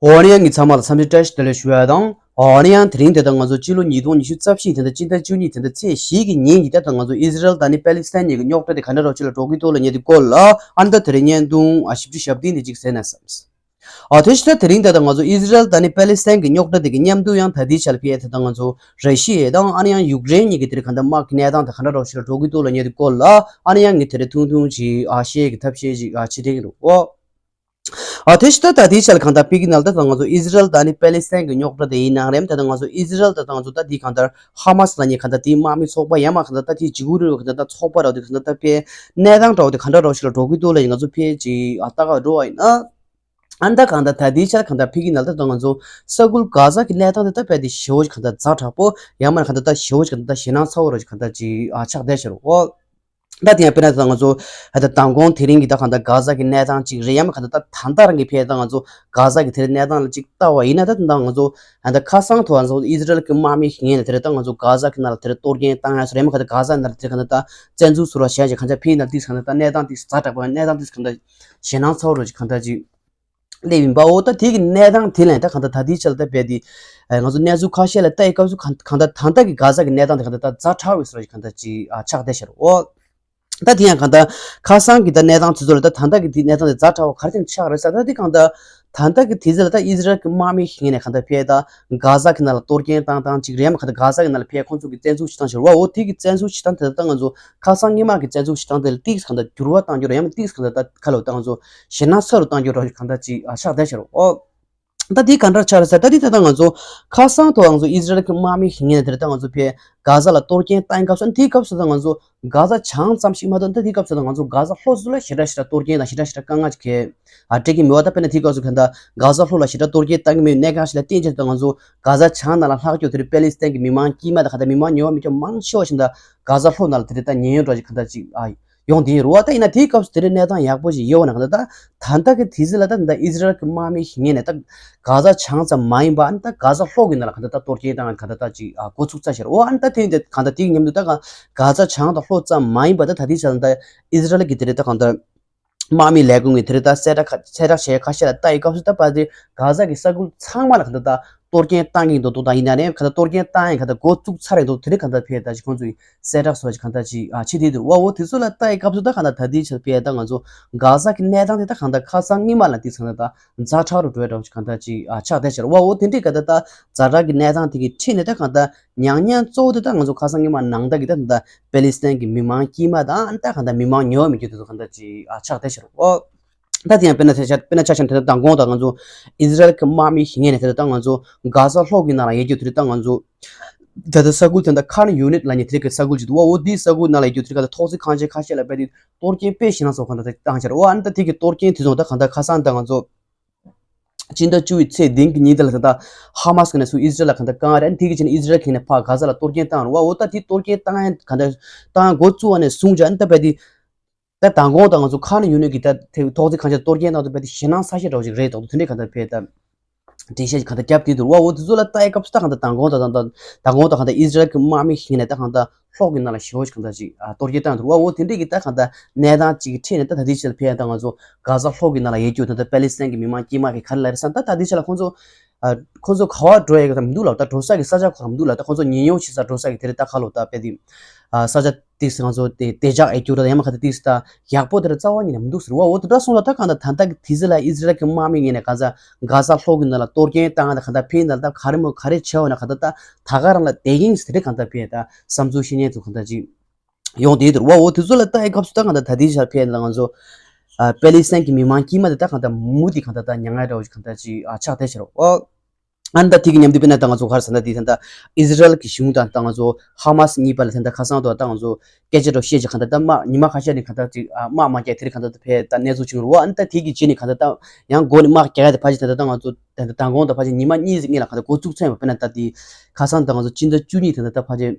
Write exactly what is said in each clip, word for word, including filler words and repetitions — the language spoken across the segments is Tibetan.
འོ་ན་ཡང་ངས་ཚང་མ་ལ་འཚམས་འདྲི་བཀྲ་ཤིས་བདེ་ལེགས་ཞུ་ཡ་དང་། འོ་ན་ཡང་དེ་རིང་དེ་ལྟར་ང་ཚོ་སྤྱི་ལོ་ཉིས་སྟོང་ཉི་ཤུ་རྩ་བཞི་དེ་ལྟར་སྤྱི་ཟླ་བཅུ་གཉིས་དེ་ལྟར་ཚེས་བཞི་གི་ཉིན་གྱི་དེ་ལྟར་ང་ཚོ་ཨི་ཟི་རལ་དང་ནི་པེ་ལི་སི་ཐན་གཉིས་ཀྱི་རྙོག་དྲ་དེ་ག་འདྲ་རོ་ཅིག་ལ་འགྲོ་གི་འདུག་ལབ་མཁན་དེ་སྐོར་ལ་ཨ་ནི་ད་དེ་རིང་བརྙན་ཐུང་ཨ་ཞིབ་ཕྲ་ཞབས་བརྟན་དེ་ཅིག་ཟེར་ན་བསམས། ཨ་དེ་ཕྱི་ད་དེ་རིང་དེ་ལྟར་ང་ཚོ་ཨི་ཟི་རལ་དང་ནི་པེ་ལི་སི་ཐན་གྱི་རྙོག་དྲ་དེ་གི་མཉམ་དུ་ཡང་ད་ལྟའི་ཆར་ཕེ་དེ་ལྟར་ང་ཚོ་ར་ཤི་ཡ་དང་ཨ་ནི་ཡང་ཡུཀ་རེན་གཉིས་ཀྱི་དེར་ག་འདྲ་དམག་གི་གནས་སྟངས་དེ་ག་འདྲ་རོ་ཅིག་ལ་འགྲོ་གི་འདུག་ལབ་མཁན་དེ་སྐོར་ལ་ཨ་ནི་ཡང་ངས་དེ་རིང་ཐུང་ཐུང་ཅིག་ཨ་བཤད་ཀྱི་ཐབས་ཤེས་ཅིག་ཨ་བྱེད་བསྡད་ཀྱི་འདུག་ཨོ། ཨ་དེ་ཕྱི་ད་ད་ལྟའི་ཆར་གང་ལྟར་ཕི་གི་ནང་ལ་ད་ང་ཚོ་ཨི་ཟི་རལ་དང་ནི་པེ་ལི་སི་ཐན་གྱི་རྙོག་དྲ་དེ་ཡིན་ནའང་རེད། ད་ལྟ་ང་ཚོ་ཨི་ཟི་རལ་དང་ད་ང་ཚོ་ད་དེའི་གང་ལྟར་ཧ་མ་སི་ལབ་མཁན་གང་ལྟར་དེའི་དམག་མི་ཚོགས་པ་ཡང་མ་གང་ལྟར་ད་དེའི་འཇིགས་སྐུལ་རིང་ལུགས་གང་ལྟར་ད་ཚོགས་པ་ར་དེ་གང་ལྟར་ད་དཔེ་གནས་སྟངས་འདྲ་བོ་དེ་གང་འདྲ་འདྲ་བོ་ཞིག་ལ་འགྲོ་གི་འདུག་ལབ་ཡིན། ང་ཚོ་ཕལ་ཆེར་ཨ་ལྟ་ག་འགྲོ་བ་ཡིན་ན། ཨ་ནི་ད་གང་ལྟར་ད་ལྟའི་ཆར་གང་ལྟར་ཕི་གི་ནང་ལ་ད་ལྟ་ང་ཚོ་ས་ཁུལ་གྷ་ཛ་གི་གནས་སྟངས་དེ་ད་དཔེ་དེ་ཞེ་པོ་ཅིག་གང་ལྟར་ཛ་དྲག་པོ་ཡང་མིན་གང་ལྟར་ད་ཞེ་པོ་ཅིག་གང་ལྟར་ཞེད་སྣང་ཚ་བོ་ར་ཅིག་གང་ལྟར་ཅིག་ཨ་ཆགས་བསྡད་ཤག་རོ། ད་དེ་ཡང་དཔེར་ན་ད་ང་ཚོ་ཨ་ད་མདང་དགོང་དེ་རིང་གི་ད་གང་ལྟར་གྷ་ཛ་གི་གནས་སྟངས་ཅིག་རེད། ཡང་མིན་གང་ལྟར་ད་ད་ལྟ་རང་གི་ཕེ་ད་ང་ཚོ་གྷ་ཛ་གི་དེ་རིང་གནས་སྟངས་ལ་ཅིག་ལྟ་བ་ཡིན་ན། ད་ད་ང་ཚོ་ཨ་ད་ཁ་སང་ཐོག་ང་ཚོ་ཨི་ཟི་རལ་གི་དམག་མི་ཞིག་ངོས་ནས་དེ་རིང་ད་ང་ཚོ་གྷ་ཛ་གི་ནང་ལ་དེ་རིང་གཏོར་སྐྱོན་བཏང་ཡ་སོ་རེད། མིན་གང་ལྟར་གྷ་ཛ་ནང་ལ་དེ་རིང་གང་ལྟར་ད་བཙན་འཛུལ་ཟེར་བ་བྱས་ཅིག་གང་ལྟར་ཕེ་ནང་ཏིག་གང་ལྟར་ད་གནས་སྟངས་ཏིག་ཛ་དྲག་པོ་གནས་སྟངས་ཏིག་གང་ལྟར་ཞེད་སྣང་ཚ་བོ་ར་ཅིག་གང་ལྟར་ཅིག་སླེབས་ཡིན་པའོ། ད་དེ་གི་གནས་སྟངས་དེ་ལ་ད་གང་ལྟར་ད་ལྟའི་ཆར་ལ་ད་རྦད་དེ་ཨ་ང་ཚོ་གནས་ཚུལ་ཁ་ཤས་ལ་ལྟ་ཡི་སྐབས་སུ་གང་གང་ལྟར་ད་ལྟ་གི་གྷ་ཛ་གི་གནས་སྟངས་དེ་གང་ལྟར་ད་ཛ་དྲག་པོ་ཞིག་གང་ལྟར་ཅིག་ཨ་ཆགས་བསྡད་ཤག་རོ། ད་དེ་ཡང་གང་ལྟར་ཁ་སང་གི་ད་གནས་སྟངས་དེ་ཚོ་ལ་ད་ད་ལྟ་གི་དེ་གནས་སྟངས་དེ་ཛ་དྲག་པོ་ག་རེ་བྱས་ནས་ཆགས་རེད་ཟེར། ད་དེ་གང་ལྟར་ད་ལྟ་གི་དུས་ཚོད་ལ་ད་ཨི་ཟི་རལ་གི་དམག་མི་ཞིག་ངོས་ནས་གང་ལྟར་ཕེ་ད་གྷ་ཛ་གི་ནང་ལ་གཏོར་སྐྱོན་བཏང་བཏང་ཅིག་རེད། མིན་གང་ལྟར་གྷ་ཛ་གི་ནང་ལ་ཕེ་ཁོང་ཚོ་གི་བཙན་འཛུལ་བྱེད་སྟངས་ཤིག་རེད་བ། འོ་དེ་གི་བཙན་འཛུལ་བྱེད་སྟངས་དེ་ལ་ཏིག་གང་ལྟར་འགྱུར་བ་བཏང་རྒྱུ་རེད་བ། ད་ང་ཚོ་ཁ་སང་སྔོན་མ་གི་བཙན་འཛུལ་བྱེད་སྟངས་དེ་ལ་ཏིག་གང་ལྟར་ད་ག་ལོ་ད་ང་ཚོ་ཞེད་སྣང་ཚ་རུ་བཏང་རྒྱུ་རེད་བ་གང་ལྟར་ཅིག་ཨ་ཆགས་བསྡད་ཤག་རོ། ཨོ། ད་དེ་ག་འདྲ་ཆགས་རེད་ཟེར། ད་དེ་ད་ལྟ་ང་ཚོ་ཁ་སང་ཐོག་ང་ཚོ་ཨི་ཟི་རལ་གྱི་དམག་མི་ཞིག་ངོས་ནས་དེ་རེད། ད་ང་ཚོ་ཕེ་གྷ་ཛ་ལ་གཏོར་སྐྱོན་བཏང་སྐབས་སུ། དེའི་སྐབས་སུ་ད་ང་ཚོ་གྷ་ཛ་བྱང་ཙམ་ཞིག་མ་གཏོགས། ད་དེའི་སྐབས་སུ་ད་ང་ཚོ་གྷ་ཛ་ལྷོ་ཚོ་ལ་ཞེ་དྲག་ཞེ་དྲག་གཏོར་སྐྱོན་དང་ཞེ་དྲག་ཞེ་དྲག་དཀའ་ངལ་ཅིག་ག་ཨ་འཕྲད་ཀྱི་མེད་པ། ད་དཔེར་ན་དེའི་སྐབས་སུ་ག་ད་གྷ་ཛ་ལྷོ་ལ་ཞེ་དྲག་གཏོར་སྐྱོན་བཏང་གི་མེད་གནད་འགག་ཞིག་ལ་བརྟེན་བྱས། ད་ང་ཚོ་གྷ་ཛ་བྱང་ནང་ལ་ལྷག་རྒྱུ་དེ་རེད། པེ་ལི་སི་ཐན་གྱི་མི་མང་དཀྱུས་མ་དང་ག་ད་མི་མང་ཉེ་བ་མི་ཁྱོད་མང་ཆེ་བ་ཞིག་ད་གྷ་ཛ་ལྷོ་ནང་ལ་དེ་རེད་ད་ཉེན་གཡོལ་འགྲོ་ཞིག་ག་ད་ཅིག་ཨ་ཡོང་དེ་ཡིན་རུང་བ། ད་ཡིན་ན་དེའི་སྐབས་སུ་དེ་རིང་གནས་སྟངས་ཡག་པོ་ཞིག་ཡོད་པ་ན་ག་ད་ད་ད་ལྟ་གི་དུས་ཚོད་ལ་ད་ད་ཨི་ཟི་རལ་གྱི་དམག་མི་ཞིག་ངོས་ནས་ད་གྷ་ཛ་བྱང་ཙམ་མ་ཡིན་པ་ཨ་ནི་ད་གྷ་ཛ་ལྷོ་གི་ནང་ལ་ག་ད་ད་གཏོར་སྐྱོན་བཏང་ག་ད་ད་ཅིག་ཨ་འགོ་ཚུགས་ཚར་ཤག་རོ། ཨ་ནི་ད་དེ་ཡིན་དེ་ག་ད་དེའི་མཉམ་དུ་ད་ག་གྷ་ཛ་བྱང་དང་ལྷོ་ཙམ་མ་ཡིན་པ་ད་ད་ལྟའི་ཆ་ལ་ད་ཨི་ཟི་རལ་གྱི་དེ་རེད་ད་ག་ད་དམག་མི་ལས་ཁུངས་ཀྱི་དེ་རེད་ད་གསལ་བསྒྲགས་ཁ་གསལ་བསྒྲགས་བྱས་ཁ་ཤས་ལ་ལྟ་ཡི་སྐབས་སུ། ད་ཕ་དེ་གྷ་ཛ་གི་ས་ཁུལ་ཚང་མ་ལ་ག་ད་ད་གཏོར་སྐྱོན་བཏང་གི་འདུག་འདུག་ད་ཡིན་ན་ནས་ག་ད་གཏོར་སྐྱོན་བཏང་ཡིན་ག་ད་འགོ་བཙུགས་ཚར་རེད་འདུག་དེ་རིང་ག་ད་ཕེ་ད་ཅིག་ཁོང་ཚོས་གསལ་བསྒྲགས་སོགས་ཀྱི་གང་ལྟར་ཅིག་ཨ་ཕྱི་དེ་དུ་བ་འོ་དེ་ཚོ་ལ་ལྟ་ཡི་སྐབས་སུ་ད་གང་ལྟར་ད་དེའི་ཆར་ཕེ་ད་ང་ཚོ་གྷ་ཟ་གི་གནས་སྟངས་དེ་ད་གང་ལྟར་ཁ་སང་སྔོན་མ་ལ་དེ་ཚོ་ལ་ད་ཛ་དྲག་རུ་འགྲོ་ཡ་འདྲ་བོ་ཅིག་གང་ལྟར་ཅིག་ཨ་ཆགས་བསྡད་ཤག་བ་འོ་དེ་འདྲའི་ག་ད་ད་ཛ་དྲག་གི་གནས་སྟངས་དེ་གི་ཁྲིད་ནས་ད་གང་ལྟར་ཉག་ཉག་གཙོ་བོ་དེ་ད་ང་ཚོ་ཁ་སང་སྔོན་མ་ནང་ལྟ་གི་ད་ད་པེ་ལི་སི་ཐན་གི་མི་མང་དཀྱུས་མ་དང་ད་གང་ལྟར་མི་མང་ཉེ་བ་མི་རྒྱུ་དེ་ཚོ་གང་ལྟར་ཅིག་ཨ་ཆགས་བསྡད་ཤག་བ། ད་དེ་ཡང་དཔེར་ན་ཆ་དཔེར་ན་ཆ་བཞག་ན་དེ་ད་མདང་དགོང་ད་ང་ཚོ་ཨི་ཟི་རལ་གྱི་དམག་མི་ཞིག་ངོས་ནས་དེ་ད་ང་ཚོ་གྷ་ཟ་ལྷོ་གི་ནང་ལ་ཡོད་རྒྱུ་དེ་ད་ང་ཚོ་ད་ལྟ་ས་ཁུལ་དེ་ད་ཁཱན་ཡུ་ནིཊ་ལབ་མཁན་དེ་གི་ས་ཁུལ་ཅིག་འདུག་བ། འོ་དེའི་ས་ཁུལ་ནང་ལ་ཡོད་རྒྱུ་དེ་ག་ད་ཐོག་བརྩེགས་ཁང་ཆེན་ཁ་ཤས་ལ་རྦད་དེ་གཏོར་སྐྱོན་དཔེ་ཞེད་སྣང་ཚ་བོ་གང་ལྟར་བཏང་ཤག་བ། ཨ་ནི་ད་དེ་གི་གཏོར་སྐྱོན་དེ་ཚོ་ད་གང་ལྟར་ཁ་སང་ད་ང་ཚོ་སྤྱི་ཟླ་བཅུ་པའི་ཚེས་བདུན་གི་ཉིན་དེ་ལ་ད་ལྟ་ཧ་མ་སི་གི་ནས་ཚུར་ཨི་ཟི་རལ་ལ་གང་ལྟར་བཀའ་རེད། ཨ་ནི་དེ་གི་རྗེས་ནས་ཨི་ཟི་རལ་གི་ནས་ཕར་གྷ་ཟ་ལ་གཏོར་སྐྱོན་བཏང་རུང་བ། འོ་ད་དེ་གཏོར་སྐྱོན་བཏང་ཡ་གང་ལྟར་བཏང་ཡ་འགོ་བཙུགས་པ་ནས་བཟུང་བྱས་ཨ་ནི་ད་རྦད་དེ། ད་མདང་དགོང་ད་ང་ཚོ་ཁཱན་ཡུ་ནིཊ་གི་ད་ཐེ་ཐོག་བརྩེགས་ཁང་ཆེན་གཏོར་སྐྱོན་གནང་དུས་རྦད་དེ་ཞེད་སྣང་ཚ་ཤོས་འདྲ་བོ་ཞིག་རེད་འདུག་དེ་འདྲའི་གང་ལྟར་ཕེ་ད་འགྲེལ་བཤད་ཅིག་གང་ལྟར་བརྒྱབ་བསྡད་འདུག་བ། འོ་དེ་ཚོ་ལ་ལྟ་ཡི་སྐབས་སུ་ད་གང་ལྟར་མདང་དགོང་ད་ད་ད་མདང་དགོང་ད་གང་ལྟར་ཨི་ཟི་རལ་གྱི་དམག་མི་ཞིག་ནས་ད་གང་ལྟར་ལྷོ་གི་ནང་ལ་ཞེ་པོ་ཅིག་གང་ལྟར་ཅིག་ཨ་གཏོར་སྐྱོན་བཏང་འདུག་བ། འོ་དེ་འདྲའི་གི་ད་གང་ལྟར་གནས་སྟངས་ཅིག་གི་ཁྲིད་ནས་ད་ད་ལྟའི་ཆར་ཕེ་ད་ང་ཚོ་གྷ་ཟ་ལྷོ་གི་ནང་ལ་ཡོད་རྒྱུ་ད་ལྟ་པེ་ལི་སི་ཐན་གྱི་མི་མང་དཀྱུས་མ་གི་ག་རེ་ལབ་རེད་ཟེར་ན། ད་ད་ལྟའི་ཆར་ལ་ཁོང་ཚོ་ཨ་ཁོང་ཚོ་ག་པར་འགྲོ་ཡ་གི་ད་མི་འདུག་ལབ། ད་འགྲོ་ས་གི་ས་ཆ་ཁོ་རང་མི་འདུག་ལབ། ད་ཁོང་ཚོ་ཉེན་གཡོལ་བྱེད་ས་འགྲོ་ས་གི་དེ་རེད། ད་ཁ་ལོ་ད་དཔེ་དེ་ཨ་ས་ཆ་ཏིག་སི་ང་ཚོ་དེ་བདེ་འཇགས་ཨེ་སྐྱོ་ར་ཡང་མ་ཁ་ཏིག་སི་ད་ཡག་པོ་དེ་ར་རྩ་བ་ཉིད་ནས་མི་འདུག་ཟེར་བ། འོ་དེ་འདྲ་སོང་ཙང་ད་གང་ལྟར་ད་ལྟ་གི་དུས་ཚོད་ལ་ཨི་ཟི་རལ་གྱི་དམག་མི་ངོས་ནས་གྷ་ཟ་གྷ་ཟ་ལྷོ་གི་ནང་ལ་གཏོར་སྐྱོན་བཏང་ད་གང་ལྟར་ཕེ་ནང་ད་ག་རེ་མོ་ག་རེ་བྱས་འོ་ན་གང་ལྟར་ད་ད་ག་རང་ལ་བསྡད་ཀྱིན་ཟེར་དེ་གང་ལྟར་ཕེ་ད་བསམ་ཚུལ་བཤད་མཁན་ཚོ་གང་ལྟར་ཅིག་ཡོང་བསྡད་འདུག་བ། འོ་དེ་ཚོ་ལ་ལྟ་ཡི་སྐབས་སུ་ད་གང་ལྟར་ད་ལྟའི་ཆར་ཕེ་ནང་ང་ཚོ་ཨ་པེ་ལི་སི་ཐན་གྱི་མི་མང་དཀྱུས་མ་དེ་ད་གང་ལྟར་མུ་མཐུད་དེ་གང་ལྟར་ད་མྱ་ངན་འདྲ་བོ་ཞིག་གང་ལྟར་ཅིག་ཨ་ཆགས་བསྡད་ཤག་རོ། ཨ་ནི་ད་དེ་གི་མཉམ་དུ་དཔེར་ན་ད་ང་ཚོ་ག་རེ་ཟེར་ན་དེ་ད་ལྟ་ཨི་ཟི་རལ་གྱི་གཞུང་དང་ད་ང་ཚོ་ཧ་མ་སི་གཉིས་བར་ལ་ད་ལྟ་ཁ་སང་དུ་ད་ང་ཚོ་སྐད་ཆ་འདྲ་བཤད་ཅིག་གང་ལྟར་ད་དམག་ཉི་མ་ཁ་ཤས་ནས་གང་ལྟར་ཅིག་ཨ་དམག་མ་རྒྱག་དེ་རིང་གང་ལྟར་ད་ཕེ་ད་གནས་ཚུལ་བྱུང་རུང་བ། ཨ་ནི་ད་དེ་གི་རྗེས་ནས་གང་ལྟར་ད་ཡང་འགོ་ནས་དམག་རྒྱག་ཡ་དེ་ཕལ་ཆེར་ད་ལྟ་ད་ང་ཚོ་ད་ལྟ་མདང་དགོང་ད་ཕལ་ཆེར་ཉི་མ་གཉིས་ཙམ་སྔོན་ལ་གང་ལྟར་འགོ་བཙུགས་ཚར་ཡིན་པ། དཔེར་ན་ད་དེ་ཁ་སང་ད་ང་ཚོ་སྤྱི་ཟླ་བཅུ་གཉིས་ད་ལྟ་ད་ཕལ་ཆེར་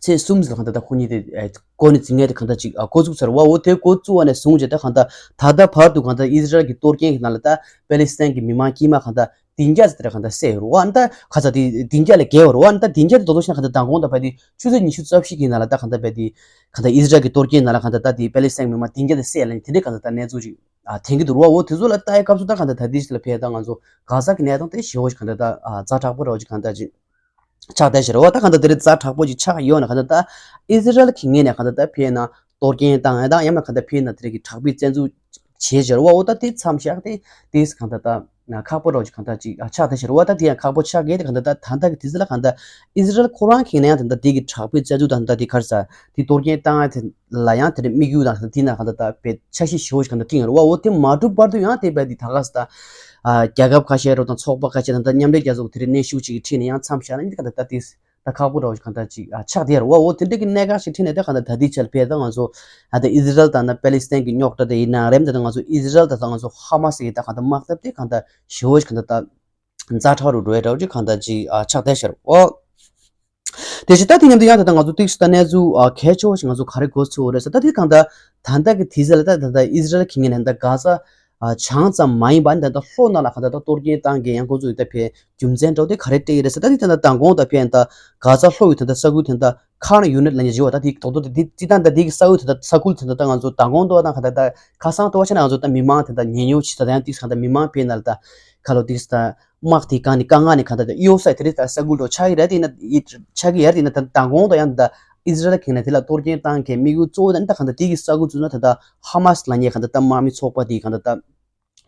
ཚེས་གསུམ་ཙམ་གང་ལྟར་ད་ཁོ་གཉིས་དེ་ཨེ་འགོ་ནས་འཛིང་ཡ་དེ་གང་ལྟར་ཅིག་ཨ་འགོ་བཙུགས་ཚར་བ། འོ་དེ་འགོ་བཙུགས་པ་ནས་བཟུང་བྱས་ད་གང་ལྟར་ད་ལྟ་བར་དུ་གང་ལྟར་ཨི་ཟི་རལ་གྱི་གཏོར་སྐྱོན་གྱི་ནང་ལ་ད་པེ་ལི་སི་ཐན་གྱི་མི་མང་དཀྱུས་མ་གང་ལྟར་བདུན་བརྒྱ་ཙམ་དེ་འདྲ་གང་ལྟར་བསད་ཡོད་རེད་བ། ཨ་ནི་ད་ག་ཚ་དེ་བདུན་བརྒྱ་ལས་བརྒལ་བ་རེད་བ། ཨ་ནི་ད་བདུན་བརྒྱ་དེ་རྡོག་རྡོག་བྱས་ན་གང་ལྟར་མདང་དགོང་ད་བར་དུ་ཆུ་ཚོད་ཉི་ཤུ་རྩ་བཞི་གི་ནང་ལ་ད་གང་ལྟར་བར་དུ་གང་ལྟར་ཨི་ཟི་རལ་གྱི་གཏོར་སྐྱོན་ནང་ལ་གང་ལྟར་ད་དེ་པེ་ལི་སི་ཐན་མི་མང་བདུན་བརྒྱ་དེ་བསད་ལ་ནི་དེ་འདྲའི་གང་ལྟར་ད་གནས་ཚུལ་ཅིག་ ཨ་འཐེན་གྱི་འདུག་ར་བ། འོ་དེ་ཚོ་ལ་ལྟ་ཡི་སྐབས་སུ་ད་གང་ལྟར་ད་ལྟའི་ཆ་ལ་ཕེ་ད་ང་ཚོ་གྷ་ཟ་གི་གནས་སྟངས་དེ་ཞེ་པོ་ཞིག་གང་ལྟར་ད་ཨ་ཛ་དྲག་པོ་ར་བ་ཅིག་གང་ལྟར་ཅིག་ཆགས་བསྡད་ཤག་ར་བ། ད་གང་ལྟར་དེ་རིང་ཛ་དྲག་པོ་ཅིག་ཆགས་ཡོད་ན་གང་ལྟར་ད་ཨི་ཟི་རལ་གྱི་ངོས་ནས་གང་ལྟར་ད་ཕེ་ན་གཏོར་སྐྱོན་བཏང་ཡ་དང་ཡང་མིན་གང་ལྟར་ཕེ་ན་དེ་རིང་གི་དྲག་པོའི་བཙན་འཛུལ་བྱས་ཤག་ར་བ། འོ་ད་དེ་མཚམས་བཞག་སྟེ་དེས་གང་ལྟར་ད་ཁག་པོ་ར་བ་ཅིག་གང་ལྟར་ཅིག་ཨ་ཆགས་བསྡད་ཤག་ར་བ། ད་དེ་ཡང་ཁག་པོ་ཆགས་ཀྱི་དེ་གང་ལྟར་ད་ད་ལྟ་གི་དུས་ཚོད་ལ་གང་ལྟར་ཨི་ཟི་རལ་ཁོ་རང་གི་ངོས་ནས་ཡང་ད་ལྟ་དེ་གི་དྲག་པོའི་བཙན་འཛུལ་དང་ད་ལྟ་དེ་ག་རེ་ཟ་དེ་གཏོར་སྐྱོན་བཏང་ཡ་དེ་ལ་ཡང་དེ་འདྲའི་དམིགས་ཡུལ་དང་དེ་ན་གང་ལྟར་ད་དཔེ་འཆར་གཞི་ཞེ་པོ་ཞིག་གང་ལྟར་བཏིང་ཡོད་ར་བ། འོ་དེ་མ་འགྲུབ་བར་དུ་ཡང་དེ་དཔེ་དེ་ད་ག་ས་ད་ཨ་རྒྱལ་ཁབ་ཁ་ཤས་རོགས་དང་ཚོགས་པ་ཁ་ཤས་དང་ད་མཉམ་འབྲེལ་རྒྱལ་ཚོགས་དེ་རིང་གནོན་ཤུགས་ཅིག་གི་ཁྲིད་ནས་ཡང་མཚམས་བཞག་ན་འདི་གང་ལྟར་ད་དེ་ད་ཁག་པོ་འདྲ་བོ་ཞིག་གང་ལྟར་ཅིག་ཨ་ཆགས་བསྡད་ཡོད་ར་བ། འོ་དེ་འདྲ་གི་གནད་འགག་ཞིག་ཁྲིད་ནས་ད་གང་ལྟར་ད་ལྟའི་ཆར་ཕེ་ད་ང་ཚོ་ཨ་ད་ཨི་ཟི་རལ་དང་ན་པེ་ལི་སི་ཐན་གི་རྙོག་དྲ་དེ་ཡིན་ན་རེད། ད་ང་ཚོ་ཨི་ཟི་རལ་དང་ད་ང་ཚོ་ཧ་མ་སི་གི་ད་གང་ལྟར་དམག་འཐབ་དེ་གང་ལྟར་ཞེ་པོ་ཞིག་གང་ལྟར་ད། ཛ་དྲག་རུ་འགྲོ་ཡ་འདྲ་བོ་ཅིག་གང་ལྟར་ཅིག་ཨ་ཆགས་བསྡད་ཤག་ར་བ། དེ་བཞིན་ད་དེ་མཉམ་དུ་ཡང་ད་ལྟ་ང་ཚོ་ཏིག་ཙམ་ད་གནས་ཚུལ་ཨ་གལ་ཆེ་བོ་ཞིག་ང་ཚོ་ག་རེ་གོ་ཚུལ་རེད་ཟེར་ད་དེ་གང་ལྟར་ད་ལྟ་གི་དུས་ཚོད་ལ་ད་ད་ལྟ་ཨི་ཟི་རལ་གྱི་ངོས་ནས་ད་གྷ་ཟ་ཨ་བྱང་ཙམ་མ་ཡིན་པ་ད་ལྟ་ལྷོ་ནང་ལ་གང་ལྟར་ད་གཏོར་སྐྱོན་བཏང་གི་ཡང་ཁོང་ཚོ་ཡི་ད་ཕེ་རྒྱུ་མཚན་འདྲ་བོ་དེ་ག་རེ་སྤྲད་ཀྱི་རེད་ཟེར་ད་དེ་ད་ལྟ་མདང་དགོང་ད་ཕེ་ད་གྷ་ཟ་ལྷོ་ཡི་ད་ལྟ་ས་ཁུལ་དེ་ད་ཁཱན་ཡུ་ནིཊ་ལབ་མཁན་ཞིག་ཡོད་པ། ད་དེ་རྡོག་རྡོག་དེ་དེ་ད་ལྟ་དེ་གི་ས་ཁུལ་དེ་ད་ས་ཁུལ་དེ་ད་ད་ང་ཚོ་མདང་དགོང་ད་ད་ག་ད་ད་ཁ་སང་ལྟ་བ་ཆ་ན་ང་ཚོ་ད་མི་མང་དེ་ད་ཉེན་གཡོལ་བྱེད་ས་ད་ཡང་ཏིག་ཙམ་ད་མི་མང་ཕེ་ན་ལ་ད་ཁ་ལོ་ཏིག་ཙམ་ད། དམག་དེའི་སྒང་ནས་དཀའ་ངལ་ནས་གང་ལྟར་གཡོལ་ས་དེ་རིང་ད་ས་ཁུལ་དུ་ཆགས་ཀྱི་རེད། དེ་ན་ཆགས་ཀྱི་ཡར་དེ་ན་ད་མདང་དགོང་དུ་ཡང་ད་ཨི་ཟི་རལ་གྱི་ནས་དེ་ལ་གཏོར་སྐྱོན་བཏང་མཁན་དམིགས་ཡུལ་གཙོ་བོ་ད་ནི་ད་གང་ལྟར་དེ་གི་ས་ཁུལ་ཚུད་ན་ད་ད་ཧ་མ་སི་ལབ་མཁན་གང་ལྟར་ད་དམག་མི་ཚོགས་པ་དེ་གང་ལྟར་ད་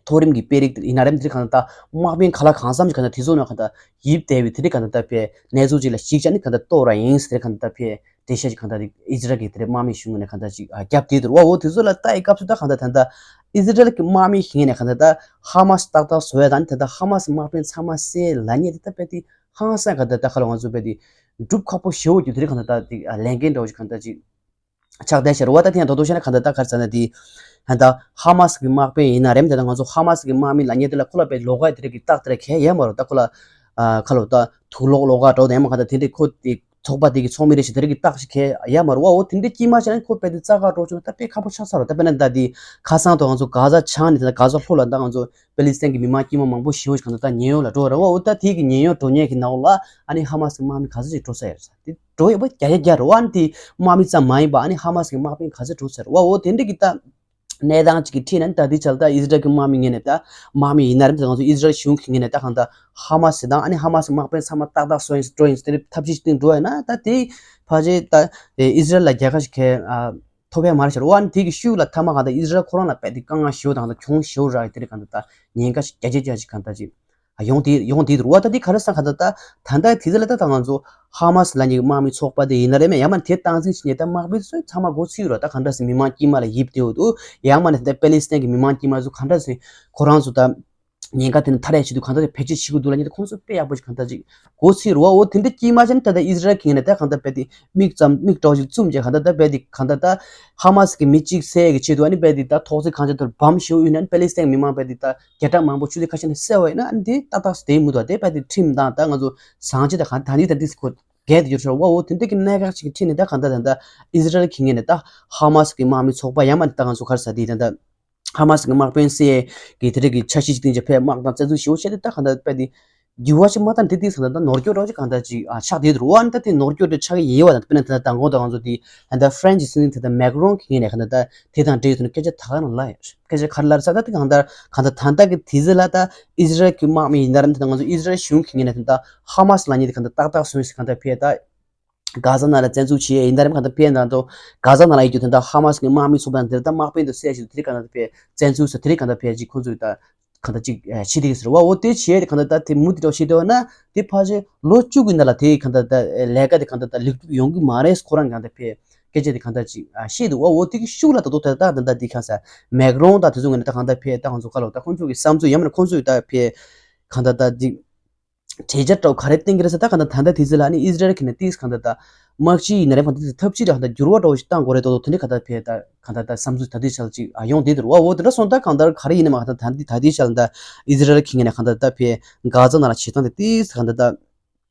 མཐོ་རིམ་གྱི་དཔོན་རིགས་ཡིན་ན་རེད། དེ་གང་ལྟར་ད་དམག་དཔོན་ག་ལ་གང་འཚམ་ཞིག་གང་ལྟར་དེ་ཚོ་ནང་གང་ལྟར་ཡིབ་བསྡད་པའི་དེ་རིང་གང་ལྟར་ད་དཔེ་གནས་ཚུལ་ཅིག་ལ་གཞིགས་བྱས་ནས་གང་ལྟར་གཏོར་ར་ཡིན་ཟེར་གང་ལྟར་ད་དཔེ། དེ་ཤ་ཅིག་གང་ལྟར་ཨི་ཟི་རལ་གྱི་དེ་རིང་དམག་མི་གཞུང་ནས་གང་ལྟར་ཅིག་རྒྱབ་དེ་དུ་རུ་བ། འོ་དེ་ཚོ་ལ་ལྟ་ཡི་སྐབས་སུ་ད་གང་ལྟར་ད་ལྟ་ཨི་ཟི་རལ་གྱི་དམག་མི་ཞིག་ནས་གང་ལྟར་ད་ཧ་མ་སི་ཏག་ཏག་བཟོ་ཡ་དང་ད་ལྟ་ཧ་མ་སི་དམག་དཔོན་ཚང་མ་བསད་ལབ་མཁན་དེ་ད་དཔེ་དེ་ཧང་སང་གང་ལྟར་ད་ཁ་ལོ་ང་ཚོ་དཔེ་དེ་སྒྲུབ་ཁག་པོ་ཞེ་བོ་རྒྱུ་དེ་རིང་གང་ལྟར་ད་དེ་ལས་འགན་འདྲ་བོ་ཞིག་གང་ལྟར་ཅིག་ཆགས་བསྡད་ཤག་རུ་བ། ད་དེ་ཡང་དོ་དོ་བཤད་ན་གང་ལྟར་ད་ག་རེ་ཟེར་ན་དེ་ད་ལྟ་ཧ་མ་སི་གི་དམག་དཔོན་ཡིན་ན་རེད། ད་ལྟ་ང་ཚོ་ཧ་མ་སི་གི་དམག་མི་ལབ་མཁན་དེ་ལ་ཁོ་ལ་དཔེ་ལོགས་ཀ་དེ་རིང་གི་རྟགས་དེ་རིང་གང་ཡང་ཡོད་མ་རེད། ད་ཁོ་ལ་ཁ་ལོ་ད་དུག་ལོག་ལོགས་ཀ་འདྲ་བོ་དང་ཡང་མིན་གང་ལྟར་དེ་འདྲའི་ཁོ་དེ་ཚོགས་པ་དེ་གི་ཚོགས་མི་རེ་ཞིག་དེ་རིང་གི་རྟགས་ཤིག་གང་ཡང་ཡོད་མ་རེད་བ། འོ་དེ་འདྲའི་དཀྱིལ་མ་བྱས་ན་ཁོ་དཔེ་དེ་རྩ་ཁ་འགྲོ་བྱུང་ན་ད་དཔེ་ཁག་པོ་ཆགས་ཚར་རེད། ད་དཔེར་ན་ད་དེ་ཁ་སང་དུ་ང་ཚོ་གྷ་ཟ་བྱང་ནས་ད་གྷ་ཟ་ལྷོ་ལ་ད་ང་ཚོ་པེ་ལི་སི་ཐན་གྱི་མི་མང་དཀྱུས་མ་མང་པོ་ཞེ་པོ་ཞིག་གང་ལྟར་ད་ཉེན་གཡོལ་ལ་འགྲོ་བ་རེད་བ། འོ་ད་དེ་གི་ཉེན་གཡོལ་འགྲོ་མཁན་གྱི་ནང་ལ་ཨ་ནི་ཧ་མ་སི་གི་དམག་མི་ག་ཚོད་ཅིག་འགྲོ་ས་ཡོད་རེད་ཟེར། དེ་འགྲོ་ཡོད་པ་བརྒྱ་ཆ་བརྒྱ་རེད་བ། ཨ་ནི་དེ་དམག་མི་ཙམ་མ་ཡིན་པ་ཨ་ནི་ཧ་མ་སི་གི་དམག་དཔོན་ག་ཚོད་འགྲོ་ས་རེད་བ། འོ་དེ་འདྲ་གི་ད་གནས་སྟངས་ཅིག་གི་ཁྲིད་ནས་ད་དེ་ཆར་ད་ཨི་ཟི་རལ་གྱི་དམག་མི་ངོས་ནས་ད་དམག་མི་ཡིན་ན་རེད། ད་ང་ཚོ་ཨི་ཟི་རལ་གཞུང་གི་ངོས་ནས་ད་གང་ད་ཧ་མ་སི་དང་ཨ་ནི་ཧ་མ་སི་དམག་དཔོན་ཚང་མ་ཏག་ཏག་བཟོ་ཡིན་འགྲོ་ཡིན་ཟེར་ཐབས་ཤེས་ཅིག་འགྲོ་ཡིན་ན་ད་དེ་ཕལ་ཆེར་ད་ཨི་ཟི་རལ་ལ་རྒྱལ་ཁ་ཞིག་ཁེལ་ཐོབ་ཡ་མ་རེད་ཤག་རུ་བ། ཨ་ནི་དེ་གི་ཤུགས་ལ་མཐའ་མ་གང་ལྟར་ཨི་ཟི་རལ་ཁོ་རང་ལ་དཔེ་དེ་དཀའ་ངལ་ཞེ་པོ་དང་གྱོང་ཞེ་པོ་རག་གི་དེ་རིང་གང་ལྟར་ད་ཉེན་ཁ་ཞིག་བརྒྱ་ཆ་བརྒྱ་ཞིག་གང་ལྟར་ཅིག་ཡོང་དེ་ཡོང་དེ་རུ་བ། ད་དེ་ག་རེ་ཟེར་གང་ལྟར་ད་ད་ལྟ་དེ་ཚོ་ལ་ད་ད་ང་ཚོ་ཧ་མ་སི་ལབ་མཁན་གྱི་དམག་མི་ཚོགས་པ་དེ་ཡིན་ན་རེད་མེད་ཡང་མ་དེ་སྟངས་འཛིན་བྱེད་མཁན་ད་དམག་མི་ཚོ་ཚང་མ་མགོ་ཚོས་རོགས། ད་གང་འདྲ་ཟེར་མི་མང་དཀྱུས་མ་ལ་ཡིབ་བསྡད་ཡོད་འདུག་ཡང་མ་ནས་ད་པེ་ལི་སི་ཐན་གྱི་མི་མང་དཀྱུས་མ་ཚོ་གང་འདྲ་ཟེར་ཁོ་རང་ཚོ་ད། ཉེན་ཁ་དེ་ནི་ཐར་ཡག་ཆེད་དུ་གང་ལྟར་བེད་སྤྱོད་བྱེད་དགོས་འདུག་ལབ་མཁན་དེ་ཁོང་ཚོ་དཔེ་ཡག་པོ་ཞིག་གང་ལྟར་ཅིག་མགོ་ཚོས་རུ་བ། འོ་དེ་འདྲ་དཀྱིལ་མ་བྱས་ནས་ད་ལྟ་ཨི་ཟི་རལ་གྱི་ངོས་ནས་ད་གང་ལྟར་དཔེ་དེ་མིག་ཙམ་མིག་གྲོགས་ཤིག་བཙུམས་བྱས་གང་ལྟར་ད་དཔེ་དེ་གང་ལྟར་ད་ཧ་མ་སི་གི་མི་གཅིག་བསད་ཡག་གི་ཆེད་དུ་ཨ་ནི་དཔེ་དེ་ད་ཐོག་བརྩེགས་གང་ཅིའི་ཐོག་བམ་ཞིག་གཡུགས་ནས་ཨ་ནི་པེ་ལི་སི་ཐན་མི་མང་དཔེ་དེ་ད་བརྒྱ་ཕྲག་མང་པོ་ཆུ་ཚོད་ཁ་ཤས་ནས་བསད་པ་ཡིན་ན་ཨ་ནི་དེ་ཏག་ཏག་བསྡད་མི་འདུག་དེ་དཔེ་དེ་ཁྲིམས་དང་ད་ང་ཚོ་བཟང་སྤྱོད་དང་གང་ད་ནི་ད་འདི་སྐོར་འགལ་ཏེ་ཡོད་ཤག་རུ་བ། འོ་དེ་འདྲ་གི་གནད་འགག་ཅིག་གི་ཁྲིད་ནས་ད་གང་ལྟར་ད་ལྟ་ཨི་ཟི་རལ་གྱི་ངོས་ནས་ད་ཧ་མ་སི་གི་དམག་མི་ཚོགས་པ་ཡང་མ་ནས་ད་ང་ཚོ་ག་རེ་ཟེར་དེ་ད་ལྟ། ཧ་མ་སི་གི་དམག་དཔོན་བསད་ཡས་ཀྱི་དེ་རིང་གི་འཆར་གཞི་ཅིག་བཏིང་བྱས་ཕར་དམག་དང་བཙན་འཛུལ་ཞེ་པོ་བྱས་ཏེ་ད་གང་ལྟར་དཔེ་དེ་འགྱུར་བ་ཞིག་མ་བཏང་། དེ་དུས་ཙང་ད་ནོར་འཁྱོག་འདྲ་བོ་ཅིག་གང་ལྟར་ཅིག་ཨ་ཆགས་བསྡད་འདུག་རུ་བ། ཨ་ནི་ད་དེ་ནོར་འཁྱོག་དེ་ཆགས་ཀྱི་ཡོད་པ་དང་དཔེར་ན་ད་ལྟ་མདང་དགོང་དང་ང་ཚོ་དེ་ད་ལྟ་ཧྥ་རན་སི་སྲིད་འཛིན་ད་ལྟ་མེག་རོན་གྱི་ངོས་ནས་གང་ལྟར་ད་དེ་དང་འབྲེལ་ཡོད་དུ་ནས་སྐད་ཆ་ད་ག་རང་ལབ་ཡོད། སྐད་ཆ་ག་རེ་ལབ་ས་ད་དེ་གང་ལྟར་གང་ལྟར་ད་ལྟ་གི་དུས་ཚོད་ལ་ད་ཨི་ཟི་རལ་གྱི་དམག་མི་ཡིན་ན་རམ་ད་ང་ཚོ་ཨི་ཟི་རལ་གཞུང་གི་ངོས་ནས་ད་ལྟ་ཧ་མ་སི་ལབ་མཁན་དེ་གང་ལྟར་ཏག་ཏག་སོང་ཟེར་གང་ལྟར་ཕར་ད། གྷ་ཟ་ནང་ལ་བཙན་འཛུལ་བྱས་ཡིན་ད་རེད། གང་ལྟར་ཕར་ནང་དུ་གྷ་ཟ་ནང་ལ་ཡོད་རྒྱུ་དེ་འདྲ་ཧ་མ་སི་གི་དམག་མི་ཚོགས་པ་དེ་འདྲ་དམག་དཔོན་དུ་བསད་བཞིན་དེ་གང་ལྟར་ཕར་བཙན་འཛུལ་ཟེར་དེ་གང་ལྟར་ཕར་ཅིག་ཁོང་ཚོས་ད་གང་ལྟར་ཅིག་བྱེད་དེ་ཟེར་བ། འོ་དེ་བྱས་དེ་གང་ལྟར་ད་དེ་མུ་མཐུད་བྱེད་དེ་བ་ན་དེ་ཕལ་ཆེར་ལོ་བཅུ་གི་ནང་ལ་དེ་གང་ལྟར་ད་ལས་ཀ་དེ་གང་ལྟར་ད་ལེགས་གྲུབ་ཡོང་གི་མ་རེད། ཁོ་རང་གང་ལྟར་ཕར་སྐད་ཆ་དེ་གང་ལྟར་ཅིག་བཤད་འདུག་བ། འོ་དེ་གི་ཤུགས་ལ་ད་དུང་ད་ད་ད་ད་དེ་གང་ཟེར་མེག་རོན་དང་དེ་ཚོ་ངོས་ནས་ད་གང་ལྟར་ཕར་ད་ང་ཚོ་ག་ལ་ད་ཁོང་ཚོ་གི་བསམ་ཚུལ་ཡང་མིན་ན་ཁོང་ཚོས་ད་ཕར་གང་ལྟར་ད་དེ། གྲོས་འཆར་འདྲ་བོ་ག་རེ་བཏིང་གི་རེད་ཟེར་ད་གང་ལྟར་ད་ལྟ་དུས་ཚོད་ལ་ནི་ཨི་ཟི་རལ་གྱི་ནས་ཏིས་གང་ལྟར་ད་དམག་སྤྱི་ཡིན་ན་རེད། གང་ལྟར་ཐབས་ཇུས་འདྲ་གང་ལྟར་འགྱུར་བ་འདྲ་བོ་ཞིག་བཏང་དགོས་རེད་དོ་དོ་དེ་འདྲ་གང་ལྟར་ཕར་ད་གང་ལྟར་ད་བསམ་ཚུལ་ད་དུས་ཚོད་ཅིག་ཨ་ཡོང་བསྡད་འདུག་བ། འོ་དེ་འདྲ་སོང་ད་གང་ལྟར་ག་རེ་ཡིན་ན་མ་གང་ལྟར་ད་ལྟ་དུས་ཚོད་ལ་ད་ཨི་ཟི་རལ་གྱི་ངོས་ནས་གང་ལྟར་ད་ཕར་གྷ་ཛ་ནང་ལ་བྱེད་སྟངས་དེ་ཏིས་གང་ལྟར་ད་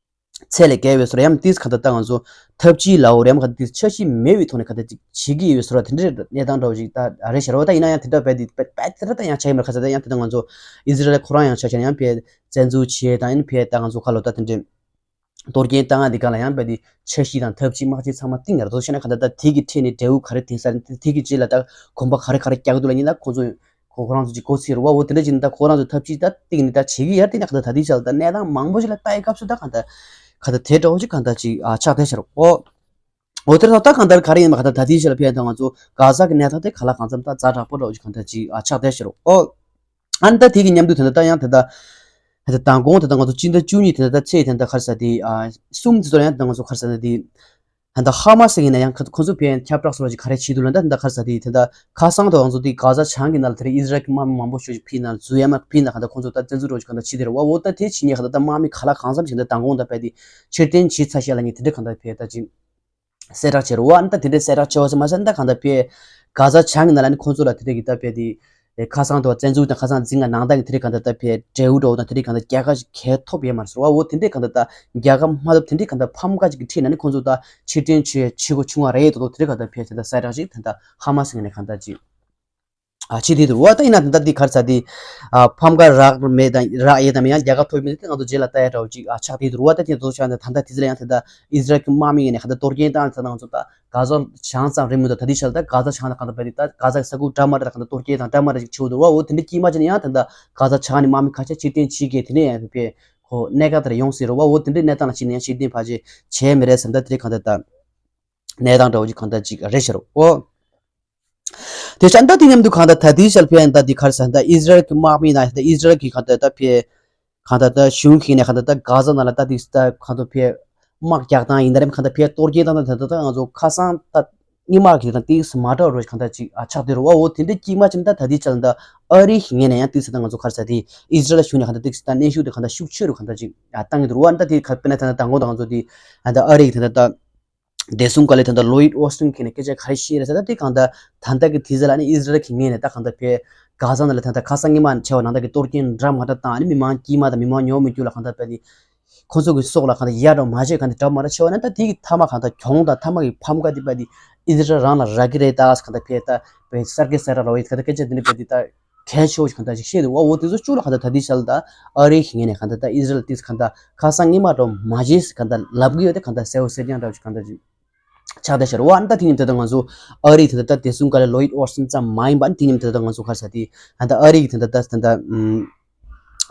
ཚད་ལས་བརྒལ་བའི་བཟོ་འདྲ་ཡང་ཏིས་གང་ལྟར་ད་ང་ཚོ་ཐབས་ཇུས་ལའོ་རེམ་ག་དུས་འཆར་གཞི་མེད་པའི་ཐོག་ནས་གང་ལྟར་ཅིག་བྱེད་ཀྱི་ཡོད་པའི་བཟོ་འདྲ་དེ་འདྲའི་གནས་སྟངས་འདྲ་བོ་ཞིག་ད་རེད་ཤག་ར་བ། ད་ཡིན་ན་ཡང་དེ་འདྲ་བས་དེ་བས་དེ་འདྲ་ད་ཡང་ཆགས་ཀྱི་མ་རེད། ག་ཚོད་ད་ཡང་དེ་འདྲ་ང་ཚོ་ཨི་ཟི་རལ་ཁོ་རང་ཡང་ཆ་བཞག་ན་ཡང་ཕར་བཙན་འཛུལ་བྱས་དང་ཡང་ཕར་ད་ང་ཚོ་ཁ་ལོ་ད་དེ་འདྲའི་གཏོར་སྐྱོན་བཏང་ཡ་དེ་ག་ལ་ཡང་བས་དེ་འཆར་གཞི་དང་ཐབས་ཇུས་དམག་ཆས་ཚང་མ་བཏིང་ཡ་རེད་དོ་ཤེ་ན། ག་ད་ད་དེ་གི་ཁྲིད་ནས་འབྲས་བུ་ག་རེ་ཐོན་ས་རེད། དེ་གི་རྗེས་ལ་ད་གོམ་པ་ག་རེ་ག་རེ་རྒྱག་གི་འདུག་ལ་ཡིན་ན་ཁོང་ཚོ་ ཁོ་ཁོ་རང་ཚོ་ཅིག་གོ་ཚིག་རེད་བ། འོ་དེ་འདྲ་ཅིག་ད་ཁོ་རང་ཚོ་ཐབས་ཇུས་ད་ཏིག་ནི་ད་བྱེད་ཀྱི་ཡར་ཏིག་ནི་གང་ལྟར་ད་ལྟའི་ཆར་ད་གནས་སྟངས་མང་པོ་ཞིག་ལ་ལྟ་ཡི་སྐབས་སུ་ད་གང་ལྟར་གང་ལྟར་དེ་འདྲ་བོ་ཅིག་གང་ལྟར་ཅིག་ཨ་ཆགས་བསྡད་ཤག་རོ། འོ་དེ་ད་ད་གང་ལྟར་ག་རེ་ཡིན་པ་གང་ལྟར་ད་ལྟའི་ཆར་ལ་ཕེབས་ད་ང་ཚོ་གྷ་ཟ་གི་གནས་སྟངས་དེ་ག་ལ་གང་འཚམ་ད་ཛ་དྲག་པོ་འདྲ་བོ་ཅིག་གང་ལྟར་ཅིག་ཨ་ཆགས་བསྡད་ཤག་རོ། ཨོ། ཨ་ནི་ད་དེ་གི་མཉམ་དུ་ད་ལྟ་ཡང་ད་ལྟ་ད་ལྟ་མདང་དགོང་ད་ལྟ་ང་ཚོ་སྤྱི་ཟླ་བཅུ་གཉིས་ད་ལྟ་ཚེས་ད་ལྟ་ག་རེ་ཟེར་དེ་ཨ་གསུམ་དེ་ཚོ་ལ་ཡང་ད་ལྟ་ང་ཚོ་ག་རེ་ཟེར་ན་དེ་ད་ལྟ་ཧ་མ་སི་ཡིན་ན་ཡང་ཁ་ཁོ་ཚོ་ཕན་ཁྱབ་བསྒྲགས་སོགས་ཅིག་ག་རེ་བྱེད་འདུག་ལབ་ན་ད་ལྟ་ག་རེ་ཟེར་དེ་ད་ལྟ་ཁ་སང་ད་ང་ཚོ་དེ་གྷ་ཟ་བྱང་གི་ནང་ལ་དེ་རིང་ཨི་ཟི་རལ་གི་དམག་མི་མང་པོ་ཞིག་ཕེབས་ནང་ལ་འཛུལ་ཡ་མ་ཕེབས་ན་ག་ད་ཁོ་ཚོ་ད་བཙན་འཛུལ་རོགས་ཅིག་ག་ད་བྱེད་དེ་རེད་བ། འོ་ད་དེ་བྱེད་ཉེ་ག་ད་ད་དམག་མི་ག་ལ་གང་འཚམ་ཞིག་ད་མདང་དགོང་ད་ཕེབས་དེ་ཕྱིར་འཐེན་བྱེད་ཚར་ཤག་ལབ་ཉེ་དེ་འདྲ་ག་ད་ཕེབས་ད་ཅིག་གསལ་བསྒྲགས་བྱས་རེད་བ། ཨ་ནི་ད་དེ་འདྲའི་གསལ་བསྒྲགས་བྱས་བ་ཟེར་མ་ཟད་ད་གང་ལྟར་ཕེ་གྷ་ཟ་བྱང་གི་ནང་ལ་ནི་ཁོང་ཚོ་ལ་དེ་འདྲའི་གི་ད་ཕེ་དེ་ཁ་སང་དུ་བཙན་འཛུལ་དང་ཁ་སང་འཛིང་ག་ནང་ལྟར་གི་དེ་འདྲའི་གང་ལྟར་ད་ཕེ་འབྲས་བུ་འགྲོ་དང་དེ་འདྲའི་གང་ལྟར་རྒྱལ་ཁ་ཞིག་གས་ཐོབ་ཡོད་མ་རེད་ཟེར་བ། འོ་དེ་འདྲའི་གང་ལྟར་ད་རྒྱལ་ཁ་མ་ཐོབ་དེ་འདྲའི་གང་ལྟར་ཕམ་ཁ་ཅིག་གི་ཁྲིད་ན་ནི་ཁོང་ཚོ་ད་ཕྱིར་འཐེན་བྱེད་བྱེད་དགོས་བྱུང་བ་རེད་དོ་དོ་དེ་འདྲའི་གང་ལྟར་ཕེ་དེ་ད་གསལ་བསྒྲགས་ཞིག་ད་ད་ཧ་མ་སི་ངོས་ནས་གང་ལྟར་ཅིག་ཨ་ཕྱི་དེ་དུ་རུ་བ་ད་ཡིན་ན་ད་ལྟ་འདི་གར་ས་དེ་ཨ་ཕམ་ཁ་རག་མེད་དང་རག་ཡས་དང་མེད་ཡང་རྒྱལ་ཁ་ཐོབ་མེད་དེ་ང་ཚོ་རྗེས་ལ་ལྟ་ཡ་འདྲ་བོ་ཅིག་ཨ་ཆགས་དེ་དུ་རུ་བ་ད་དེ་ཚོ་ཆགས་ནས་ད་ལྟ་དེ་ཚོ་ལ་ཡང་ད་ལྟ་ཨི་ཟི་རལ་གྱི་དམག་མི་ཡིན་ནས་ད་ལྟ་གཏོར་སྐྱོན་བཏང་ད་ལྟ་ང་ཚོ་ད་གྷ་ཟ་བྱང་ཙམ་རེད་མི་འདུག་ད་དེ་ཆ་ལ་ད་གྷ་ཟ་བྱང་ད་གང་ད་བས་དེ་ད་གྷ་ཟ་ས་ཁུལ་འདྲ་མ་འདྲ་ད་གང་ད་གཏོར་སྐྱོན་དང་འདྲ་མ་འདྲ་ཅིག་བྱེད་དུ་རུ་བ། འོ་དེ་འདྲ་དཀྱིལ་མ་ཅིག་ནས་ཡང་ད་ལྟ་གྷ་ཟ་བྱང་ནས་དམག་མི་ཁ་ཤས་ཕྱིར་འཐེན་བྱེད་མཁན་དེ་ནས་ཡང་དེ་བས་ཁོ་གནས་ཀ་དེར་ཡོང་སྲིད་རུ་བ། འོ་དེ་འདྲའི་གནས་སྟངས་ལ་ཕྱིན་ནས་ཡང་ཕྱིར་འཐེན་ཕལ་ཆེར་བྱས་མི་རེད་བསམ་ད་དེ་རེད་གང་ད་ད། གནས་སྟངས་འདྲ་བོ་ཅིག་གང་ལྟར་ཅིག་རེད་ཤག་རོ། དེ་ཆ་ད་དེ་མཉམ་དུ་གང་ལྟར་ད་དེའི་ཞལ་ཕན་ད་དེ་གར་ས་ད་ཨི་ཟི་རལ་གྱི་དམག་མི་ན་ད་ཨི་ཟི་རལ་གྱི་གང་ལྟར་ད་ཕེ་གང་ལྟར་ད་གཞུང་གིས་ནས་གང་ལྟར་ད་གྷ་ཟ་ནང་ལ་ད་དེ་ད་གང་ལྟར་ཕེ་དམག་རྒྱག་སྟངས་ཡིན་ད་རེམ་གང་ལྟར་ཕེ་གཏོར་སྐྱོན་བཏང་ད་ད་ད་ང་ཚོ་ཁ་སང་ད་སྔོན་མ་གི་ད་དེ་མ་འདྲ་བ་རོ་གང་ལྟར་ཅིག་ཨ་ཆགས་དེ་རོ་བ། འོ་དེ་འདྲ་སྐྱིད་མ་ཅིག་ད་ད་དེ་ཆ་ལ་ད་ཨ་རི་གི་ངོས་ནས་ཡང་དེ་ས་ད་ང་ཚོ་གར་ས་དེ་ཨི་ཟི་རལ་གཞུང་ནས་གང་ལྟར་དེ་ད་གནོན་ཤུགས་དེ་གང་ལྟར་ཤུགས་ཆེ་རུ་གང་ལྟར་ཅིག་ཨ་བཏང་གི་འདུག་རོ་བ། ད་དེ་ག་དཔེར་ན་ད་ད་དང་པོ་ད་ང་ཚོ་དེ་ཨ་ད་ཨ་རི་གི་ད་ད་ད། བདེ་སྲུང་བཀའ་བློན་ད་ལྟ་ལོ་ཡིད་ཨོ་སི་ཊིན་གྱིས་ནས་སྐད་ཆ་ག་རེ་བཤད་རེད་ཟེར་ན། དེ་གང་ལྟར་ད་ལྟ་གི་དུས་ཚོད་ལ་ནི་ཨི་ཟི་རལ་གྱི་ངོས་ནས་ད་གང་ལྟར་ཕེ་གྷ་ཟ་ནང་ལ་ད་ལྟ་ཁ་སང་ཉི་མ་ཆེ་བ་ནང་ལྟར་གྱི་གཏོར་སྐྱོན་འདྲ་མ་འདྲ་དང་ཨ་ནི་མི་མང་དཀྱུས་མ་དང་མི་མང་ཉོ་མི་རྒྱུ་ལ་གང་ལྟར་ཕེ་ནི་ཁོ་ཚོ་གི་སྲོག་ལ་གང་ལྟར་ཡ་འགྲོ་མ་བྱས་གང་ལྟར་འདྲ་མ་འདྲ་ཆེ་བ་ན་ད་དེ་གི་མཐའ་མ་གང་ལྟར་གྱོང་དང་མཐའ་མ་གི་ཕམ་ཁ་དེ་ཕེ་ནི་ཨི་ཟི་རལ་རང་ལ་རག་གི་རེད་ད་གང་ལྟར་ཕེ་ད་ཕེ་གསར་སྐད་གསར་ར་རོ་ཡི་གང་ལྟར་སྐད་ཆ་དེ་འདྲ་ཕེ་དེ་ད། གལ་ཆེ་བོ་ཞིག་གང་ལྟར་ཞིག་བཤད་འདུག་བ། འོ་དེ་ཚོ་བཅུ་ལ་གང་ལྟར་ད་ལྟའི་ཆ་ལ་ད་ཨ་རི་གི་ངོས་ནས་གང་ལྟར་ད་ཨི་ཟི་རལ་དེ་གང་ལྟར་ཁ་སང་ཉི་མ་འགྲོ་མ་བྱེད་གང་ལྟར་ལབ་གི་ཡོད་དེ་གང་ལྟར་གསལ་བོ་གསལ་རྐྱང་འདྲ་བོ་ཞིག་གང་ལྟར་ཅིག་ཆགས་བསྡད་ཤར་བ། ཨ་ནི་ད་དེ་ཉིན་དེ་ད་ང་ཚོ་ཨ་རི་དེ་ད་ད་བདེ་སྲུང་བཀའ་བློན་ལོ་ཡིད་ཨོ་སིན་ཙམ་མ་ཡིན་པ་ཨ་ནི་དེ་ཉིན་དེ་ད་ང་ཚོ་ག་རེ་ཟེར་དེ་ད་ཨ་རི་གི་དེ་ད་ད་ད་ད་ཨུམ།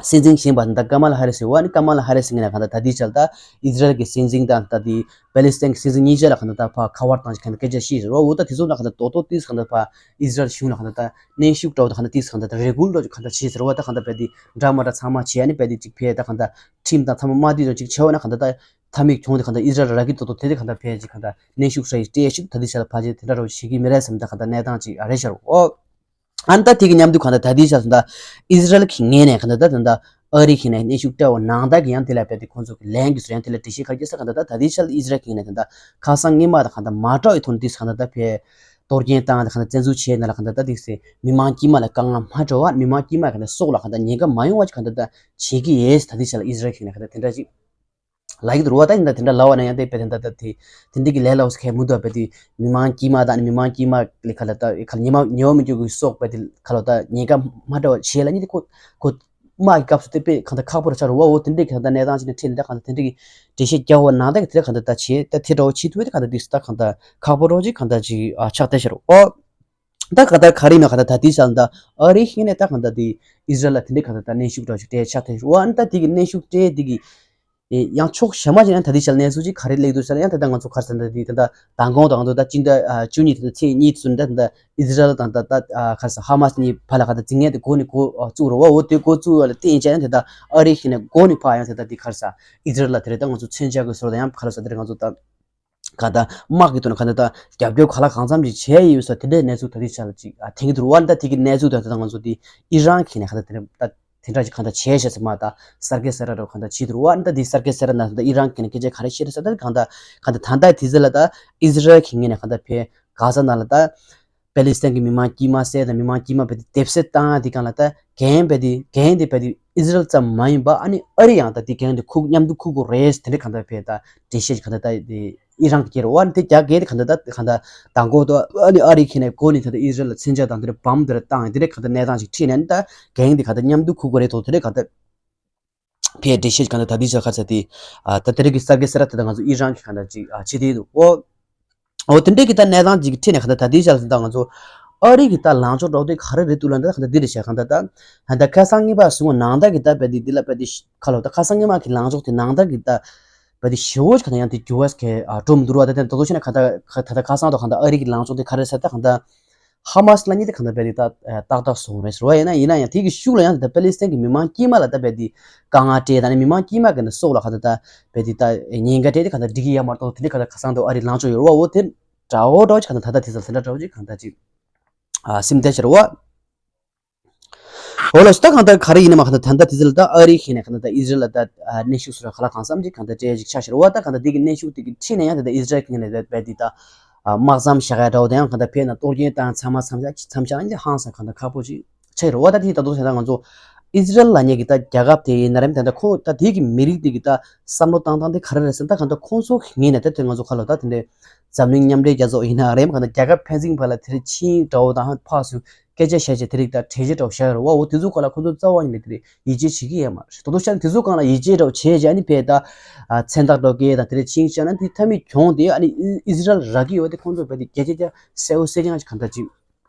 སྲིད་འཛིན་གཞོན་པ་ད་ཀ་མ་ལ་ཧ་རི་སི་ཡོད་བ། ཨ་ནི་ཀ་མ་ལ་ཧ་རི་སི་ངོས་ནས་གང་ལྟར་ད་ལྟའི་ཆ་ལ་ད་ཨི་ཟི་རལ་གྱི་སྲིད་འཛིན་དང་ད་དེ་པེ་ལི་སི་ཐན་གྱི་སྲིད་འཛིན་གཉིས་ཆ་ལ་གང་ལྟར་ད་ཕར་ཁ་པར་བཏང་ཞིག་གང་ལྟར་སྐད་ཆ་བཤད་ཟེར་བ། འོ་ད་དེ་ཚོ་ལ་གང་ལྟར་ཏོག་ཏོག་ཏིས་གང་ལྟར་ཕར་ཨི་ཟི་རལ་གཞུང་ལ་གང་ལྟར་ད་གནོན་ཤུགས་འདྲ་བོ་ད་གང་ལྟར་ཏིས་གང་ལྟར་ད་རེ་སྐུལ་འདྲ་བོ་གང་ལྟར་བྱས་ཟེར་བ། ད་གང་ལྟར་བས་དེ་འདྲ་མ་འདྲ་ཚང་མ་བྱས། ཨ་ནི་བས་དེ་ཅིག་ཕེ་ད་གང་ལྟར་ཁྲིམས་དང་ཚང་མ་མ་བསྡུས་ཙམ་ཅིག་བྱས་བ་ན་གང་ལྟར་ད་མཐའ་མིག་གྱོང་དེ་གང་ལྟར་ཨི་ཟི་རལ་རག་གི་ཏོག་ཏོག་དེ་དེ་གང་ལྟར་བས་ཅིག་གང་ལྟར་གནོན་ཤུགས་ཧྲ་ཡི་སྤྲད་ཞིག་ད་ལྟའི་ཆ་ལ་ཕ་ཅིག་དེ་འདྲ་རོ་བྱེད་ཀྱི་མི་རེད་བསམ། ད་གང་ལྟར་གནས་སྟངས་ཅིག་རེད་ཤར་འོ། ཨ་ནི་ད་དེ་གི་མཉམ་དུ་གང་ལྟར་ད་ལྟའི་ཆར་ད་ཨི་ཟི་རལ་གྱི་ངོས་ནས་གང་ལྟར་ད་ད་ཨ་རི་གི་ནས་གནོན་ཤུགས་སྤྲད་པ་ནང་ལྟར་གྱི་ཡང་དེ་ལ་བས་དེ་ཁོང་ཚོ་གི་ལན་གྱི་སུ་ཡང་དེ་ལ་འགྲེལ་བཤད་ག་རེ་བྱས་ས་གང་ལྟར་ད་ད་ལྟའི་ཆར་ཨི་ཟི་རལ་གྱི་ངོས་ནས་གང་ལྟར་ཁ་སང་སྔོན་མ་དང་གང་ལྟར་མ་འདྲ་བའི་ཐོག་ནས་དེ་གང་ལྟར་ད་བས་གཏོར་སྐྱོན་བཏང་ད་གང་ལྟར་བཙན་འཛུལ་བྱས་ན་ལ་གང་ལྟར་ད་དེ་སེ་མི་མང་དཀྱུས་མ་ལ་དཀའ་ངལ་མ་འགྲོ་བ། མི་མང་དཀྱུས་མ་གང་ལྟར་སྲོག་ལ་གང་ལྟར་ཉེན་ཁ་མ་ཡོང་བ་ཅིག་གང་ལྟར་ད་བྱེད་ཀྱི་ཡོད། ད་ལྟའི་ཆར་ཨི་ཟི་རལ་གྱི་ངོས་ནས་གང་ལྟར་དེ་འདྲ་ཅིག་ལ་ཡིག་རུ་བ་ད་ཡིན་ད་དེ་འདྲ་ལ་བ་ན་ཡང་དེ་པེ་དེ་འདྲ་ད་དེ་དེ་འདྲ་གི་ལས་ལ་འོ་ཁའི་མུ་དུ་པེ་དེ་མི་མང་དཀྱུས་མ་དང་མི་མང་དཀྱུས་མ་ལས་ཁ་ལ་ད་ཁ་ཉི་མ་ཉི་མ་མི་འཇུག་གི་སྲོག་པེ་དེ་ཁ་ལ་ད་ཉེན་ཁ་མ་འདྲ་བ་བྱེད་ལ་ནི་དེ་ཁོ་ཁོ་དམག་གི་སྐབས་སུ་དེ་པེ་གང་ལྟར་ཁག་པོ་ར་ཆགས་རུ་བ། འོ་དེ་འདྲ་གི་གང་ལྟར་གནས་སྟངས་ཅིག་ནས་ཁྲིད་ལ་ད་གང་ལྟར་དེ་འདྲ་གི་འགྲེལ་བཤད་རྒྱག་བ་ནང་ད་གི་དེ་གང་ལྟར་ད་བྱེད་ད་དེ་འདྲ་བ་བྱེད་ཐུབ་པ་དེ་གང་ལྟར་དེ་ད་གང་ལྟར་ཁག་པོ་རོ་ཅིག་གང་ལྟར་ཅིག་ཨ་ཆགས་བསྡད་ཤར་རུ་བ། ད་གང་ལྟར་ག་རེ་མ་གང་ལྟར་ད་དེ་ཆ་ལ་ད་ཨ་རི་ཧི་ནས་ད་གང་ལྟར་དེ་ཨི་ཟི་རལ་ལ་དེ་འདྲ་གང་ལྟར་ད་གནོན་ཤུགས་འདྲ་ཞིག་སྤྲད་ཆགས་བསྡད་ཤར་རུ་བ། ཨ་ནི་ད་དེ་གི་གནོན་ཤུགས་སྤྲད་དེ་གི་ཡང་ཕྱོགས་གཞན་མ་ཞིག་ཡང་ད་ལྟའི་ཆར་གནས་ཚུལ་ཅིག་ག་རེ་སླེབས་འདུག་ཟེར་ན། ཡང་ད་ལྟ་ང་ཚོ་ག་རེ་ཟེར་ན་ད་ལྟ་མདང་དགོང་དང་ད་ལྟ་སྤྱི་ཟླ་བཅུ་གཉིས་དང་ཚེས་གཉིས་ཚུན་ད་ལྟ་ཨི་ཟི་རལ་དང་ད་ལྟ་ག་རེ་ཟེར་ཧ་མ་སི་གཉིས་བར་ལ་ག་ད་འཛིང་ངན་དེ་འགོ་ནས་འགོ་བཙུགས་རོ་བ། འོ་དེ་འགོ་བཙུགས་བ་ལ་བརྟེན་བྱས་ཡང་ད་ལྟ་ཨ་རི་ཧི་ནས་འགོ་ནས་ཕར་ཡང་ད་ལྟ་དེ་ག་རེ་ཟེར་ཨི་ཟི་རལ་ལ་དེ་རེད་ད་ང་ཚོ་མཚོན་ཆ་གི་ཟོར་དང་ཡང་ག་རེ་ཟེར་དེ་རེད་ང་ཚོ་ད་ག་ད་དམག་གི་ཐོག་ནས་ག་ད་ད་རྒྱབ་སྐྱོར་ག་ལ་གང་འཚམ་ཅིག་བྱས་ཡོད་ས་དེ་འདྲའི་གནས་ཚུལ་ད་ལྟའི་ཆར་ལ་ཅིག་ཨ་ཐེངས་དུ་རུ་བ་ད་དེ་གི་གནས་ཚུལ་ད་ད་ང་ཚོ་དེ་ཨི་རན་གི་ནས་ག་ད་དེ་རེད་ད། དེ་འདྲ་ཅིག་གང་ལྟར་བྱས་ཤག་ཟེར་མ་ད་གསར་སྐད་གསར་ར་རོ་གང་ལྟར་བྱེད་དུ་རུ་བ། ཨ་ནི་ད་དེ་གསར་སྐད་གསར་ར་ན་ད་ཨི་རན་གྱི་ནས་སྐད་ཆ་ག་རེ་བཤད་རེད་ཟེར་ད་གང་ལྟར་གང་ལྟར་ད་ལྟ་དེ་ཚོ་ལ་ད་ཨི་ཟི་རལ་གྱི་ངོས་ནས་གང་ལྟར་བས་གྷ་ཟ་ནང་ལ་ད་པེ་ལི་སི་ཐན་གྱི་མི་མང་དཀྱུས་མ་བསད་དང་མི་མང་དཀྱུས་མ་བས་དེ་དེབ་སེལ་བཏང་དེ་གང་ལ་ད་འགན་བས་དེ་འགན་དེ་བས་དེ་ཨི་ཟི་རལ་ཙམ་མ་ཡིན་པ་ཨ་ནི་ཨ་རི་ཡང་ད་དེ་འགན་དེ་འཁུར་མཉམ་དུ་འཁུར་དགོས་རེད་དེ་འདྲ་གང་ལྟར་བས་ད་འགྲེལ་བཤད་གང་ལྟར་ད་དེ། ཨི་རན་གྱི་རེད་བ། དེ་རྒྱ་སྐད་དེ་གང་ལྟར་ད་གང་ལྟར་དང་གོ་ཏོ་ཨ་ནི་ཨ་རི་ཁྱེད་ནས་གོ་ནི་ད་ལྟ་ཨི་རན་ལ་མཚོན་ཆ་དང་དེ་འདྲ་བམ་དེ་འདྲ་བཏང་དེ་འདྲ་གང་ལྟར་གནས་སྟངས་ཤིག་ཁྲིད་ནས་ད་གན་དེ་གང་ལྟར་མཉམ་དུ་ཁུག་གོ་རེད་དོ། དེ་འདྲ་གང་ལྟར་ཕའི་འགྲེལ་བཤད་གང་ལྟར་ད་ལྟའི་ཆར་ཁ་ཚ་དེ་ཨ་ད་དེ་རིགས་ཀྱི་གསར་སྐད་གསར་ར་དེ་ད་ང་ཚོ་ཨི་རན་གྱི་གང་ལྟར་ཅིག་ཨ་བྱེད་དེ་འདུག་ཨོ། ཨོ་དེ་འདྲ་གི་ད་གནས་སྟངས་ཅིག་ཁྲིད་ནས་གང་ལྟར་ད་ལྟའི་ཆར་ད་ང་ཚོ་ ཨ་རི་གི་ད་ལངས་ཕྱོགས་འདྲ་བོ་དེ་ག་རེ་རེད་འདུག་ལབ་ན། ད་གང་ལྟར་འདི་རེད་ཤག་གང་ལྟར་ད་ཧན་ད་ཁ་སང་ཉིན་པ་སོང་བ་ནང་ལྟར་གི་ད་བལ་འདི་འདི་ལ་བལ་འདི་ཁ་ལོ་ད་ཁ་སང་ཉིན་མ་གི་ལངས་ཕྱོགས་དེ་ནང་ལྟར་གི་ད་བལ་འདི་ཞེ་བོ་ཞིག་གང་ལྟར་ཡང་དེ་འགྱུར་བ་ག་ཨ་འགྲོ་མི་འདུག་ར། ད་དེ་ད་དུང་ཕྱིན་ན་གང་ལྟར་ད་ད་ཁ་སང་དང་གང་ལྟར་ཨ་རི་གི་ལངས་ཕྱོགས་དེ་ག་རེ་ཟེར་ད་གང་ལྟར་ཧ་མ་སི་ལབ་མཁན་དེ་གང་ལྟར་བལ་འདི་ད་ཏག་ཏག་སོང་རེད་ཟེར་བ། ཡིན་ན་ཡིན་ན་ཡང་དེ་གི་ཤུགས་ལ་ཡང་ད་པ་ལི་སི་ཐན་གི་མི་མང་དཀྱུས་མ་ལ་ད་བལ་འདི་དཀའ་ངལ་སྤྲད་ད་ནི་མི་མང་དཀྱུས་མ་གི་ནི་སྲོག་ལ་གང་ལྟར་ད་བལ་འདི་ད་ཉེན་ཁ་སྤྲད་དེ་གང་ལྟར་འགྲིག་གི་ཡ་མ་གཏོགས་དེ་འདྲ་གང་ལྟར་ཁ་སང་དུ་ཨ་རི་ལངས་ཕྱོགས་ཡོད་རེད་བ། འོ་དེ་འདྲ་བོ་འདྲ་བོ་ཅིག་གང་ལྟར་ད་དེ་ཚོ་དེ་འདྲ་འདྲ་བོ་ཅིག་གང་ལྟར་ཅིག་ཨ་སེམས་གཏད་ཤར་བ། འོ་ལ་ད་གང་ལྟར་ག་རེ་ཡིན་ན་མ་གང་ལྟར་ད་ལྟ་དེ་ཚོ་ལ་ད་ཨ་རི་ཁེ་ནས་གང་ལྟར་ད་ཨི་ཟི་རལ་ལ་ད་ཨ་གནོན་ཤུགས་སོ་ག་ལ་གང་འཚམ་ཅིག་གང་ལྟར་སྤྲད་ཅིག་ཆགས་ཤར་བ། ད་གང་ལྟར་དེ་གི་གནོན་ཤུགས་དེ་གི་ཁྲིད་ནས་ཡང་ད་ལྟ་ཨི་ཟི་རལ་ཁེ་ནས་ད་བལ་འདི་ད་ཨ་དམག་མཚམས་བཞག་ཡ་འདྲ་བོ་དང་ཡང་གང་ལྟར་བལ་ན་གཏོར་སྐྱོན་བཏང་ཚང་མ་མཚམས་བཞག་མཚམས་བཞག་ཨ་ནི་ཧང་སང་གང་ལྟར་ཁག་པོ་ཅིག་ཆགས་ཡོད་རེད་བ། ད་དེ་ད་དུང་ཟེར་ན་ང་ཚོ་ཨི་ཟི་རལ་ལབ་མཁན་གྱི་ད་རྒྱལ་ཁབ་དེ་ཡིན་ན་རེད་ད་ལྟ་ཁོ་ད་དེ་གི་མི་རིགས་དེ་གི་ད་བསམ་བློ་བཏང་སྟངས་དེ་ག་རེ་རེད་ཟེར་ན། ད་གང་ལྟར་ཁོང་ཚོ་ངོས་ནས་ད་དེ་ང་ཚོ་ཁ་ལོ་ད་དེ་འདྲའི་འཛམ་གླིང་མཉམ་འབྲེལ་རྒྱལ་ཚོགས་ཡིན་ན་རེད་གང་ལྟར་རྒྱལ་ཁབ་ཕན་ཚུན་བར་ལ་དེ་རིང་ཆིངས་ཡིག་འདྲ་བོ་དང་ཕར་ཚུར་སྐད་ཆ་བཤད་བྱས་དེ་རིང་ད་གྲོས་གཞི་འདྲ་བོ་བཞག་ཡོད་རེད་བ། འོ་དེ་ཚོ་སྒང་ལ་ཁོང་ཚོ་རྩ་བ་ཉིད་ནས་དེ་རིང་ཡིད་ཆེས་བྱེད་ཀྱི་ཡོད་མ་རེད། ད་དུང་ཤར་དེ་ཚོ་སྒང་ལ་ཡིད་ཆེས་འདྲ་བོ་བྱས་བྱས་ཨ་ནི་བལ་ད་ཨ་མཚན་རྟགས་འདྲ་བོ་སྐྱེས་དང་དེ་རིང་ཆིངས་བཞག་ན་དེ་མཐའ་མའི་གྱོང་དེ་ཨ་ནི་ཨི་ཨི་ཟི་རལ་རག་གི་ཡོད་དེ་ཁོང་ཚོ་བལ་དེ་རྒྱ་ཆེ་རྒྱ་གསལ་བོ་གསལ་རྐྱང་ཅིག་གང་ལྟར་ཅིག་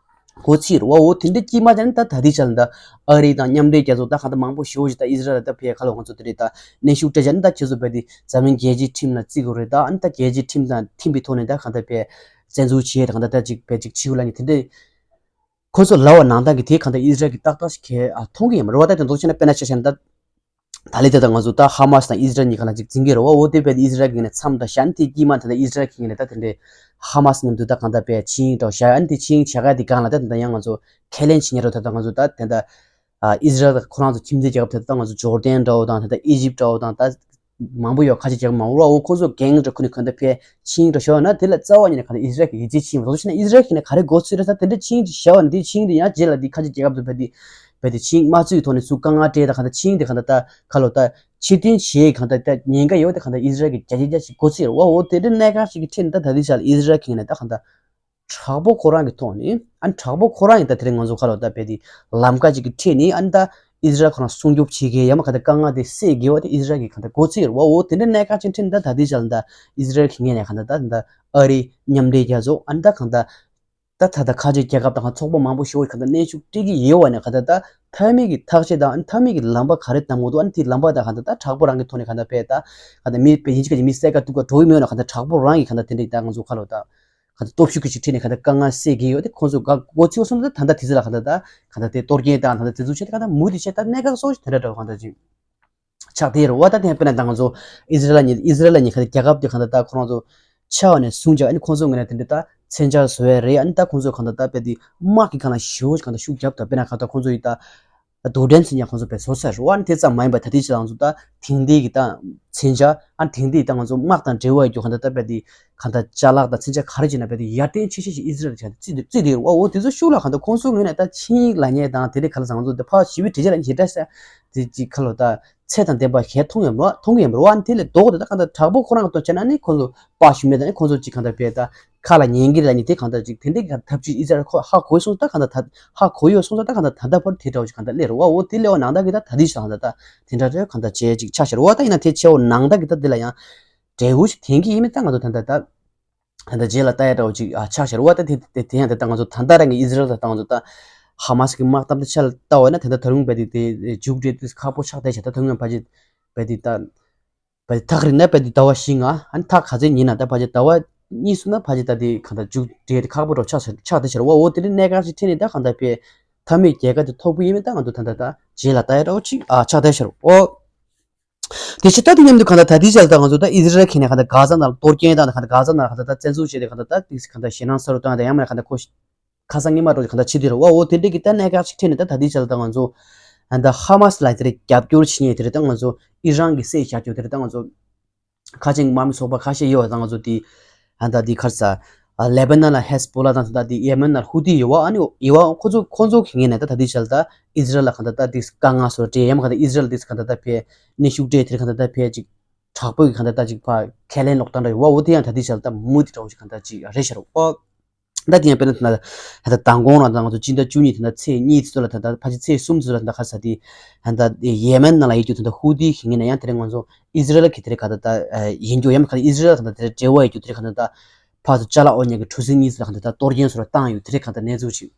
གོ་ཚིག་རེད་བ། འོ་དེ་འདྲ་དཀྱུས་མ་ཅན་ད་ད་ལྟའི་ཆ་ལ་ད་ཨ་རི་དང་མཉམ་འབྲེལ་རྒྱལ་ཚོགས་ད་གང་ལྟར་མང་པོ་ཞེ་པོ་ཞིག་ད་ཨི་ཟི་རལ་ལ་ད་བལ་ཁ་ལོ་ང་ཚོ་དེ་རིང་ད་གནོན་ཤུགས་སྤྲད་བྱས་ཨ་ནི་ད་ཁྱེད་ཚོ་བལ་དེ་འཛམ་གླིང་རྒྱལ་སྤྱིའི་ཁྲིམས་ལ་བརྩི་དགོས་རེད། ད་ཨ་ནི་ད་རྒྱལ་སྤྱིའི་ཁྲིམས་དང་མཐུན་པའི་ཐོག་ནས་ད་གང་ལྟར་བལ་བཙན་འཛུལ་བྱས་ད་གང་ལྟར་ད་ཅིག་བལ་ཅིག་ཕྱི་གུ་ལ་ནི་དེ་འདྲའི་ཁོ་ཚོ་ལབ་པ་ནང་ལྟར་གྱི་དེ་གང་ལྟར་ཨི་ཟི་རལ་གྱིས་ཏག་ཏག་ཞིག་གས་ཨ་མཐོང་གི་ཡོད་མ་རེད་བ། ད་དེ་མདོར་བཤད་ན་དཔེར་ན་ཆ་བཞག་ན་ད་ད་ལྟའི་དེ་ད་ང་ཚོ་ད་ཧ་མ་སི་དང་ཨི་ཟི་རལ་གཉིས་ཀ་ལ་ཅིག་འཛིང་གི་རེད་བ། འོ་དེ་བལ་ཨི་ཟི་རལ་གྱི་ནས་མཚམས་ད་བཞག་ནས་དེ་དཀྱུས་མ་ད་ལྟ་ཨི་ཟི་རལ་གྱི་ནས་ད་དེ་འདྲའི་ཧ་མ་སི་མཉམ་དུ་ད་གང་ལྟར་བལ་ཆིངས་ཡིག་འདྲ་བོ་བཞག་ཨ་ནི་དེ་ཆིངས་ཡིག་བཞག་ཡ་དེ་སྒང་ལ་ད་དེ་ད་ཡང་ང་ཚོ་ཁས་ལེན་བྱེད་མཁན་རེད། ད་ད་ང་ཚོ་ད་དེ་ད་ཨ་ཨི་ཟི་རལ་ཁོ་རང་ཚོ་ཁྱིམ་མཚེས་རྒྱལ་ཁབ་དེ་ད་ང་ཚོ་ཇོར་ཌན་འདྲ་བོ་དང་དེ་ད་ཨི་ཇིབ་འདྲ་བོ་དང་ད་མང་པོ་ཡོད། ཁ་ཆེ་རྒྱལ་ཁབ་མང་པོ་ར། འོ་ཁོ་ཚོ་གེང་འདྲ་ཁོ་ནས་གང་ལྟར་བལ་ཆིངས་ཡིག་འདྲ་བཞག་ན་དེ་ལ་རྩ་བ་ཉིད་ནས་གང་ལྟར་ཨི་ཟི་རལ་གྱིས་ཡིད་ཆེས་བྱེད་མི་ཐུབ་ཤེ་ན། ཨི་ཟི་རལ་གྱིས་ནས་ག་རེ་མགོ་ཚོས་རེད་ཟེར་ན་དེ་འདྲ་ཆིངས་ཡིག་ཅིག་བཞག་པ་ནི་དེ་ཆིངས་ཡིག་དེ་ཡང་རྗེས་ལ་དེ་ཁ་ཆེ་རྒྱལ་ཁབ་དེ་བལ་དེ་བལ་དེ་ཆིངས་ཡིག་མ་བརྩིས་ཐོག་ནས་ཚུར་དཀའ་ངལ་སྤྲད་ད་གང་ལྟར་ཆིངས་ཡིག་དེ་གང་ལྟར་ད་ཁ་ལོ་ད་ཕྱིར་འཐེན་བྱེད་གང་ལྟར་ད་ཉེན་ཁ་ཡོད་དེ་གང་ལྟར་ཨི་ཟི་རལ་གྱིས་བརྒྱ་ཆ་བརྒྱ་ཞིག་མགོ་ཚོས་རེད་བ། འོ་དེ་འདྲ་གནད་འགག་ཅིག་གི་ཁྲིད་ནས་ད་ད་ལྟའི་ཆ་ལ་ཨི་ཟི་རལ་གྱིས་ནས་ད་གང་ལྟར་དྲག་པོ་ཁོ་རང་གི་ཐོག་ནས་ཨ་ནི་དྲག་པོ་ཁོ་རང་ཡིན་ད་དེ་རིང་ང་ཚོ་ཁ་ལོ་ད་བལ་དེ་ལམ་ཁ་ཅིག་གི་ཁྲིད་ནས་ཨ་ནི་ད་ཨི་ཟི་རལ་ཁོ་རང་སྲུང་སྐྱོབ་བྱེད་མཁན་ཡང་མ་གང་ལྟར་དཀའ་ངལ་དེ་སེལ་དགོས་བ་དེ་ཨི་ཟི་རལ་གྱིས་གང་ལྟར་མགོ་ཚོས་རེད་བ། འོ་དེ་འདྲ་གནད་འགག་ཅན་ཁྲིད་ནས་ད་ད་ལྟའི་ཆ་ལ་ད་ཨི་ཟི་རལ་གྱི་ངོས་ནས་གང་ལྟར་ད་ད་ཨ་རི་མཉམ་འབྲེལ་རྒྱལ་ཚོགས་ཨ་ནི་ད་གང་ལྟར་ད་ད་ད་ཁ་ཆེ་རྒྱལ་ཁབ་དང་ཚོགས་པ་མང་པོ་ཞིག་གིས་གང་ལྟར་གནོན་ཤུགས་སྤྲད་ཀྱི་ཡོད་བ་ནས་གང་ལྟར་ད་མཐའ་མའི་གི་ཐག་གཅོད་དང་ཨ་ནི་མཐའ་མའི་གི་ལམ་པ་ག་རེ་བདམས་དགོས་འདུག་ཨ་ནི་དེ་ལམ་པ་དང་གང་ལྟར་ད་དྲག་པོ་རང་གི་ཐོག་ནས་གང་ལྟར་བལ་ད་གང་ལྟར་མི་བལ་ཡིན་གཅིག་ག་གཅིག་མི་བསད་ཀ་གཏུབ་ཀ་འགྲོ་གི་མེད་ན་གང་ལྟར་དྲག་པོ་རང་གིས་གང་ལྟར་དེ་འདྲ་ད་ང་ཚོ་ཁ་ལོ་ད་གང་ལྟར་སྟོབས་ཤུགས་ཀྱི་ཅིག་ཁྲིད་ནས་གང་ལྟར་དཀའ་ངལ་སེལ་གྱི་ཡོད་དེ་ཁོང་ཚོ་ག་མགོ་ཚོས་སོང་ད་ད་ལྟ་དེ་ཚོ་ལ་གང་ལྟར་ད་གང་ལྟར་དེ་གཏོར་སྐྱོན་དང་གང་ལྟར་དེ་ཚོ་བྱས་ཏེ་གང་ལྟར་མུ་མཐུད་བྱས་ད་གནད་འགག་སོགས་ཤིག་དེ་འདྲ་འདྲ་བ་གང་ལྟར་ཅིག་ཆགས་བསྡད་ཡོད་རེད་བ། ད་དེ་ཡང་དཔེར་ན་ད་ང་ཚོ་ཨི་ཟི་རལ་གཉིས་ཨི་ཟི་རལ་གཉིས་གང་ལྟར་རྒྱལ་ཁབ་དེ་གང་ལྟར་ད་ཁོ་རང་ཚོ་ཆགས་པ་ནས་བཟུང་ཅིག་ཨ་ནི་ཁོང་ཚོ་ངོས་ནས་དེ་འདྲ་ད་མཚོན་ཆ་བཟོ་ཡ་རེད། ཨ་ནི་ད་ཁོང་ཚོ་གང་ལྟར་ད་བལ་དེ་དམག་གི་སྒང་ལ་ཞེ་པོ་ཅིག་གང་ལྟར་ཤུགས་བརྒྱབ་ད་དཔེར་ན་གང་ལྟར་ཁོང་ཚོ་ཡི་ད་རྡུལ་ཕྲན་མཚོན་ཆ་ཁོང་ཚོ་བལ་བཟོ་ཚར་རེད་བ། ཨ་ནི་དེ་ཙམ་མ་ཡིན་པར་ད་ལྟའི་ཆ་ལ་ང་ཚོ་ད་དེང་དུས་ཀྱི་ད་མཚོན་ཆ་ཨ་ནི་དེང་དུས་ད་ང་ཚོ་དམག་དང་འབྲེལ་བ་ཡོད་རྒྱུ་གང་ལྟར་ད་བལ་དེ་གང་ལྟར་ཅ་ལག་དང་མཚོན་ཆ་ག་རེ་བྱས་ན་བལ་དེ་ཡར་ཐོན་ཆེ་ཤོས་ཤིག་ཨི་ཟི་རལ་གྱིས་བརྩིས་བརྩིས་བསྡད་ཡོད་རེད་བ། འོ་དེ་ཚོ་ཤུགས་ལ་གང་ལྟར་ཁོང་ཚོའི་ངོས་ནས་ད་ཆིངས་ཡིག་ལབ་མཁན་དང་དེ་འདྲའི་ག་ལ་ཟེར་ང་ཚོ་ད་ཕར་ཞི་བའི་གྲོས་ཆོད་ལ་ཞེ་དྲག་ས་དེ་ཅིག་ཁ་ལོ་ད་ཚད་དང་ལྡན་པ་གས་མཐོང་ཡོད་མ་རེད་མཐོང་གི་ཡོད་མ་རེད་བ། ཨ་ནི་དེ་ལས་ལྡོག་སྟེ་ད་གང་ལྟར་དྲག་པོ་ཁོ་རང་གི་དོན་བྱས་ན་ནི་ཁོང་ཚོ་དཔའ་ཞུམ་མེད་དང་ནི་ཁོང་ཚོ་ཅིག་གང་ལྟར་བལ་ད་ཁ་ལ་ཉན་གི་རེད་ལབ་མཁན་དེ་གང་ལྟར་ཅིག་དེ་འདྲའི་གི་ཐབས་ཇུས་ཨི་ཟི་རལ་ཁོ་ཧ་གོ་ཡོད་སོང་ད་གང་ལྟར་ད་ཧ་གོ་ཡོད་སོང་ད་ད་གང་ལྟར་ད་ལྟ་བར་དེ་འདྲ་བོ་ཅིག་གང་ལྟར་སླེབས་རེད་བ། འོ་དེ་སླེབས་པ་ནང་ལྟར་གི་ད་ད་དེ་ཞིག་གང་ལྟར་ད་དེ་འདྲ་རེད་གང་ལྟར་བྱས་ཅིག་ཆགས་ཤར་བ། ད་ཡིན་ན་དེ་ཆེ་བོ་ནང་ལྟར་གི་ད་དེ་ལ་ཡང་འབྲས་བུ་ཞིག་ཐོན་གི་ཡིན་མིན་ད་ང་ཚོ་ད་ལྟ་ད། ད་ལྟ་རྗེས་ལ་ལྟ་ཡ་འདྲ་བོ་ཅིག་ཨ་ཆགས་ཤར་བ། ད་དེ་དེ་དེ་ཡང་དེ་ལྟ་ང་ཚོ་ད་ལྟ་རང་གི་ཨི་ཟི་རལ་ད་ལྟ་ང་ཚོ་ད་ཧ་མ་སི་གི་དམག་དམ་དེ་ཆ་ལ་ལྟ་བ་ན་དེ་ལྟ་ད་རུང་བལ་དེ་དེ་མཇུག་འབྲས་དེ་ཁག་པོ་ཆགས་བསྡད་ཤག་ད་ད་རུང་ཡང་ཕལ་ཆེར་བལ་དེ་ད་བལ་དེ་ཐག་རིང་ན་བལ་དེ་ཟླ་བ་བཞི་ལྔ་ཨ་ནི་ཐག་ག་ཚོད་ཉེ་ན་ད་ཕལ་ཆེར་ཟླ་བ་གཉིས་གསུམ་ན་ཕལ་ཆེར་ད་དེ་གང་ལྟར་མཇུག་འབྲས་དེ་ཁག་པོ་འདྲ་བོ་ཆགས་ཆགས་བསྡད་ཤར་བ། འོ་དེ་འདྲའི་གནད་འགག་ཅིག་འཕྲད་ནས་ད་གང་ལྟར་བལ་མཐའ་མའི་རྒྱལ་ཁ་དེ་ཐོབ་གི་ཡིན་མིན་ད་ང་ཚོ་ད་ལྟ་ད་རྗེས་ལ་ལྟ་ཡ་འདྲ་བོ་ཅིག་ཨ་ཆགས་བསྡད་ཤར་བ། འོ། དེ་ཕྱིར་ད་དེ་མཉམ་དུ་གང་ལྟར་ད་ལྟའི་ཆར་ད་ང་ཚོ་ད་ཨི་ཟི་རལ་གྱིས་ནས་གང་ལྟར་གྷ་ཟ་ནང་ལ་གཏོར་སྐྱོན་བཏང་ནས་གང་ལྟར་གྷ་ཟ་ནང་ལ་གང་ལྟར་ད་བཙན་འཛུལ་བྱས་ཏེ་གང་ལྟར་ད་དེ་གང་ལྟར་ཞེད་སྣང་ཚ་རུ་བཏང་ཡ་དང་ཡང་མིན་ན་གང་ལྟར་ཁོ་ཁ་སང་ཉི་མ་འདྲ་བོ་གང་ལྟར་ཕྱིན་བསྡད་རེད་བ། འོ་དེ་འདྲའི་གི་ད་གནད་འགག་ཅིག་འཕྲད་ནས་ད་ད་ལྟའི་ཆར་ད་ང་ཚོ་ད་ཧ་མ་སི་ལ་དེ་རིང་རྒྱབ་སྐྱོར་བྱེད་མཁན་དེ་རིང་ད་ང་ཚོ་ཨི་རན་གྱིས་བསད་བཞག་རྒྱུ་དེ་རིང་ད་ང་ཚོ་ཁ་ཆེ་དམག་མི་ཚོགས་པ་ཁ་ཤས་ཡོད་པ་ད་ང་ཚོ་དེ་ད་ལྟ་དེ་ག་རེ་ཟེར་ལེ་བྷ་ནན་ལ་ཧེ་ཟི་བྷོ་ལ་དང་ད་ལྟ་དེ་ཡེ་མེན་ལ་ཧུ་ཐི་ཡོད་པ། ཨ་ནི་ཡོད་པ་ཁོ་ཚོ་ཁོ་ཚོ་གི་ངོས་ནས་ད་ད་ལྟའི་ཆར་ད་ཨི་ཟི་རལ་ལ་གང་ལྟར་ད་དེ་དཀའ་ངལ་བཟོ་འདྲ་ཡང་མིན་གང་ལྟར་ཨི་ཟི་རལ་དེ་གང་ལྟར་ད་བལ་གནོན་ཤུགས་སྤྲད་དེ་གང་ལྟར་ད་བལ་ཅིག་དྲག་པོའི་གང་ལྟར་ད་ཅིག་ཕར་ཁས་ལེན་ལོག་བཏང་འདྲ་ཡོད་པ། འོ་དེ་ཡང་ད་ལྟའི་ཆར་ད་མུ་མཐུད་འདྲ་བོ་ཞིག་གང་ལྟར་ཅིག་རེད་ཤག་རོ། ཨོ། ད་དེ་ཡང་དཔེར་ན་ད་ད་ལྟ་མདང་དགོང་རང་ད་ང་ཚོ་སྤྱི་ཟླ་བཅུ་གཉིས་དེ་ད་ཚེས་གཉིས་ཚོ་ལ་ད་ད་ཕལ་ཆེར་ཚེས་གསུམ་ཚོ་ལ་ད་ད་ག་རེ་ཟེར་དེ་ད་ད་ཡེ་མེན་ནང་ལ་ཡོད་རྒྱུ་ད་ད་ཧུ་ཐི་ཁེ་ངན་ན་ཡང་དེ་རིང་ང་ཚོ་ཨི་ཟི་རལ་གྱི་དེ་རིང་ག་ད་ད་ཡིན་རྒྱུ་ཡང་མིན་ག་ད་ཨི་ཟི་རལ་ག་ད་དེ་རིང་འབྲེལ་བ་ཡོད་རྒྱུ་དེ་རིང་ག་ད་ད་ཕར་ཚུར་ཅ་ལག་འོར་མཁན་གྱི་གྲུ་གཟིངས་གཉིས་ཚོ་ལ་གང་ལྟར་གཏོར་སྐྱོན་བཟོ་འདྲ་བཏང་ཡོད། དེ་རིང་གང་ལྟར་གནས་ཚུལ་ཅིག་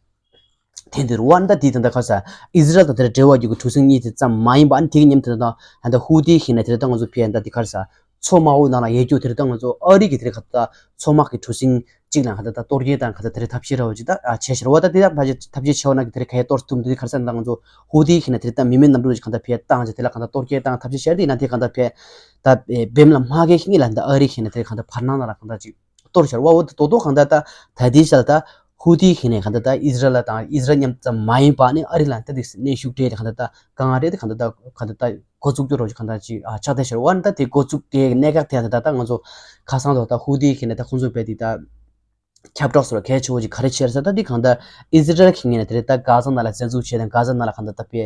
དེ་འདིར་འོ་ཨ་ནི་ད་དེ་ད་ལྟ་ག་རེ་ཟེར། ཨི་ཟི་རལ་དང་དེར་འབྲེལ་བ་ཡོད་ཀྱི་གྲུ་གཟིངས་གཉིས་དེ་ཙམ་མ་ཡིན་པ། ཨ་ནི་དེ་གི་མཉམ་དུ་ད་ལྟ་ཧུ་ཏི་ཁེ་ནས་དེར་ད་ང་ཚོ་ཕེ་ད་དེ་ག་རེ་ཟེར། མཚོ་དམར་པོའི་ནང་ལ་ཡོད་རྒྱུ་དེར་ད་ང་ཚོ་ཨ་རི་གི་དེར་ག་ད་མཚོ་དམག་གི་གྲུ་གཟིངས་གཅིག་ལ་ག་ད་ད་གཏོར་སྐྱོན་དང་ག་ད་དེར་ཐབས་ཤེས་ར་བ་ཅིག་ད་བྱས་ཤར་བ། ད་དེ་ད་ཕ་ཅིག་ཐབས་ཤེས་ཆེ་བ་ནང་གི་དེར་ག་ཡ་གཏོར་ཐུབ་འདུག་དེ་ག་རེ་ཟེར། ད་ང་ཚོ་ཧུ་ཏི་ཁེ་ནས་དེར་ད་མི་མེད་གནམ་གྲུ་ཅིག་ག་ད་ཕེ་བཏང་ཅིག་དེ་ལ་ག་ད་གཏོར་སྐྱོན་བཏང་ཐབས་ཤེས་བྱས་དེ་ན་དེ་ག་ད་ཕེ་ད་བེམ་ལ་མ་གེ་ཤིང་ལ་ད་ཨ་རི་ཁེ་ནས་དེར་ག་ད་བར་སྣང་ལ་ག་ད་ཅིག་གཏོར་ཤར་བ། འོ་དེ་ཏོག་ཏོག་གང་ལྟར་ད་ད་ལྟའི་ཆར་ད་ཧུ་ཏི་ཁེ་ནས་གང་ལྟར་ད་ཨི་ཟི་རལ་ལ་དང་ཨི་ཟི་རལ་མཉམ་ཙམ་མ་ཡིན་པ་ནི་ཨ་རི་ལ་ད་དེ་གནོན་ཤུགས་སྤྲད་དེ་གང་ལྟར་ད་དཀའ་ངལ་རེད། དེ་གང་ལྟར་ད་གང་ལྟར་ད་འགོ་བཙུགས་རྒྱུ་རོགས་ཀྱི་གང་ལྟར་ཅིག་ཨ་ཆགས་བསྡད་ཤར་བ། ནི་ད་དེ་འགོ་བཙུགས་དེ་གནད་འགག་དེ་ད་ད་ང་ཚོ་ཁ་སང་དུ་ད་ཧུ་ཏི་ཁེ་ནས་ད་ཁོང་ཚོ་བས་དེ་ད་ཁྱབ་བསྒྲགས་སོགས་གལ་ཆེ་བོ་ཅིག་ག་རེ་བྱས་ཟེར་ད་དེ་གང་ལྟར་ཨི་ཟི་རལ་གི་ངོས་ནས་དེ་རེད། ད་གྷ་ཛ་ནང་ལ་བཙན་འཛུལ་བྱས་དང་གྷ་ཛ་ནང་ལ་གང་ལྟར་ད་དཔེ་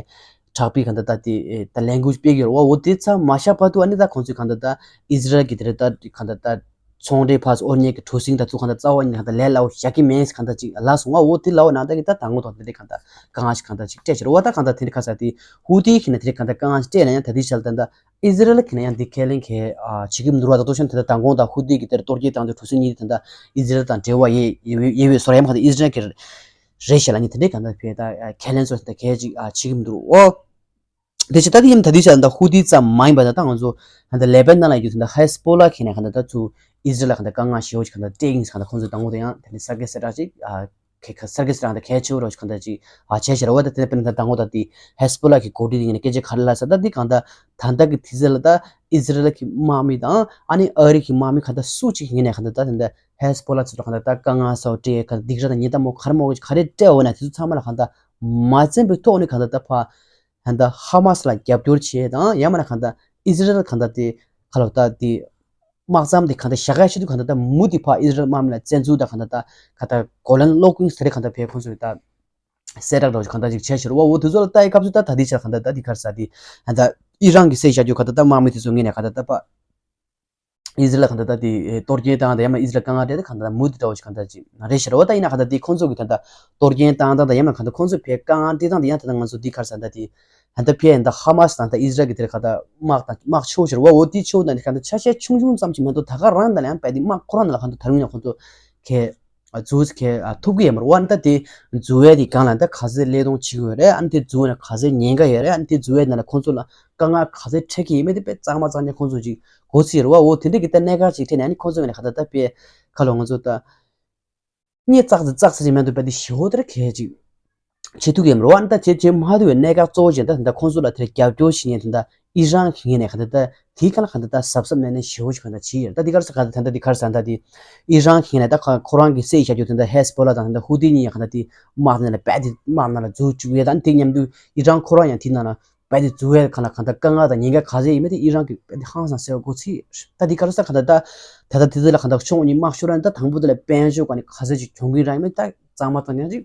དྲག་པོའི་གང་ལྟར་ད་དེ་ད་ལས་འགུལ་སྤེལ་གྱི་ཡོད་རེད་བ། འོ་དེ་ཚང་མ་བཞག་བར་དུ་ཨ་ནི་ད་ཁོང་ཚོས་གང་ལྟར་ད་ཨི་ཟི་རལ་གྱི་དེ་རེད། ད་གང་ལྟར་ད་ཚོང་འབྲེལ་ཕར་ཚུར་གཡོ་ཉེས་ཀྱི་གྲུ་གཟིངས་དང་ཚུར་གང་ལྟར་རྩ་བ་ཉིད་ནས་གང་ལྟར་ལས་སླ་བོ་བཞག་གི་མེད་གང་ལྟར་ཅིག་ལབ་སོང་བ། འོ་དེ་ལབ་པ་ནང་ད་གི་ད་དང་པོ་དང་དེ་རེད་གང་ལྟར་དཀའ་ངལ་ཞིག་གང་ལྟར་ཅིག་སྤྲད་ཤར་བ། ད་གང་ལྟར་དེ་འདྲ་ག་ས་དེ་ཧུ་ཏི་ཁེ་ནས་དེ་རེད་གང་ལྟར་དཀའ་ངལ་ཞིག་སྤྲད་ན་ཡང་ད་དེ་ཆར་ད་ད་ཨི་ཟི་རལ་གྱི་ནས་ཡང་འདི་ཁས་ལེན་གྱི་ཨ་བྱེད་ཀྱི་མི་འདུག་བ། ད་དུང་ཤ་དེ་ད་མདང་དགོང་དང་ཧུ་ཏི་གི་དེར་གཏོར་སྐྱོན་བཏང་རྒྱུ་གྲུ་གཟིངས་གཉིས་དེ་ད་ཨི་ཟི་རལ་དང་འབྲེལ་བ་ཡོད་ཡོད་ཡོད་པའི་བཟོ་འདྲ་ཡང་ག་ད་ཨི་ཟི་རལ་གྱི་རེད་ཤག་ལབ་ནི་དེ་འདྲའི་གང་ལྟར་བྱས་ད་ཁས་ལེན་བཟོ་ཞིག་ད་གས་ཅིག་ཨ་བྱེད་ཀྱི་མི་འདུག་འོ། དེ་བཞིན་ད་དེ་ཡིན་ད་དུས་ཙམ་ད་ཧུ་ཏི་ཙམ་མ་ཡིན་པ་ད་ད་ང་ཚོ་ད་ལེ་བན་ནན་ལ་ཡོད་ད་ཧེ་སི་བྷོ་ལ་ཁེ་ནས་གང་ད་ད་ཚུར་ཨི་ཟི་རལ་ལ་གང་ད་དཀའ་ངལ་ཞེ་པོ་ཞིག་གང་ད་སྤྲད་ཀྱིན་གང་ད་ཁོང་ཚོས་དང་པོ་དེ་ཡང་དེ་ནས་ས་གེ་སེ་ར་ཅིག་ཨ། གལ་གལ་སེ་ར་གང་ལྟར་གལ་ཆེ་བོ་རོགས་གང་ལྟར་ཅིག་ཨ་བྱས་ཤར་བ། ད་དེ་ནས་དཔེར་ན་ད་དང་པོ་ད་དེ་ཧེ་སི་བྷོ་ལ་གི་འགོ་ཁྲིད་དེ་ངས་སྐད་ཆ་ག་རེ་ལབ་ཟེར་ད་འདི་གང་ལྟར་ད་ལྟ་གི་དུས་ཚོད་ལ་ད་ཨི་ཟི་རལ་གྱི་དམག་མི་དང་ཨ་ནི་ཨ་རི་གི་དམག་མི་གང་ལྟར་སུ་གཅིག་ཡིན་ནའི་གང་ལྟར་ད་དེ་འདྲ་ཧེ་སི་བྷོ་ལ་ཚོ་ལ་གང་ལྟར་ད་དཀའ་ངལ་ཚ་བོ་སྤྲད་ག་སྡིགས་ར་དང་ཉེས་དམ་མོ་ག་རེ་མོ་ག་རེ་སྤྲད་འོ་ན་དེ་ཚོ་ཚང་མ་ལ་གང་ལྟར་མ་བཙན་པའི་ཐོག་ནས་གང་ལྟར་ད་ཕ་གང་ལྟར་ཧ་མ་སི་ལ་རྒྱབ་སྐྱོར་བྱས་དང་ཡང་མིན་ན་གང་ལྟར་ཨི་ཟི་རལ་གང་ལྟར་དེ་ག་ལ་ད་དེ། དམག་མཚམས་དེ་གང་ལྟར་བཞག་ཡ་ཆེད་དུ་གང་ལྟར་ད་མུ་མཐུད་ཕར་ཨི་ཟི་རལ་དམག་མི་ལ་བཙན་འཛུལ་དང་གང་ལྟར་ད་གང་ལྟར་གོ་ལན་སློག་གིན་ཟེར་གང་ལྟར་བས་ཁོང་ཚོས་ད་གསལ་བསྒྲགས་འདྲ་བོ་ཞིག་གང་ལྟར་ཅིག་བྱས་ཤར་བ། འོ་དེ་ཚོ་ལ་ལྟ་ཡི་སྐབས་སུ་ད་ད་དེ་ཆར་གང་ལྟར་ད་དེ་གར་ས་དེ་གང་ལྟར་ཨི་རན་གྱི་བསད་བཞག་རྒྱུ་གང་ལྟར་ད་དམག་མི་དེ་ཚོ་ངོས་ནས་གང་ལྟར་ད་ཕར་ཨི་ཟི་རལ་གང་ལྟར་ད་དེ་གཏོར་སྐྱོན་བཏང་དང་ཡང་མིན་ཨི་ཟི་རལ་དཀའ་ངལ་སྤྲད་དེ་གང་ལྟར་མུ་མཐུད་འདྲ་བོ་ཞིག་གང་ལྟར་ཅིག་རེད་ཤར་བ། ད་ཡིན་ན་གང་ལྟར་དེ་ཁོང་ཚོ་གི་ད་ལྟ་གཏོར་སྐྱོན་བཏང་དང་ད་ཡང་མིན་གང་ལྟར་ཁོང་ཚོ་ཕར་དཀའ་ངལ་སྤྲད་སྟངས་དེ་ཡང་ད་ལྟ་ང་ཚོ་འདི་གར་ས་ད་དེ་ད་ལྟ་ཕར་ཡང་ད་ཧ་མ་སི་དང་ད་ཨི་ཟི་རལ་གི་དེར་ག་ད་དམག་དང་དམག་ཆེ་བོ་ཤར་བ། འོ་དེ་ཆེ་བོ་དང་དེ་ག་ད་ཆ་ཤས་ཆུང་ཆུང་ཙམ་ཞིག་མ་གཏོགས་ད་ག་རང་ད་ལ་ཡང་བས་དེ་དམག་ཁོ་རང་ད་ལ་ག་ད་ད་རུང་ཡང་ཁོང་ཚོ་གས་འཛུལ་གས་ཐུབ་གི་ཡོད་མ་རེད་བ། ད་དེ་འཛུལ་བས་དེ་གང་ལ་ད་ག་ཚད་ལས་གཏོང་བྱེད་དགོས་རེད། ཨ་ནི་དེ་འཛུལ་ན་ག་ཚད་ཉེན་ཁ་ཡོད་རེད། ཨ་ནི་དེ་འཛུལ་བས་ན་ལ་ཁོང་ཚོ་ལ་དཀའ་ངལ་ག་ཚད་འཕྲད་ཀྱི་ཡིན་མིན་དེ་དཔེ་གཙང་མ་གཙང་རྐྱང་ཁོང་ཚོ་ཅིག་གོ་ཚིག་རེད་བ། འོ་དེ་འདྲ་གི་ད་གནད་འགག་ཅིག་འཕྲད་ནས་ཨ་ནི་ཁོང་ཚོ་ངས་ག་ད་ད་དཔེ་ཁ་ལོ་ང་ཚོ་ད། གཉིད་ཙག་ཙིག་ཙག་ཙིག་ཅིག་མེད་འདུག་པས་དེ་ཞེ་པོ་དེར་གལ་ཅིག་བྱེད་ཐུབ་ཀྱི་མ་རེད་བ། ཨ་ནི་ད་བྱེད་བྱེད་མ་ཐུབ་པའི་གནད་འགག་གཙོ་བོ་ཅན་ད་ད་ཁོང་ཚོ་ལ་དེར་རྒྱབ་སྐྱོར་བྱེད་མཁན་ད་ད་ཨི་རན་གྱི་ངོས་ནས་ག་ད་ད་དེའི་སྒང་ལ་ག་ད་ད་གཟབ་གཟབ་ནན་ནན་ཞེ་པོ་ཅིག་ག་ད་བྱེད་ཡོད་རེད། ད་དེ་ག་རེ་ཟེར་ག་ད་ད་ད་དེ་ག་རེ་ཟེར་ད་དེ་ཨི་རན་གྱི་ངོས་ནས་ད་ཁོ་ཁོ་རང་གི་བསད་བཞག་རྒྱུ་དེ་ད་ཧེ་སི་བྷོ་ལ་དང་ད་ཧུ་ཐི་གཉིས་ཡང་ག་ད་དེ་དམག་དེ་ལ་རྦད་དེ་དམག་ནང་ལ་འཛུལ་བཅུག་ཡོད། ད་ཨ་ནི་དེ་མཉམ་དུ་ཨི་རན་ཁོ་རང་ཡང་དེ་ནང་ལ་རྦད་དེ་འཛུལ་བའི་གང་ལ་གང་ལྟར་དཀའ་ངལ་དང་ཉེན་ཁ་ག་ཚད་ཡིན་མིན་དེ་ཨི་རན་གྱིས་རྦད་དེ་ཧང་སང་གསལ་པོ་གོ་ཚིག་ད་འདི་ག་རེ་ཟེར་གང་ལྟར་ད་ད་ལྟ་དེ་ཚོ་ལ་གང་ལྟར་ཕྱོགས་གཉིས་དམག་ཤོར་ར་ནི་ད་དང་པོ་དེ་ལ་དཔལ་འབྱོར་ག་ནས་ག་ཚད་ཅིག་གྱོང་གུན་རག་ཡིན་མིན་ད་གཙང་མ་གཙང་རྐྱང་ཅིག་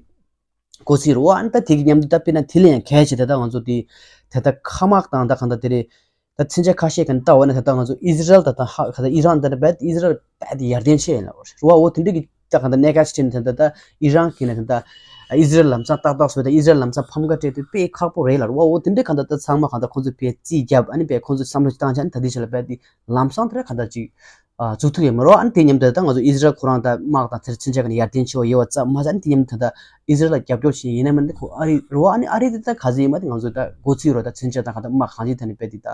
གོ་ཚིག་རེད་བ། ཨ་ནི་ད་དེ་གི་མཉམ་དུ་ད་དཔེར་ན་དེ་ལས་ཡང་གལ་ཆེ་དེ་ད་ང་ཚོ་དེ་ད་ལྟ་མཁའ་དམག་དང་ད་གང་ལྟར་དེ་རེད། ད་མཚོན་ཆ་ཁ་ཤས་ག་ནས་ལྟ་བ་ན་ད་ལྟ་ང་ཚོ་ཨི་ཟི་རལ་ད་ད་ཧ་ག་ད་ཨི་རན་ད་རྦད་ཨི་ཟི་རལ་རྦད་དེ་ཡར་ལྡན་ཆེ་ཡིན་ལ་རེད་བ། འོ་དེ་འདྲ་གི་ད་གང་ལྟར་གནད་འགག་ཅིག་ཆེ་ནི་ད་ད་ད་ཨི་རན་གྱི་ནས་ད་ད་ཨི་ཟི་རལ་ལམ་སང་ཏག་ཏག་བཟོས་ད་ཨི་ཟི་རལ་ལམ་སང་ཕམ་ཁ་སྤྲད་དུས་དཔེ་ཁག་པོ་རེད་ལ་རེད་བ། འོ་དེ་འདྲ་གང་ལྟར་ད་ཚང་མ་གང་ལྟར་ཁོང་ཚོས་དཔེ་རྩིས་བརྒྱབ་ཨ་ནི་དཔེ་ཁོང་ཚོས་བསམ་བློ་ཞིག་བཏང་བྱས་ཨ་ནི་ད་དེ་ཆ་ལ་རྦད་དེ་ལམ་སང་དེ་ར་གང་ལྟར་ཅིག་ཨ་འཛུགས་ཐུབ་ཡོད་མ་རེད་བ། ཨ་ནི་དེ་མཉམ་དུ་ད་ང་ཚོ་ཨི་ཟི་རལ་ཁོ་རང་ད་དམག་དང་དེར་མཚོན་ཆ་ག་ནས་ཡར་ལྡན་ཆེ་བ་ཡོད་པ་ཙམ་མ་ཟད་ཨ་ནི་དེ་མཉམ་དུ་ད་ཨི་ཟི་རལ་ལ་རྒྱབ་སྐྱོར་བྱེད་ཡིན་ན་མིན་ན་ཁོ་ཨ་རི་རེད་བ། ཨ་ནི་ཨ་རི་དེ་ད་ག་ཚོད་ཡིན་མ་དེ་ང་ཚོ་ད་གོ་ཚིག་རོ་ད་མཚོན་ཆ་དང་གང་ལྟར་དམག་གང་ཅིའི་ཐད་ནས་རྦད་དེ་ད་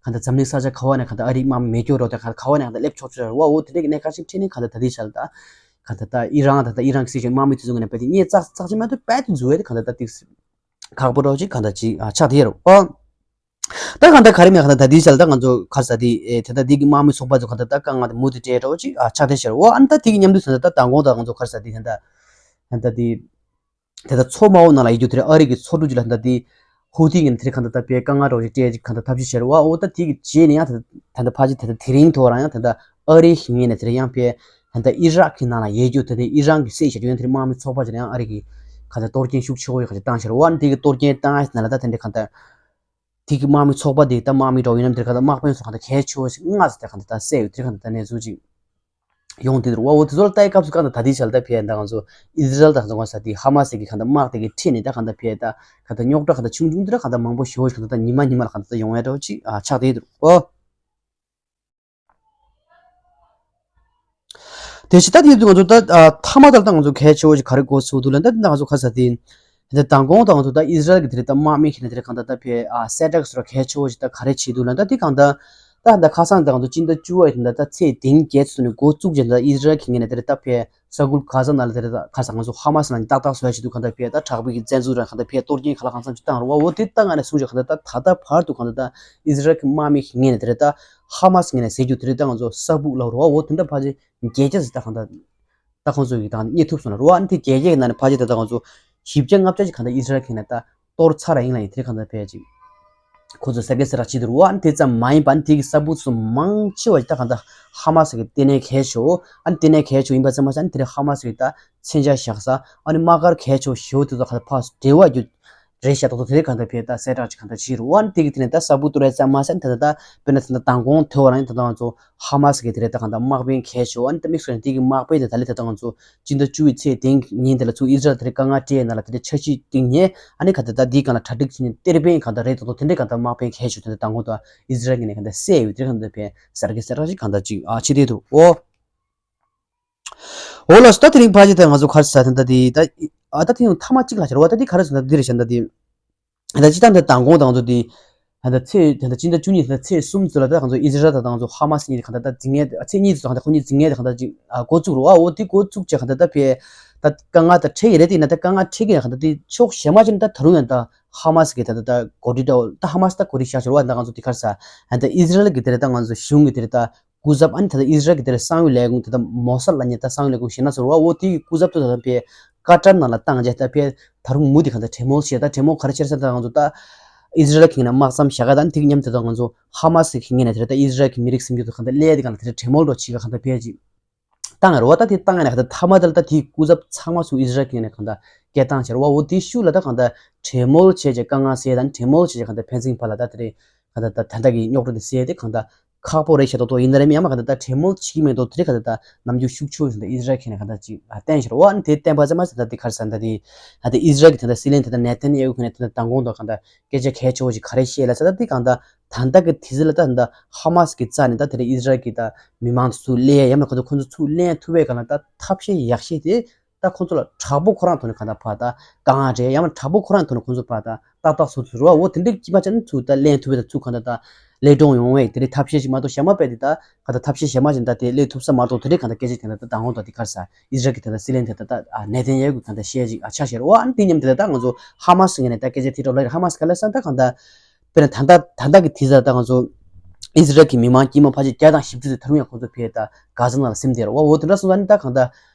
གང་ལྟར་འཛམ་གླིང་ས་ཆ་ག་བ་ནས་གང་ལྟར་ཨ་རིའི་དམག་མི་མེད་སྐྱོ་རོ་ད་གང་ལྟར་ག་བ་ནས་གང་ལྟར་སླེབས་ཆོག་ཆོག་རེད་བ། འོ་དེ་འདྲ་གི་གནད་འགག་ཅིག་འཕྲད་ནས་གང་ལྟར་ད་ལྟའི་ཆར་ད་གང་ལྟར་ད་ཨི་རན་དང་ད་ཨི་རན་གྱི་སྲིད་གཞུང་དམག་མི་དེ་ཚོ་ངོས་ནས་རྦད་དེ་གཉིད་ཙག་ཙག་ཅིག་མ་གཏོགས་རྦད་དེ་འཛུལ་བའི་དེ་གང་ལྟར་ད་ཏིག་ཁག་པོ་རོ་ཅིག་གང་ལྟར་ཅིག་ཨ་ཆགས་བསྡད་ཡོད་རེད་བ། ད་གང་ལྟར་ག་རེ་མེད་གང་ལྟར་ད་ལྟའི་ཆར་ད་ང་ཚོ་ག་རེ་ཟེར་དེ་ཨེ་དེ་ལྟར་འདི་གི་དམག་མི་ཚོགས་པ་ཚོ་གང་ལྟར་ད་དཀའ་ངལ་དེ་མུ་མཐུད་སྤྲད་རོ་ཅིག་ཨ་ཆགས་བསྡད་ཤར་བ། ཨ་ནི་ད་དེ་གི་མཉམ་དུ་ད་ད་མདང་དགོང་ད་ང་ཚོ་ག་རེ་ཟེར་དེ་ད་ད་ད་ད་དེ། དེ་ལྟར་མཚོ་དམར་པོ་ནང་ལ་ཡོད་རྒྱུ་དེ་རེད། ཨ་རི་གི་མཚོ་གྲུ་ཅིག་ལ་ད་དེ་ཧུ་ཐི་ངོས་ནས་དེ་རིང་གང་ལྟར་ད་དཔེ་དཀའ་ངལ་རོགས་ཅིག་སྤྲད་ཅིག་གང་ལྟར་ཐབས་ཤེས་བྱས་རེད་བ། འོ་ད་དེ་གི་རྗེས་ནས་ཡང་ད་ད་ད་ཕལ་ཆེར་ད་ད་དེ་རིང་ཐོག་རང་ཡང་ད་ད་ཨ་རི་ཞིག་ངོས་ནས་དེ་རིང་ཡང་དཔེ་ད་ད་ཨི་རག་གི་ནང་ལ་ཡོད་རྒྱུ་ད་ད་ཨི་རན་གི་བསད་བཞག་རྒྱུ་ཡང་དེ་རིང་དམག་མི་ཚོགས་པ་ཅིག་ལ་ཡང་ཨ་རི་གི་གང་ལྟར་གཏོར་སྐྱོན་ཤུགས་ཆེ་བོ་ཡོད་ག་ཅིག་བཏང་ཤར་བ། འོ་ད་དེ་གི་གཏོར་སྐྱོན་བཏང་ཡ་ནང་ལ་ད་དེ་འདྲ་གང་ལྟར། དེ་གི་དམག་མི་ཚོགས་པ་དེ་ད་དམག་མི་འདྲ་བོ་ཡིན་ནམ་དེར་ག་ད་དམག་དཔོན་སོགས་གང་ལྟར་གལ་ཆེ་བོ་ཞིག་ལྔ་ཙམ་དེར་གང་ལྟར་ད་བསད་ཡོད། དེར་གང་ལྟར་ད་གནས་ཚུལ་ཅིག་ཡོང་དེ་རུ་བ། འོ་དེ་ཚོ་ལ་ལྟ་ཡི་སྐབས་སུ་གང་ལྟར་ད་ལྟའི་ཆར་ལ་ད་ཕེ་ད་ང་ཚོ་ཨི་ཟི་རལ་དང་ང་ཚོ་ག་ས་དེ་ཧ་མ་སི་གི་གང་ལྟར་དམག་དེ་གི་ཁྲིད་ནས་ད་གང་ལྟར་ཕེ་ད་གང་ལྟར་རྙོག་དྲ་གང་ལྟར་ཆུང་ཆུང་དེ་ར་གང་ལྟར་མང་པོ་ཞེ་བོ་ཞིག་གང་ལྟར་ད་ཉི་མ་ཉི་མ་ལ་གང་ལྟར་ད་ཡོང་ཡ་འདྲ་བོ་ཅིག་ཨ་ཆགས་དེ་རུ་བ། དེ་བཞིན་ད་དེ་ང་ཚོ་ད་ཨ་མཐའ་མ་ལྟར་ད་ང་ཚོ་གལ་ཆེ་བོ་ཞིག་ག་རེ་གོ་ཚུལ་འདུག་ལ་ད་ད་ང་ཚོ་ག་ས་དེ་ དེ་མདང་དགོང་དང་དུ་ད་ཨིས་ར་ཨེལ་གྱི་དེ་རེད་ད་དམག་མི་ཁྱེད་ནས་དེ་རེད་གང་ད་ད་ཕེ་ཨ་གསལ་བསྒྲགས་སོགས་གལ་ཆེ་བོ་ཞིག་ད་ག་རེ་བྱེད་འདུག་ལ་ད་དེ་གང་ད་ད་ད་ཁ་སང་དང་དུ་སྤྱི་ཟླ་བཅུ་བ་ཡི་དེ་ད་ད་ཚེས་བདུན་བརྒྱད་ཚོ་ནས་འགོ་བཙུགས་རྗེས་ད་ཨིས་ར་ཨེལ་གྱི་ངོས་ནས་དེ་རེད་ད་ཕེ་ས་ཁུལ་གྷ་ཟ་ནང་ལ་དེ་རེད་ད་ཁ་སང་ང་ཚོ་ཧ་མ་སི་ནང་ནས་ཏག་ཏག་བཟོ་ཡ་བྱེད་འདུག་གང་ད་ཕེ་ད་དྲག་པོའི་གི་བཙན་འཛུལ་རང་གང་ད་ཕེ་གཏོར་སྐྱོན་ག་ལ་གང་འཚམ་ཅིག་བཏང་རུ་བ་འོ་དེ་ད་ང་ནས་གསུངས་རྗེས་གང་ད་ད་ད་ད་བར་དུ་གང་ད་ད་ཨིས་ར་ཨེལ་གྱི་དམག་མི་གི་ངོས་ནས་དེ་རེད་ད་ཧ་མ་སི་ངོས་ནས་ཟེར་རྒྱུ་དེ་རེད་ད་ང་ཚོ་ས་སྦུག་ལ་རུ་བ་འོ་དེ་འདྲ་ཕ་ཆེ་བརྒྱད་བརྒྱ་ཟེར་ད་གང་ད། ད་ཁོང་ཚོ་གི་དང་རྙེད་ཐུབ་སོང་ན་རུ་བ་ཨ་ནི་དེ་རྒྱལ་ཁའི་ནང་ནས་ཕལ་ཆེར་ད་ལྟ་ང་ཚོ་བཞི་བརྒྱ་ལྔ་བརྒྱ་ཅིག་གང་ལྟར་ཨིས་ར་ཨེལ་གྱི་ནས་ད་གཏོར་ཚར་ཡིན་ལ་ཡིན་དེ་གང་ལྟར་ཕལ་ཅིག་ཁོང་ཚོ་ཟེར་གི་ཟེར་ར་ཅིག་འདུག་རུ་བ་ཨ་ནི་དེ་ཙམ་མ་ཡིན་པ་ཨ་ནི་དེ་གི་ས་བུ་ཚོ་མང་ཆེ་བ་ཅིག་ད་གང་ལྟར་ཧ་མ་སི་གི་ལྟེ་གནས་གལ་ཆེ་བོ་ཨ་ནི་ལྟེ་གནས་གལ་ཆེ་བོ་ཡིན་པ་ཙམ་མ་ཟད་ཨ་ནི་དེ་རིང་ཧ་མ་སི་གི་ད་མཚོན་ཆ་བཞག་ས་ཨ་ནི་དམག་སྒར་གལ་ཆེ་བོ་ཞེ་བོ་དེ་ཚོ་གང་ལྟར་ཕར་འབྲེལ་བ་རྒྱུ། རེད་ཤག་ཏོག་ཏོག་དེ་རིང་གང་ལྟར་ཕེ་ད་གསལ་བསྒྲགས་ཅིག་གང་ལྟར་བྱེད་རུ་བ་ཨ་ནི་དེ་གི་དེ་ནས་ད་ས་བུ་ཏུ་རེ་ཙམ་མ་ཟད་ད་ད་དཔེར་ན་ད་ལྟ་མདང་དགོང་ཐོས་པ་རང་ད་ལྟ་ང་ཚོ་ཧ་མ་སི་གི་དེ་རེད་ད་གང་ལྟར་དམག་དཔོན་གལ་ཆེ་བ་ཨ་ནི་ད་དམིགས་སུ་ནས་དེ་གི་དམག་དཔོན་དེ་ད་ལི་ད་ལྟ་ང་ཚོ་སྤྱི་ཟླ་བཅུ་པའི་ཚེས་བདུན་ཉིན་དེ་ལ་ཚུར་ཨིས་ར་ཨེལ་དེ་རེད་དཀའ་ངལ་སྤྲད་ཡ་ན་ལ་དེ་རེད་འཆར་གཞི་བཏིང་ཉེ་ཨ་ནི་གང་ལྟར་ད་དེའི་སྒང་ལ་གྲ་སྒྲིག་བྱེད་ཉེ་གཏེར་དཔོན་གང་ལྟར་རེད་ད་ཏོག་དེ་འདྲས་གང་ལྟར་དམག་དཔོན་གལ་ཆེ་དེ་འདྲ་མདང་དགོང་ད་ཨིས་ར་ཨེལ་གི་ནས་གང་ལྟར་བསད་ཡོད་དེ་གང་ལྟར་ཕེ་གསར་གི་གསལ་བསྒྲགས་ཅིག་གང་ལྟར་ཅིག་ཨ་བྱེད་དེ་འདུག་ཨོ། འོ་ལགས་སོ། ད་དེ་རིང་ཕལ་ཆེར་ད་ང་ཚོ་ག་རེ་ཟེར་ད་ད་དེ་ད་ཨ་ད་དེ་ཡང་མཐའ་མ་གཅིག་ལ་ཤར་བ་ད་དེ་ག་རེ་ཟེར་ད་འདི་རེད་ཤག་ད་དེ་ད་སྤྱི་བཏང་ད་མདང་དགོང་ད་ང་ཚོ་དེ་ད་ད་ཚེས་ད་ད་སྤྱི་ཟླ་བཅུ་གཉིས་ད་ཚེས་གསུམ་ཚོ་ལ་ད་ང་ཚོ་ཨིས་ར་ཨེལ་ད་ད་ང་ཚོ་ཧ་མ་སི་གཉིས་ད་གང་ད་ད་འཛིང་ངེ་ཚེས་གཉིས་ཚོ་གང་ད་ཁོ་གཉིས་འཛིང་ངེ་ད་གང་ད་ཅིག་འགོ་བཙུགས་རུ་ཨ་འོ་དེ་འགོ་བཙུགས་བྱས་གང་ད་ད་ཕེ་ད་དཀའ་ངལ་ད་འཕྲད་ཀྱི་རེད་དེ་ཡིན་ན་ད་དཀའ་ངལ་འཕྲད་ཀྱི་ཡིན་ན་གང་ད་དེ་ཕྱོགས་གཞན་མ་ཅིག་ནས་ད་ད་རུང་ཡང་ད་ཧ་མ་སི་གི་ད་ད་ད་གོ་སྒྲིག་འདྲ་བོ་ད་ཧ་མ་སི་ད་གོ་སྒྲིག་བཞག་ཤར་བ་ད་ང་ཚོ་དེ་ག་རེ་ཟེར་ད་ཨིས་ར་ཨེལ་གི་དེ་རེད་ད་ང་ཚོ་གཞུང་གི་དེ་རེད་ད། སྐུ་ཚབ་ཨ་ནི་ད་ལྟ་ཨིས་ར་ཨེལ་གྱི་དེར་གསང་བའི་ལས་ཁུངས་དེ་ད་མོ་སཱད་ལབ་མཁན་ད་གསང་བའི་ལས་ཁུངས་གཞན་ན་ཟེར་བ་འོ་དེ་གི་སྐུ་ཚབ་དེ་ད་ལྟ་ཕེ་ཀ་ཏར་ནང་ལ་བཏང་རྗེས་ད་ཕེ་ད་རུང་མུ་དེ་གང་ལྟར་གྲོས་མོལ་བྱས་ད་གྲོས་མོལ་ག་རེ་བྱས་ཟེར་ད་ང་ཚོ་ད་ཨིས་ར་ཨེལ་གྱི་ངོས་ནས་དམག་མཚམས་བཞག་ག་ད་ཨ་ནི་དེ་གི་མཉམ་དུ་ད་ང་ཚོ་ཧ་མ་སི་གི་ངོས་ནས་དེ་ད་ཨིས་ར་ཨེལ་གྱི་མི་རིགས་སེམས་རྒྱུད་དེ་གང་ལྟར་སླེབས་དེ་གང་ལྟར་དེ་གྲོས་མོལ་འདྲ་བྱེད་ག་གང་ལྟར་ཕེ་ཅིག་བཏང་ཡ་རེད་བ། ད་དེ་བཏང་ཡ་ནས་གང་ལྟར་མཐའ་མ་དེ་ལ་ད་དེའི་སྐུ་ཚབ་ཚང་མ་ཚུར་ཨིས་ར་ཨེལ་གྱི་ངོས་ནས་གང་ལྟར་སྐད་བཏང་བྱས་རེད་བ། འོ་དེའི་ཤུགས་ལ་ད་གང་ལྟར་གྲོས་མོལ་བྱས་རྗེས་དཀའ་ངལ་སེལ་དང་གྲོས་མོལ་བྱས་རྗེས་གང་ལྟར་ཕན་ཚུན་བར་ལ་ད་དེ་རེད། གང་ལྟར་ད་ད་ལྟ་གི་རྙོག་དྲ་དེ་སེལ་ཏེ་གང་ལྟར་ཁག་པོ་རེད་ཤག་ཏོག་ཏོག་ཡིན་ན་རེད་མི་ཡང་མ་གང་ལྟར་ད་གྲོས་མོལ་བྱེད་ཀྱི་མེད་མདོག་དེ་རེད། གང་ལྟར་ད་ནམ་རྒྱུན་ཤུགས་ཆེ་ཟིན་ད་ཨིས་ར་ཨེལ་གྱི་ངོས་ནས་གང་ལྟར་ཅིག་བསྟན་ཤག་རེད་བ། ཨ་ནི་དེ་བསྟན་པ་ཙམ་མ་ཟད་ད་དེ་ག་རེ་ཟེར་ད་དེ་ད་ལྟ་ཨིས་ར་ཨེལ་གྱི་ད་ལྟ་སྲིད་བློན་ད་ལྟ་ནེ་ཐན་ཡ་ཧུ་གི་ངོས་ནས་ད་ལྟ་མདང་དགོང་དུ་གང་ལྟར་སྐད་ཆ་གལ་ཆེ་བོ་ཞིག་ག་རེ་བཤད་ལ་ཟེར་ད་དེ་གང་ལྟར་ད་ལྟ་གི་དུས་ཚོད་ལ་ད་ད་ཧ་མ་སི་གི་རྩ་ནས་ད་དེ་རིང་ཨིས་ར་ཨེལ་གྱི་ད་མི་མང་ཚོ་ཚུར་ལེན་ཡ་ཡང་མིན་ཁོ་ཚོ་ཁོ་ཚོ་ཚུར་ལེན་ཐུབ་པའི་སྒང་ལ་ད་ཐབས་ཤེས་ཡག་ཤོས་དེ་ད་ཁོ་ཚོ་ལ་དྲག་པོ་ཁོ་རང་ཐོག་ནས་གང་ལྟར་ཕར་ད་དཀའ་ངལ་འཕྲད་ཡ་ཡང་མིན་དྲག་པོ་ཁོ་རང་ཐོག་ནས་ཁོ་ཚོ་ཕར་ད་ཏག་ཏག་ཚུར་ཚུར་རུ་བ་འོ་དེ་འདྲའི་དཀྱིལ་མ་ཅན་ཚུར་ད་ལེན་ཐུབ་པའི་ད་ཚུར་གང་ལྟར་ད་ལེགས་གྲུབ་ཡོང་བའི་དེ་འདྲའི་ཐབས་ཤེས་ཤིག་མ་གཏོགས་གཞན་མ་དཔེ་དེ་ད་གང་ལྟར་ཐབས་ཤེས་གཞན་མ་ཅན་ད་དེ་ལེན་ཐུབ་ས་མ་གཏོགས་དེ་འདྲའི་གང་ལྟར་སྐད་ཆ་དེ་འདྲ་ད་མདང་དགོང་ད་དེ་ག་རེ་ཟེར་ཨིས་ར་ཨེལ་གྱི་ད་ད་སྲིད་བློན་དེ་ད་ད་ནེ་ཐན་ཡ་ཧུ་གི་གང་ལྟར་བཤད་ཅིག་ཨ་ཆ་བཞག་རེད་བ། ཨ་ནི་དེ་མཉམ་དེ་ད་ད་ང་ཚོ་ཧ་མ་སི་ངོས་ནས་ད་སྐད་ཆ་དེ་འདྲ་ལབ་ཧ་མ་སི་ག་ལ་ས་ད་གང་ལྟར། དཔེར་ན་ད་ལྟ་ད་ལྟ་གི་དུས་ཚོད་ད་ང་ཚོ་ཨིས་ར་ཨེལ་གྱི་མི་མང་དཀྱུས་མ་ཕལ་ཆེར་བརྒྱ་དང་བཞི་བཅུ་ཙམ་ད་རུང་ཡང་ཁོང་ཚོ་ཕེ་ད་གྷ་ཟ་ནང་ལ་སིམ་བསྡད་རེད་བ། འོ་དེ་འདྲ་སོང་ཙང་ནི་ད་གང་ལྟར་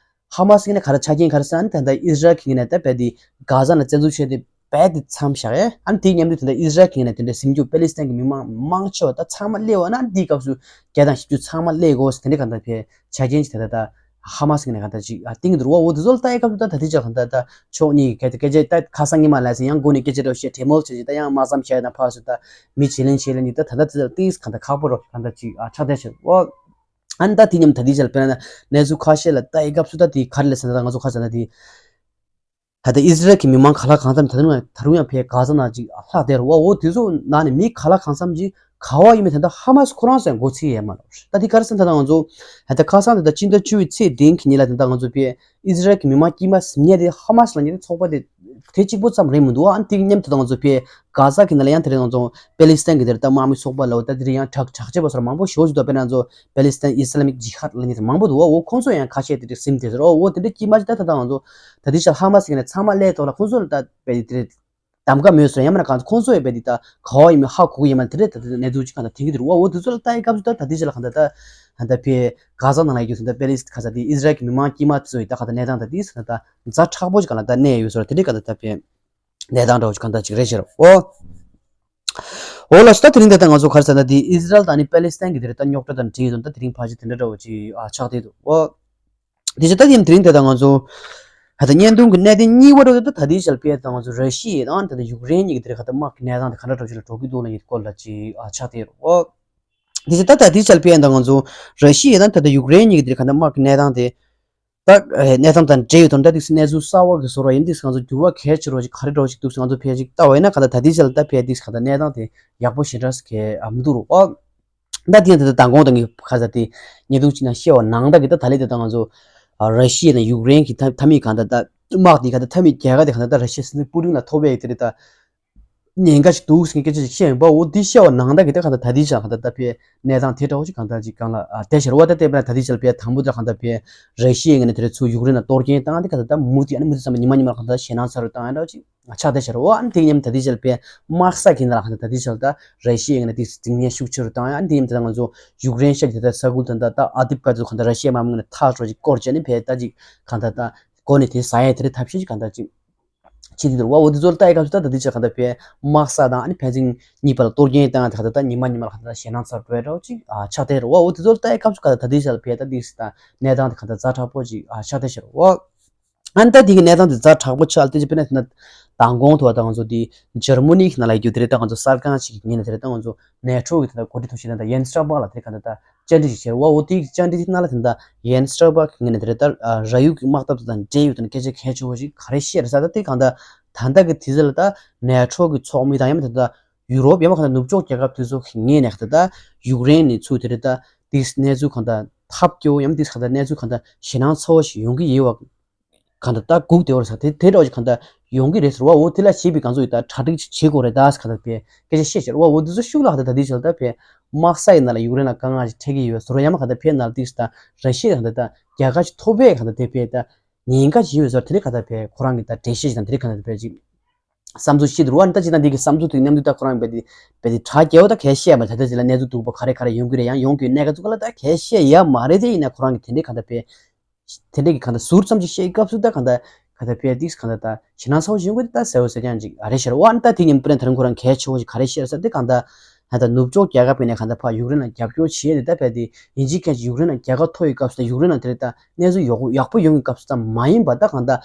ཧ་མ་སི་ངོས་ནས་ག་རེ་ཆ་རྐྱེན་ག་རེ་ཟེར་ན་ད་ལྟ་ཨིས་ར་ཨེལ་གྱི་ངོས་ནས་ད་རྦད་དེ་གྷ་ཟ་ནང་བཙན་འཛུལ་བྱས་ཏེ་རྦད་དེ་མཚམས་བཞག་ཡས། ཨ་ནི་དེའི་མཉམ་དུ་ད་ལྟ་ཨིས་ར་ཨེལ་གྱི་ངོས་ནས་དེ་འདྲ་སིམ་རྒྱུ་པེ་ལི་སི་ཐན་གྱི་མི་མང་མང་ཆེ་བ་ད་ཚང་མ་སླེབས་པ་ན་འདིའི་སྐབས་སུ་བརྒྱ་དང་བཞི་བཅུ་ཚང་མ་སླེབས་དགོས་ཟེར་དེ་འདྲ་གང་ལྟར་ཕེ་ཆ་རྐྱེན་ཅིག་ད་ལྟ་ད། ཧ་མ་སི་ངོས་ནས་གང་ལྟར་ཅིག་ཨ་བཏིང་གི་འདུག་རུ་བ། འོ་དེ་ཚོ་ལ་ལྟ་ཡི་སྐབས་སུ་ད་ད་ལྟའི་ཆར་གང་ལྟར་ད་ཕྱོགས་གཉིས་ཀྱི་སྐད་ཆ་སྐད་ཆ་ད་ཁ་སང་ཉི་མ་ལ་ཟེར་ཡང་སྒོ་ནས་སྐད་ཆ་འདྲ་བོ་བཤད་གྲོས་མོལ་བྱས་ཅིག་ད་ཡང་དམག་མཚམས་བཞག་ཡོད་ན་ཕར་སུ་ད་མི་བྱེད་ལེན་བྱེད་ལེན་གྱི་ད་ད་ལྟ་དེ་ལ་ཏིས་གང་ལྟར་ཁག་པོ་རུ་གང་ལྟར་ཅིག་ཨ་ཆགས་བསྡད་ཤག་འོ། ཨ་ནི་ད་དེ་མཉམ་ད་ལྟའི་ཆར་དཔེར་ན་གནས་ཚུལ་ཁ་ཤས་ལ་ལྟ་ཡི་སྐབས་སུ་ད་དེ་ག་རེ་ལབ་ཟེར་ན་ད་ང་ཚོ་ཁ་ཟེར་ན་དེ། ད་ལྟ་ཨིས་ར་ཨེལ་གྱི་མི་མང་ག་ལ་གང་འཚམ་ད་རུང་ད་རུང་ཡང་ཕེ་གྷ་ཟ་ནང་ཅིག་ལྷག་བསྡད་རུ་བ། འོ་དེ་ཚོ་ནང་ནས་མི་ག་ལ་གང་འཚམ་ཅིག་ག་བ་ཡིན་མིན་ད་ལྟ་ཧ་མ་སི་ཁོ་རང་ཚོ་ཡང་མགོ་ཚོད་ཡས་མ་རེད། ད་དེ་ག་རེ་ཟེར་ན་ད་ལྟ་ང་ཚོ་ད་ལྟ་ཁ་སང་ད་ལྟ་སྤྱི་ཟླ་བཅུ་པའི་ཚེས་བདུན་གྱི་ཉིན་ལ་ད་ལྟ་ང་ཚོ་ཕེ་ཨིས་ར་ཨེལ་གྱི་མི་མང་དཀྱུས་མ་ཟིན་ཉེ་དེ་ཧ་མ་སི་ལབ་མཁན་དེ་ཚོགས་པ་དེ་དེ་གཅིག་པོ་ཙམ་རེད་མི་འདུག་ཨ་ནི་དེ་གི་མཉམ་དུ་ད་ང་ཚོ་ཕེ་གྷ་ཟ་གི་ནང་ལ་ཡང་དེ་རེད། ང་ཚོ་པེ་ལི་སི་ཐན་གྱི་དེ་རེད་ད་དམག་མི་ཚོགས་པ་ལ་འོ་ད་དེ་རེད་ཡང་དྲག་དྲག་ཆས་པ་སོགས་མང་པོ་ཞེ་པོ་ཅིག་འདུག་དཔེར་ན་ང་ཚོ་པེ་ལི་སི་ཐན་ཨི་སི་ལ་མིག་ཇི་ཧཱད་ལབ་མཁན་དེ་མང་པོ་འདུག་འོ་ཁོང་ཚོ་ཡང་ཁ་ཤས་དེ་རེད་ཟིན་དེ་ཟེར། འོ་འོ་དེ་འདྲ་དཀྱུས་མ་ཅིག་ད་ད་ད་ང་ཚོ་ད་དེ་ཆ་ཧ་མ་སི་གི་ནས་ཚང་མ་སླེབས་ཐོག་ལ་ཁོང་ཚོ་ལ་ད་པེ་དེ་རེད། གདམ་ག་མེད་སོང་ཡང་མིན་ན་གང་ཁོང་ཚོ་ཡི་བས་འདི་ད་ག་བ་ཡིན་མིན་ཧ་གོ་གི་ཡིན་མ་དེ་རེད། ད་དེ་གནས་ཚུལ་ཅིག་གང་ལྟར་ཐེན་གི་འདུག་རུ་བ། འོ་དེ་ཚོ་ལ་ལྟ་ཡི་སྐབས་སུ་ད་ད་དེ་ཅི་ལ་གང་ལྟར་ད་ད་ད་ཕེ་གྷ་ཟ་ནང་ལ་ཡོད་རྒྱུ་ད་པེ་ལི་སི་ག་ས་དེ་ཨིས་ར་ཨེལ་གྱི་མི་མང་དཀྱུས་མ་དེ་ཚོ་ཡི་ད་གང་ལྟར་གནས་སྟངས་ད་དེ་ས་ད་ཛ་དྲག་པོ་ཅིག་གང་ལ་ད་གནས་ཡོད་སོང་དེ་འདྲའི་གང་ལྟར་ད་ཕེ་གནས་སྟངས་འདྲ་བོ་ཅིག་གང་ལྟར་ཅིག་རེད་ཤེར་འོ། འོ་ལ་སུ་ད་དེ་རིང་ད་ད་ང་ཚོ་ག་རེ་ཟེར་ན་དེ་ཨིས་ར་ཨེལ་དང་ནི་པེ་ལི་སི་ཐན་གྱི་དེ་རེད་ད་རྙོག་དྲ་དང་འབྲེལ་ཡོད་དོན་ད་དེ་རིང་ཕལ་ཆེར་དེ་འདྲ་འདྲ་བོ་ཅིག་ཨ་ཆགས་བསྡད་འདུག་འོ། དེ་བཞིན་ད་ཡིན་དེ་རིང་དེ་དང་ང་ཚོ་ད་ལྟ་བརྙན་ཐུང་གི་གནད་དོན་གཉིས་པ་འདྲ་བོ་དེ་ད་ད་ལྟའི་ཆར་ཕེ་ད་ང་ཚོ་ར་ཤི་ཡ་དང་ད་ལྟ་ཡུཀ་རེན་གཉིས་ཀྱི་དེ་རིང་ག་ད་དམག་གི་གནས་སྟངས་དེ་ག་འདྲ་འདྲ་བོ་ཅིག་ལ་འགྲོ་གི་འདུག་ལ་ཡིན་སྐོར་ལ་ཅིག་ཨ་ཆགས་བསྡད་ཡོད་རེད། འོ། དེ་བཞིན་ད་ད་ལྟའི་ཆར་ཕེ་ད་ང་ཚོ་ར་ཤི་ཡ་དང་ད་ལྟ་ཡུཀ་རེན་གཉིས་ཀྱི་དེ་རིང་ག་ད་དམག་གི་གནས་སྟངས་དེ་ད་གནས་སྟངས་དང་འབྲེལ་ཡོད་དོན་ད་དེ་གནས་ཚུལ་གསར་བ་གི་བཟོ་འདྲ་ཡིན་དེ་ང་ཚོ་འགྱུར་བ་གལ་ཆེ་རོ་ཅིག་ག་རེ་འདྲ་བོ་ཅིག་འདུག་ང་ཚོ་ཕལ་ཆེར་ལྟ་བ་ཡིན་ན་ག་ད་ད་ལྟའི་ཆར་ལ་ད་ཕེ་དེ་ག་ད་གནས་སྟངས་དེ་ཡག་པོ་ཞེ་དྲག་གི་མི་འདུག་རུ་བ། ད་དེ་ཡང་ད་ལྟ་མདང་དགོང་དང་གི་ཁ་ས་དེ་ཉེ་དུ་ཅི་ན་ཤེས་བ་ནང་ད་གི་ད་ད་ལེ་དེ་ད་ང་ཚོ་ཨ་ར་ཤི་ཡ་དང་ཡུཀ་རེན་གྱི་ད་ད་མི་གང་ད་ད་ དམག་དེ་ག་ད་མཐའ་མའི་རྒྱལ་ཁ་དེ་ག་ད་ད་ར་ཤི་ཡའི་སྲིད་འཛིན་པུ་ཏིན་ལ་ཐོབ་པའི་དེ་རེད་ད། ཉེན་ཁ་ཞིག་འདུག་ཟེར་མཁན་སྐད་ཆ་ཞིག་བཤད་ཡིན་པ། འོ་འདི་བཤད་པ་ནང་ལྟར་གྱི་ད་ག་ད་ད་ལྟའི་ཆ་ག་ད་ད་ཕའི་གནས་སྟངས་དེ་འདྲ་བོ་ཞིག་ག་ད་ཅིག་གང་ལ་ཨ་བསྡད་ཤར་བ། ད་ལྟའི་ཕའི་ད་ལྟའི་ཆ་ལ་ཕའི་དང་པོ་ད་ག་ད་ཕའི་ར་ཤི་ཡའི་ངོས་ནས་དེ་རེད་ཚུར་ཡུཀ་རེན་ལ་གཏོར་སྐྱོན་བཏང་དེ་ག་ད་ད་མུ་མཐུད་ཨ་ནི་མུ་མཐུད་ཙམ་ཉི་མ་ཉི་མ་ག་ད་ཞེད་སྣང་ཚ་རུ་བཏང་ཡ་འདྲ་བོ་ཅིག་ཆགས་བསྡད་ཤར་བ། ཨ་ནི་དེ་མཉམ་ད་ལྟའི་ཆ་ལ་ཕའི་དམག་ས་གི་ནང་ལ་ག་ད་ད་ལྟའི་ཆ་ལ་ད་ར་ཤི་ཡའི་ངོས་ནས་དེ་འཛིང་ཉེན་ཤུགས་ཆེ་རུ་བཏང་ཡ། ཨ་ནི་དེ་མཉམ་ད་ད་ང་ཚོ་ཡུཀ་རེན་ཤར་གྱི་ད་ད་ས་ཁུལ་ད་ད་ད་ཨ་དིབ་ག་ཚོ་ག་ད་ར་ཤི་ཡའི་དམག་མི་ངོས་ནས་ཐག་ཆོད་ཅིག་བསྐོར་བྱས་ནས་ཕའི་ད་ཅིག་ག་ད་ད་སྒོ་ནས་དེ་ཟ་ཡས་དེ་རེད་ཐབས་ཤེས་ཀྱི་གང་ལྟར་ཅིག་བྱེད་དེ་འདུག་བ། འོ་དེ་ཚོ་ལ་ལྟ་ཡི་སྐབས་སུ་ད་ད་དེ་ཆ་གང་ལྟར་ཕའི་དམག་ས་དང་ཨ་ནི་ཕན་ཚུན་གཉིས་བར་ལ་གཏོར་སྐྱོན་བཏང་ཡ་དེ་གང་ལྟར་ད་ཉི་མ་ཉི་མ་ལ་གང་ལྟར་ཞེད་སྣང་ཚ་རུ་འགྲོ་ཡ་འདྲ་བོ་ཅིག་ཨ་ཆགས་བསྡད་རེད་བ། འོ་དེ་ཚོ་ལ་ལྟ་ཡི་སྐབས་སུ་གང་ལྟར་ད་དེ་ཆ་ལ་ཕའི་ད་དེ་ད་གནས་སྟངས་དེ་གང་ལྟར་ཛ་དྲག་པོ་ཅིག་ཨ་ཆགས་བསྡད་ཤར་བ། ཨ་ནི་ད་དེ་གི་གནས་སྟངས་དེ་ཛ་དྲག་པོ་ཆགས་ལ་དེ་ཅི་དཔེར་ན་དེ་ན་མདང་དགོང་དུ་བ་ད་ང་ཚོ་དེ་འཇར་མ་ནི་གི་ནང་ལ་ཡོད་རྒྱུ་དེ་རེད། ད་ང་ཚོ་གསར་ཁང་ཞིག་གི་ངོས་ནས་དེ་རེད། ད་ང་ཚོ་ནེ་ཊོ་གི་དེ་ད་འགོ་ཁྲིད་ཐུག་ཤེས་ད་ཡན་སི་སྟོལ་པག་ལ་དེ་ག་ད་ད་བཅར་འདྲི་ཞིག་བྱས་རེད་བ། འོ་དེ་གི་བཅར་འདྲི་དེ་ནང་ལ་དེ་ད་ཡན་སི་སྟོལ་པག་གི་ངོས་ནས་དེ་རེད། ད་ར་ཡུག་གི་དམག་འཐབ་དེ་དང་འབྲེལ་ཡོད་དེ་ན་སྐད་ཆ་གལ་ཆེ་བོ་ཞིག་ག་རེ་བཤད་རེད་ཟེར། ད་དེ་གང་ད་ད་ལྟ་གི་དུས་ཚོད་ལ་ད་ནེ་ཊོ་གི་ཚོགས་མི་དང་ཡང་མིན་ད་ད་ཡུ་རོབ་ཡང་མིན་གང་ད་ནུབ་ཕྱོགས་རྒྱལ་ཁབ་དེ་ཚོ་གི་ངོས་ནས་ག་ད་ད་ཡུཀ་རེན་ནས་ཚུར་དེ་རེད། ད་དེ་གནས་ཚུལ་གང་ད་ཐབས་སྐྱོ་བོ་ཡང་མིན་དེ་ག་ད་གནས་ཚུལ་གང་ད་ཞེད་སྣང་ཚ་བོ་ཞིག་ཡོང་གི་ཡོད་བ། གང་ལྟར་ད་སྒུག་བསྡད་པ་རེད་ཟེར། དེ་དེ་འདྲ་བ་ཞིག་གང་ལྟར་ཡོང་གི་རེད་ཟེར་བ། འོ་དེ་ལ་ཞེད་པའི་གང་ཚོ་ཡོད་ད་གྲ་སྒྲིག་བྱེད་དགོས་རེད་ད་ཟེར་གང་ལྟར་ཕའི་སྐད་ཆ་བཤད་ཤར་བ། འོ་དེ་ཚོ་ཤུགས་ལ་གང་ལྟར་ད་དེ་ཟེར་ད་ཕའི་དམག་ས་ཡི་ནང་ལ་ཡུཀ་རེན་ལ་དཀའ་ངལ་ཞིག་འཕྲད་ཀྱི་ཡོད་ཟེར་བ། ཡང་མ་གང་ལྟར་ཕའི་ནང་ལ་དེ་ཟེར་ད་ར་ཤི་ཡ་གང་ལྟར་ད་རྒྱལ་ཁ་ཞིག་ཐོབ་པའི་གང་ལྟར་དེ་ཕའི་ད་ཉེན་ཁ་ཞིག་ཡོད་ཟེར་བ། དེ་རིགས་གང་ལྟར་ཕའི་ཁོ་རང་གི་ད་འགྲེལ་བཤད་ཞིག་དང་དེ་རིགས་གང་ལྟར་ཕའི་ཅིག་བསམ་ཚུལ་བཤད་འདུག་བ། ད་ཅི་ད་འདི་གི་བསམ་ཚུལ་དེ་མཉམ་དུ་ད་ཁོ་རང་རྦད་དེ་རྦད་དེ་དྲ་རྒྱ་བོ་ད་གལ་བཤད་མ་ད་ད་ཅི་ལ་གནས་ཚུལ་སྡུག་པོ་ག་རེ་ག་རེ་ཡོང་གི་རེད། ཡང་ཡོང་གི་གནད་འགག་ཚོ་ག་ལ་ད་གལ་བཤད་ཡ་མ་རེད། དེ་ཡིན་ན་ཁོ་རང་གི་དེ་འདྲའི་གང་ལྟར་དཔེ་དེ་འདྲའི་གི་གང་ལྟར་ཟུར་ཙམ་ཅིག་བཤད་སྐབས་སུ་ད་གང་ལྟར་གང་ལྟར་དཔེ་ཏིག་གང་ལྟར་ད་ཞེད་སྣང་ཚ་བོ་ཞིག་ཡོང་གི་ད་གསལ་བོ་གསལ་རྐྱང་ཅིག་ཨ་རེད་ཤར་བ། ད་དེ་ཉིན་པུ་རན་ད་རུང་ཁོ་རང་གལ་ཆེ་བོ་ཞིག་ག་རེ་བཤད་ས་དེ་གང་ལྟར་ད་ད་ནུབ་ཕྱོགས་རྒྱལ་ཁབ་ཡིན་ན་གང་ལྟར་ཕ་ཡུཀ་རེན་ལ་རྒྱབ་སྐྱོར་བྱེད་དེ་ད་དཔེ་དེ་ཡིན་གཅིག་མཁན་གཅིག་ཡུཀ་རེན་ལ་རྒྱལ་ཁ་ཐོབ་ཡོད་སྐབས་སུ་ད་ཡུཀ་རེན་ལ་དེ་རེད་ད་གནས་ཚུལ་ཡག་པོ་ཡག་པོ་ཡོང་གི་སྐབས་སུ་ད་མ་ཡིན་པ་ད་གང་ལྟར།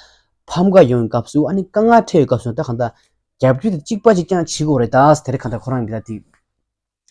ཕམ་ཁ་ཡོང་བའི་སྐབས་སུ་ཨ་ནི་དཀའ་ངལ་འཕྲད་པའི་སྐབས་སུ་ད་གང་ལྟར་རྒྱབ་སྐྱོར་དེ་གཅིག་པ་གཅིག་རྐྱང་བྱེད་དགོས་རེད་ད་ཟེར་དེ་རེད། གང་ལྟར་ཁོ་རང་གིས་ད་དེ་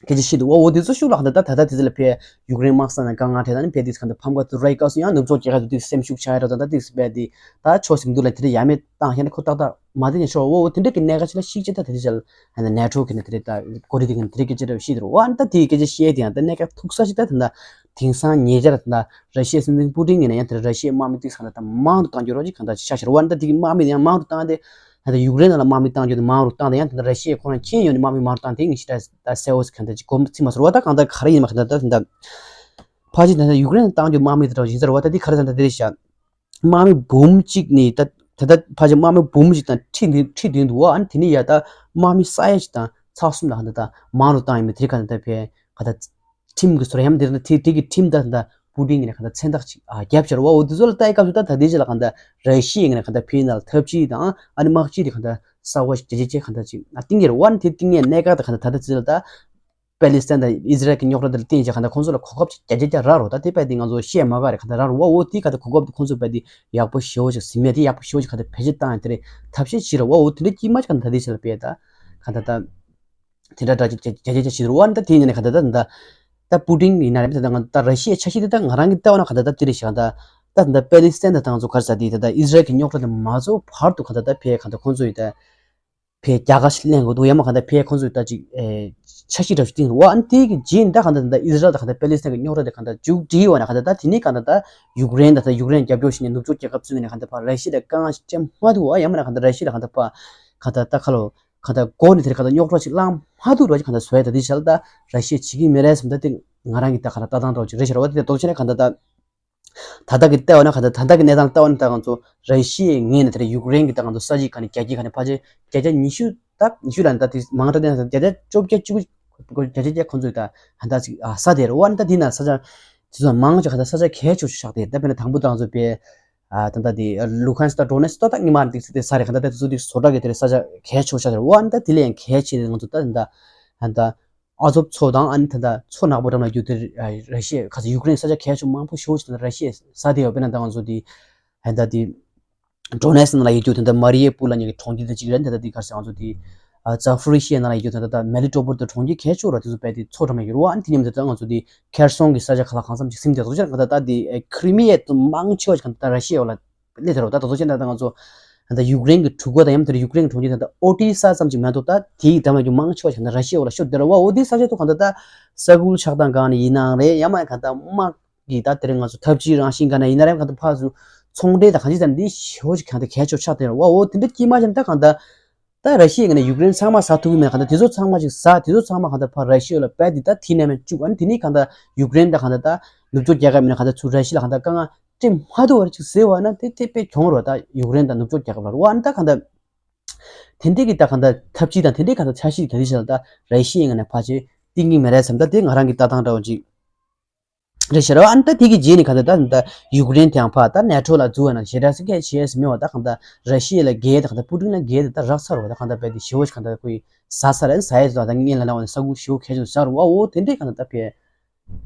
སྐད་ཆ་བཤད་འདུག་འོ་འོ་དེ་ཚོ་ཤུགས་ལ་གང་ལྟར་ད་ད་ལྟ་དེ་ཚོ་ལ་ཕའི་ཡུཀ་རེན་དམག་ས་ནང་དཀའ་ངལ་འཕྲད་ད་ནི་ཕའི་དེ་གང་ལྟར་ཕམ་ཁ་ཐུག་རེད་སྐབས་སུ་ཡང་ནུབ་ཕྱོགས་རྒྱལ་ཁབ་དེ་དུས་སེམས་ཤུགས་ཆག་ཡ་ར་ད་ད་དེ་ཕའི་དེ་ད་ཕྱོགས་ཟིན་འདུག་ལ་དེ་འདྲ་ཡ་མེད་བཏང་ཤེས་ན་ཁོ་ཏག་ཏག་མ་དེ་ནས་ཤོར་འོ་འོ་དེ་འདྲ་གི་གནད་འགག་ཅིག་ལ་ཤིག་ཅེ་ད་དེ་དེ་ཚོ་ལ་ཧ་ན་ནེ་ཊོ་གི་ནི་དེ་རེད་ད་གོ་རི་དེ་གི་ནི་དེ་རེད་སྐད་ཆ་རེ་བཤད་འདུག་འོ་ཨ་ནི་ད་དེ་གི་སྐད་ཆ་བཤད་དེ་ཡང་ད་གནད་འགག་ཐུག་ས་ཞིག་ད་དེ་འདྲ། དེང་སང་ཉེ་ཆར་ད་ར་ཤི་ཡའི་སྲིད་འཛིན་པུ་ཏིན་ངོས་ནས་ཡང་དེར་ར་ཤི་ཡའི་དམག་མི་ཏིག་ཚང་ལ་ད་མང་དུ་གཏང་རྒྱུ་རོགས་ཅིག་གང་ལྟར་ཅིག་ཤར་ཤར་བ་ད་དེ་གི་དམག་མི་ཡང་མང་དུ་བཏང་སྟེ་ད་ལྟ་ཡུཀ་རེན་ནང་ལ་དམག་མི་གཏང་རྒྱུ་དེ་མང་རུ་བཏང་སྟེ་ཡང་དེ་འདྲ་ར་ཤི་ཡའི་ཁོ་རང་མཁྱེན་ཡོད་ནས་དམག་མི་མང་རུ་བཏང་དེ་ངས་ཤི་ད་ད་གསལ་བོ་ཞིག་གང་ལྟར་ཅིག་གོམས་ཚིག་མ་ཟོར་བ་ད་གང་ལྟར་ག་རེ་ཡིན་མ་གང་ལྟར་ད་ད་ཕལ་ཆེར་ད་ལྟ་ཡུཀ་རེན་ནང་གཏང་རྒྱུ་དམག་མི་དེ་འདྲ་ཡིན་ཟེར་བ་ད་དེ་ག་རེ་ད་ད་དེ་རེད་ཤག་དམག་མི་འབུམ་གཅིག་ནས་ད་ད་ལྟ་ཕལ་ཆེར་དམག་མི་འབུམ་གཅིག་དང་ཁྲི་འདི་ཁྲི་བདུན་འདུག་བ། ཨ་ནི་དེ་ནས་ཡ་ད་དམག་མི་ས་ཡ་གཅིག་དང་ཚེག་གསུམ་ལ་ག་ད་ད་མང་རུ་བཏང་ཡོད་མེད་དེ་ག་ད་ད་ཕའི་ག་ད་ཁྲིམས་ཀྱི་ཟུར་ཡམ་དེ་ད་དེ་དེ་གི་ཁྲིམས་ད་ད་པུ་ཏིན་གྱི་ནས་ག་ད་མཚན་རྟགས་ཅིག་ཨ་བརྒྱབ་ཤར་བ། འོ་དེ་ཚོ་ལ་ལྟ་ཡི་སྐབས་སུ་ད་ད་དེ་རྗེས་ལ་ག་ད་ར་ཤི་ཡའི་ནས་ག་ད་ཕའི་ནང་ལ་ཐབས་ཇུས་དང་ཨ་ནི་དམག་སྤྱི་དེ་ག་ད་གསར་བ་ཞིག་རྒྱ་ཆེ་ཆེ་ག་ད་ཅིག་ཨ་གཏིང་གི་རེད་བ། ཨ་ནི་དེ་གཏིང་ངེས་གནད་འགག་ད་ག་ད་ད་ད་དེ་ཚོ་ལ་ད། པེ་ལི་སི་ཐན་དང་ཨི་ཟི་རལ་གྱི་རྙོག་དྲ་དེ་ལ་བརྟེན་བྱས་གང་ལྟར་ཁོང་ཚོ་ལ་གོ་སྐབས་ཅིག་བརྒྱ་ཆ་བརྒྱ་རག་རོགས་ད་དེ་པས་དེ་ང་ཚོ་བཤད་མ་དགའ་རེད་གང་ལྟར་རག་རོགས་བ། འོ་དེ་གང་ལྟར་གོ་སྐབས་དེ་ཁོང་ཚོ་པས་དེ་ཡག་པོ་ཞེ་བོ་ཅིག་ཟིན་མེད་དེ་ཡག་པོ་ཞེ་བོ་ཅིག་གང་ལྟར་བེད་སྤྱོད་བཏང་ཡང་དེ་རེད་ཐབས་ཤེས་བྱེད་རོགས་བ། འོ་དེ་འདྲ་དཀྱིལ་མ་ཅིག་གང་ལྟར་ད་དེ་བྱས་ལ་པས་ད་གང་ལྟར་ད་དེ་འདྲ་འདྲ་ཅིག་བརྒྱ་ཆ་བརྒྱ་ཆ་བྱེད་རོགས་བ། ད་དེ་ཡིན་ནའི་གང་ལྟར་ད་ད་ད་པུ་ཏིན་ཡིན་ན་རེད། ད་ད་ང་ད་ར་ཤི་ཡའི་འཆར་གཞི་དེ་ད་ང་རང་གི་ལྟ་བ་ན་གང་ལྟར་ད་དེ་རེད་ཤག་ད་ད་ད་པེ་ལི་སི་ཐན་དང་ད་ང་ཚོ་ག་རེ་ཟེར་དེ་ད་ད་ཨི་ཟི་རལ་གྱི་རྙོག་དྲ་དེ་མ་རྫོགས་བར་དུ་གང་ལྟར་ད་པས་གང་ལྟར་ཁོང་ཚོ་ཡི་ད། ཕའི་རྒྱལ་ཁ་ཞིག་ལེན་དགོས་འདུག་ཡང་མ་གང་ལྟར་ཕའི་ཁོང་ཚོས་ད་ཅིག་ཨེ་འཆར་གཞི་འདྲ་ཞིག་བཏིང་འདུག་བ། ཨ་ནི་དེ་གི་རྗེས་ནི་ད་གང་ལྟར་ད་ཨི་ཟི་རལ་དང་གང་ལྟར་པེ་ལི་སི་ཐན་གྱི་རྙོག་དྲ་དེ་གང་ལྟར་མཇུག་སྒྲིལ་བ་ན་གང་ལྟར་ད་དེ་ནས་གང་ལྟར་ད་ཡུཀ་རེན་དང་ད་ཡུཀ་རེན་རྒྱབ་སྐྱོར་བྱེད་མཁན་ནུབ་ཕྱོགས་རྒྱལ་ཁབ་ཚོའི་ནས་གང་ལྟར་ཕར་ར་ཤི་ཡ་དང་དཀའ་ངལ་ཞིག་འཕྲད་མ་ཐུབ་བ། ཡང་མིན་ན་གང་ལྟར་ར་ཤི་ཡ་དང་གང་ལྟར་ཕར་གང་ལྟར་ད་ཁ་ལོ་གང་ལྟར་མགོ་ནས་དེར་གང་ལྟར་རྙོག་དྲ་ཞིག་བསླངས་མ་ཐུབ་ར་ཅིག་གང་ལྟར་བཟོ་ཡ་ད་དེ་བྱས་ལ་ད་ར་ཤི་ཡས་བྱེད་ཀྱི་མེད་རེད་བསམ། ད་དེ་ང་རང་གི་ད་གང་ལྟར་ལྟ་སྟངས་འདྲ་ཅིག་རེད་ཤག་ར་བ། དེ་ལྟ་བྱས་ན་གང་ལྟར་ད། ད་ལྟ་གི་ལྟ་བ་ན་གང་ལྟར་ད་ལྟ་གི་གནས་སྟངས་ལྟ་བ་ན་ད་ང་ཚོ་ར་ཤི་ཡའི་ངོས་ནས་དེ་ཡུཀ་རེན་གྱི་ད་ང་ཚོ་ས་གཞི་ག་ནས་རྒྱ་སྐྱེད་ག་ནས་ཕལ་ཆེར་བརྒྱ་ཆ་ཉི་ཤུ་ད་ཉི་ཤུ་ལ་ད་དེ་མང་དྲགས་ནས་བརྒྱ་ཆ་བཅོ་བརྒྱད་བཅུ་དགུ་བརྒྱ་ཆ་བརྒྱ་ཁོང་ཚོས་ད་ཧ་ད་ཅིག་ཨ་ས་དེ་རེད་བ། ད་འདི་ན་ས་ཆ་དེ་ཚོ་མང་ཆེ་ག་ད་ས་ཆ་གལ་ཆེ་ཤོས་ཆགས་ཏེ་ད་དཔེར་ན་དང་པོ་ད་ང་ཚོ་པའི་ཨ་ད་ད་དེ་ལུ་ཧན་སི་ད་ཌོ་ནེ་སི་ད་ད་ཉི་མ་འདི་ཚོ་དེ་ས་རེད། ག་ད་ད་དེ་ཚོ་དེ་བཟོ་གྲྭ་གི་དེ་རེད། ས་ཆ་གལ་ཆེ་ཤོས་ཆགས་རེད་བ། ད་དེ་ལས་ཡང་གལ་ཆེ་ང་ཚོ་ད་ད་ད་ཨ་ཛོབ་མཚོ་དང་ཨ་ནི་ད་ལྟ་མཚོ་ནག་པོ་འགྲམ་ལ་རྒྱུ་དེ་ར་ཤི་ཡ་ཁ་ས་ཡུཀ་རེན་ས་ཆ་གལ་ཆེ་མང་པོ་ཞེ་པོ་ཅིག་ད་ལྟ་ར་ཤི་ཡའི་ས་དེ་ཡོད། དཔེར་ན་ད་ང་ཚོ་དེ་ཧན་ད་དེ་ཌོ་ནེ་སི་ནང་ལ་ཡོད་རྒྱུ་དེ་ད་མ་རི་ཡེ་པུ་ལ་ཉེ་གི་གྲོང་ཁྱེར་དེ་གཅིག་རེད། ད་ལྟ་དེ་ག་རེ་ཟེར་ང་ཚོ་དེ་ཨ་ཛ་ཕུ་རི་ཤི་ཡ་ནང་ལ་ཡོད་རྒྱུ་དེ་ད་ལྟ་མེ་ལི་ཊོ་པོལ་དེ་གྲོང་ཁྱེར་གལ་ཆེ་ར་དེ་ཚོ་རྦད་དེ་མཚོ་འགྲམ་ལ་ཡོད་རེད་བ། ཨ་ནི་དེ་མཉམ་དུ་ད་ང་ཚོ་དེ་ཁེར་སོང་གི་ས་ཆ་ཁ་ལ་གང་འཚམ་ཅིག་ཟིན་བསྡད་འདུག་ཅེ་ན་ག་ད་ད་དེ་ཁི་རི་མི་ཡ་དུ་མང་ཆེ་བ་ཞིག་ག་ད་ད་ར་ཤི་ཡ་ལ་སླེབས་དེ་རོ། ད་དོ་ཚོ་ཆེ་ན་ད་ང་ཚོ་ད་ཡུཀ་རེན་གྱི་གྲུ་ཁ་དང་ཡང་དེར་ཡུཀ་རེན་གྱི་གྲོང་ཁྱེར་དང་ད་ཨོ་ཏི་ས་ཙམ་ཅིག་མ་གཏོགས་ད་དེའི་འགྲམ་ལ་ཡོད་མང་ཆེ་བ་ཞིག་ད་ར་ཤི་ཡ་ལ་ཤོར་དེ་རོ་བ། འོ་དེའི་ས་ཆ་དུ་གང་ད་ད་ས་ཁུལ་ཆགས་སྟངས་སྒང་ནས་ཡིན་ནའང་རེད། ཡང་མ་གང་ད་དམག་གི་ད་དེ་རིང་ང་ཚོ་འཐབ་ཇུས་རང་བཞིན་སྒང་ནས་ཡིན་ན་རེད། གང་ད་ཕར་ཚུར་ ཚོང་འབྲེལ་དང་གང་ཅི་ཙམ་འདི་ཞེ་པོ་ཅིག་གང་ལྟར་གལ་ཆེ་ཆགས་བསྡད་རེད་བ། འོ་དེ་འདྲ་དཀྱིལ་མ་བྱས་ན་ད་གང་ལྟར་ད་ར་ཤི་ཡའི་ངོས་ནས་ཡུཀ་རེན་ཚང་མ་ཟ་ཐུབ་ཀྱི་མེད། གང་ལྟར་དེ་ཚོ་ཚང་མ་ཅིག་ཟ། དེ་ཚོ་ཚང་མ་གང་ལྟར་ཕར་ར་ཤི་ཡ་ལ་རྦད་དེ་ད་དེ་ནས་མར་བཅུག་ཨ་ནི་དེ་ནས་གང་ལྟར་ཡུཀ་རེན་དང་གང་ལྟར་ད་ནུབ་ཕྱོགས་རྒྱལ་ཁབ་མི་སྣ་གང་ལྟར་ཚུར་ར་ཤི་ཡ་ལ་གང་ལྟར་དཀའ་ངལ་སྤྲད་མ་ཐུབ་པ་ཅིག་ཟེར་བ་ན་དེ་དེ་དཔེ་གྱོང་རེད་བ། ད་ཡུཀ་རེན་དང་ནུབ་ཕྱོགས་རྒྱལ་ཁབ་ལ་རེད་བ། ཨ་ནི་ད་གང་ལྟར། དེ་འདྲའི་གི་ད་གང་ལྟར་ཐབས་ཇུས་དང་དེ་འདྲའི་གང་ལྟར་འཆར་གཞི་ག་རེ་བྱས་ལ་ད་ར་ཤི་ཡའི་ངོས་ནས་ཕར་ཆེ་གཏིང་གི་མེད་རེད་བསམ། ད་དེ་ང་རང་གི་ལྟ་སྟངས་འདྲ་བོ་ཅིག་རེད་ཤག་ར་བ། ཨ་ནི་ད་དེ་གི་རྗེས་ནས་གང་ལྟར་ད་ད་ཡུཀ་རེན་དེའང་ཕར་ད་ནེ་ཊོ་ལ་འཛུལ་བ་ན་ཞེ་དྲག་སེ་སྐད་ཆེ་ཡས་མེད་བ། ད་གང་ལྟར་ར་ཤི་ཡ་ལ་རྒྱལ་ད་གང་ལྟར་པུ་ཏིན་ལ་རྒྱལ་དེ་ད་རག་ཚར་བ། ད་གང་ལྟར་རྦད་དེ་ཞེ་པོ་ཅིག་གང་ལྟར་ཁོ་ཡི་ཟ་ས་རེད། ཟ་ཡས་ད་ད་ངས་ལབ་ན་བ་ནི་ས་ཁུག་ཞེ་པོ་གལ་ཆེན་པོ་ཟ་རུ་བ། འོ་དེ་འདྲའི་གང་ལྟར་ད་ཕེ་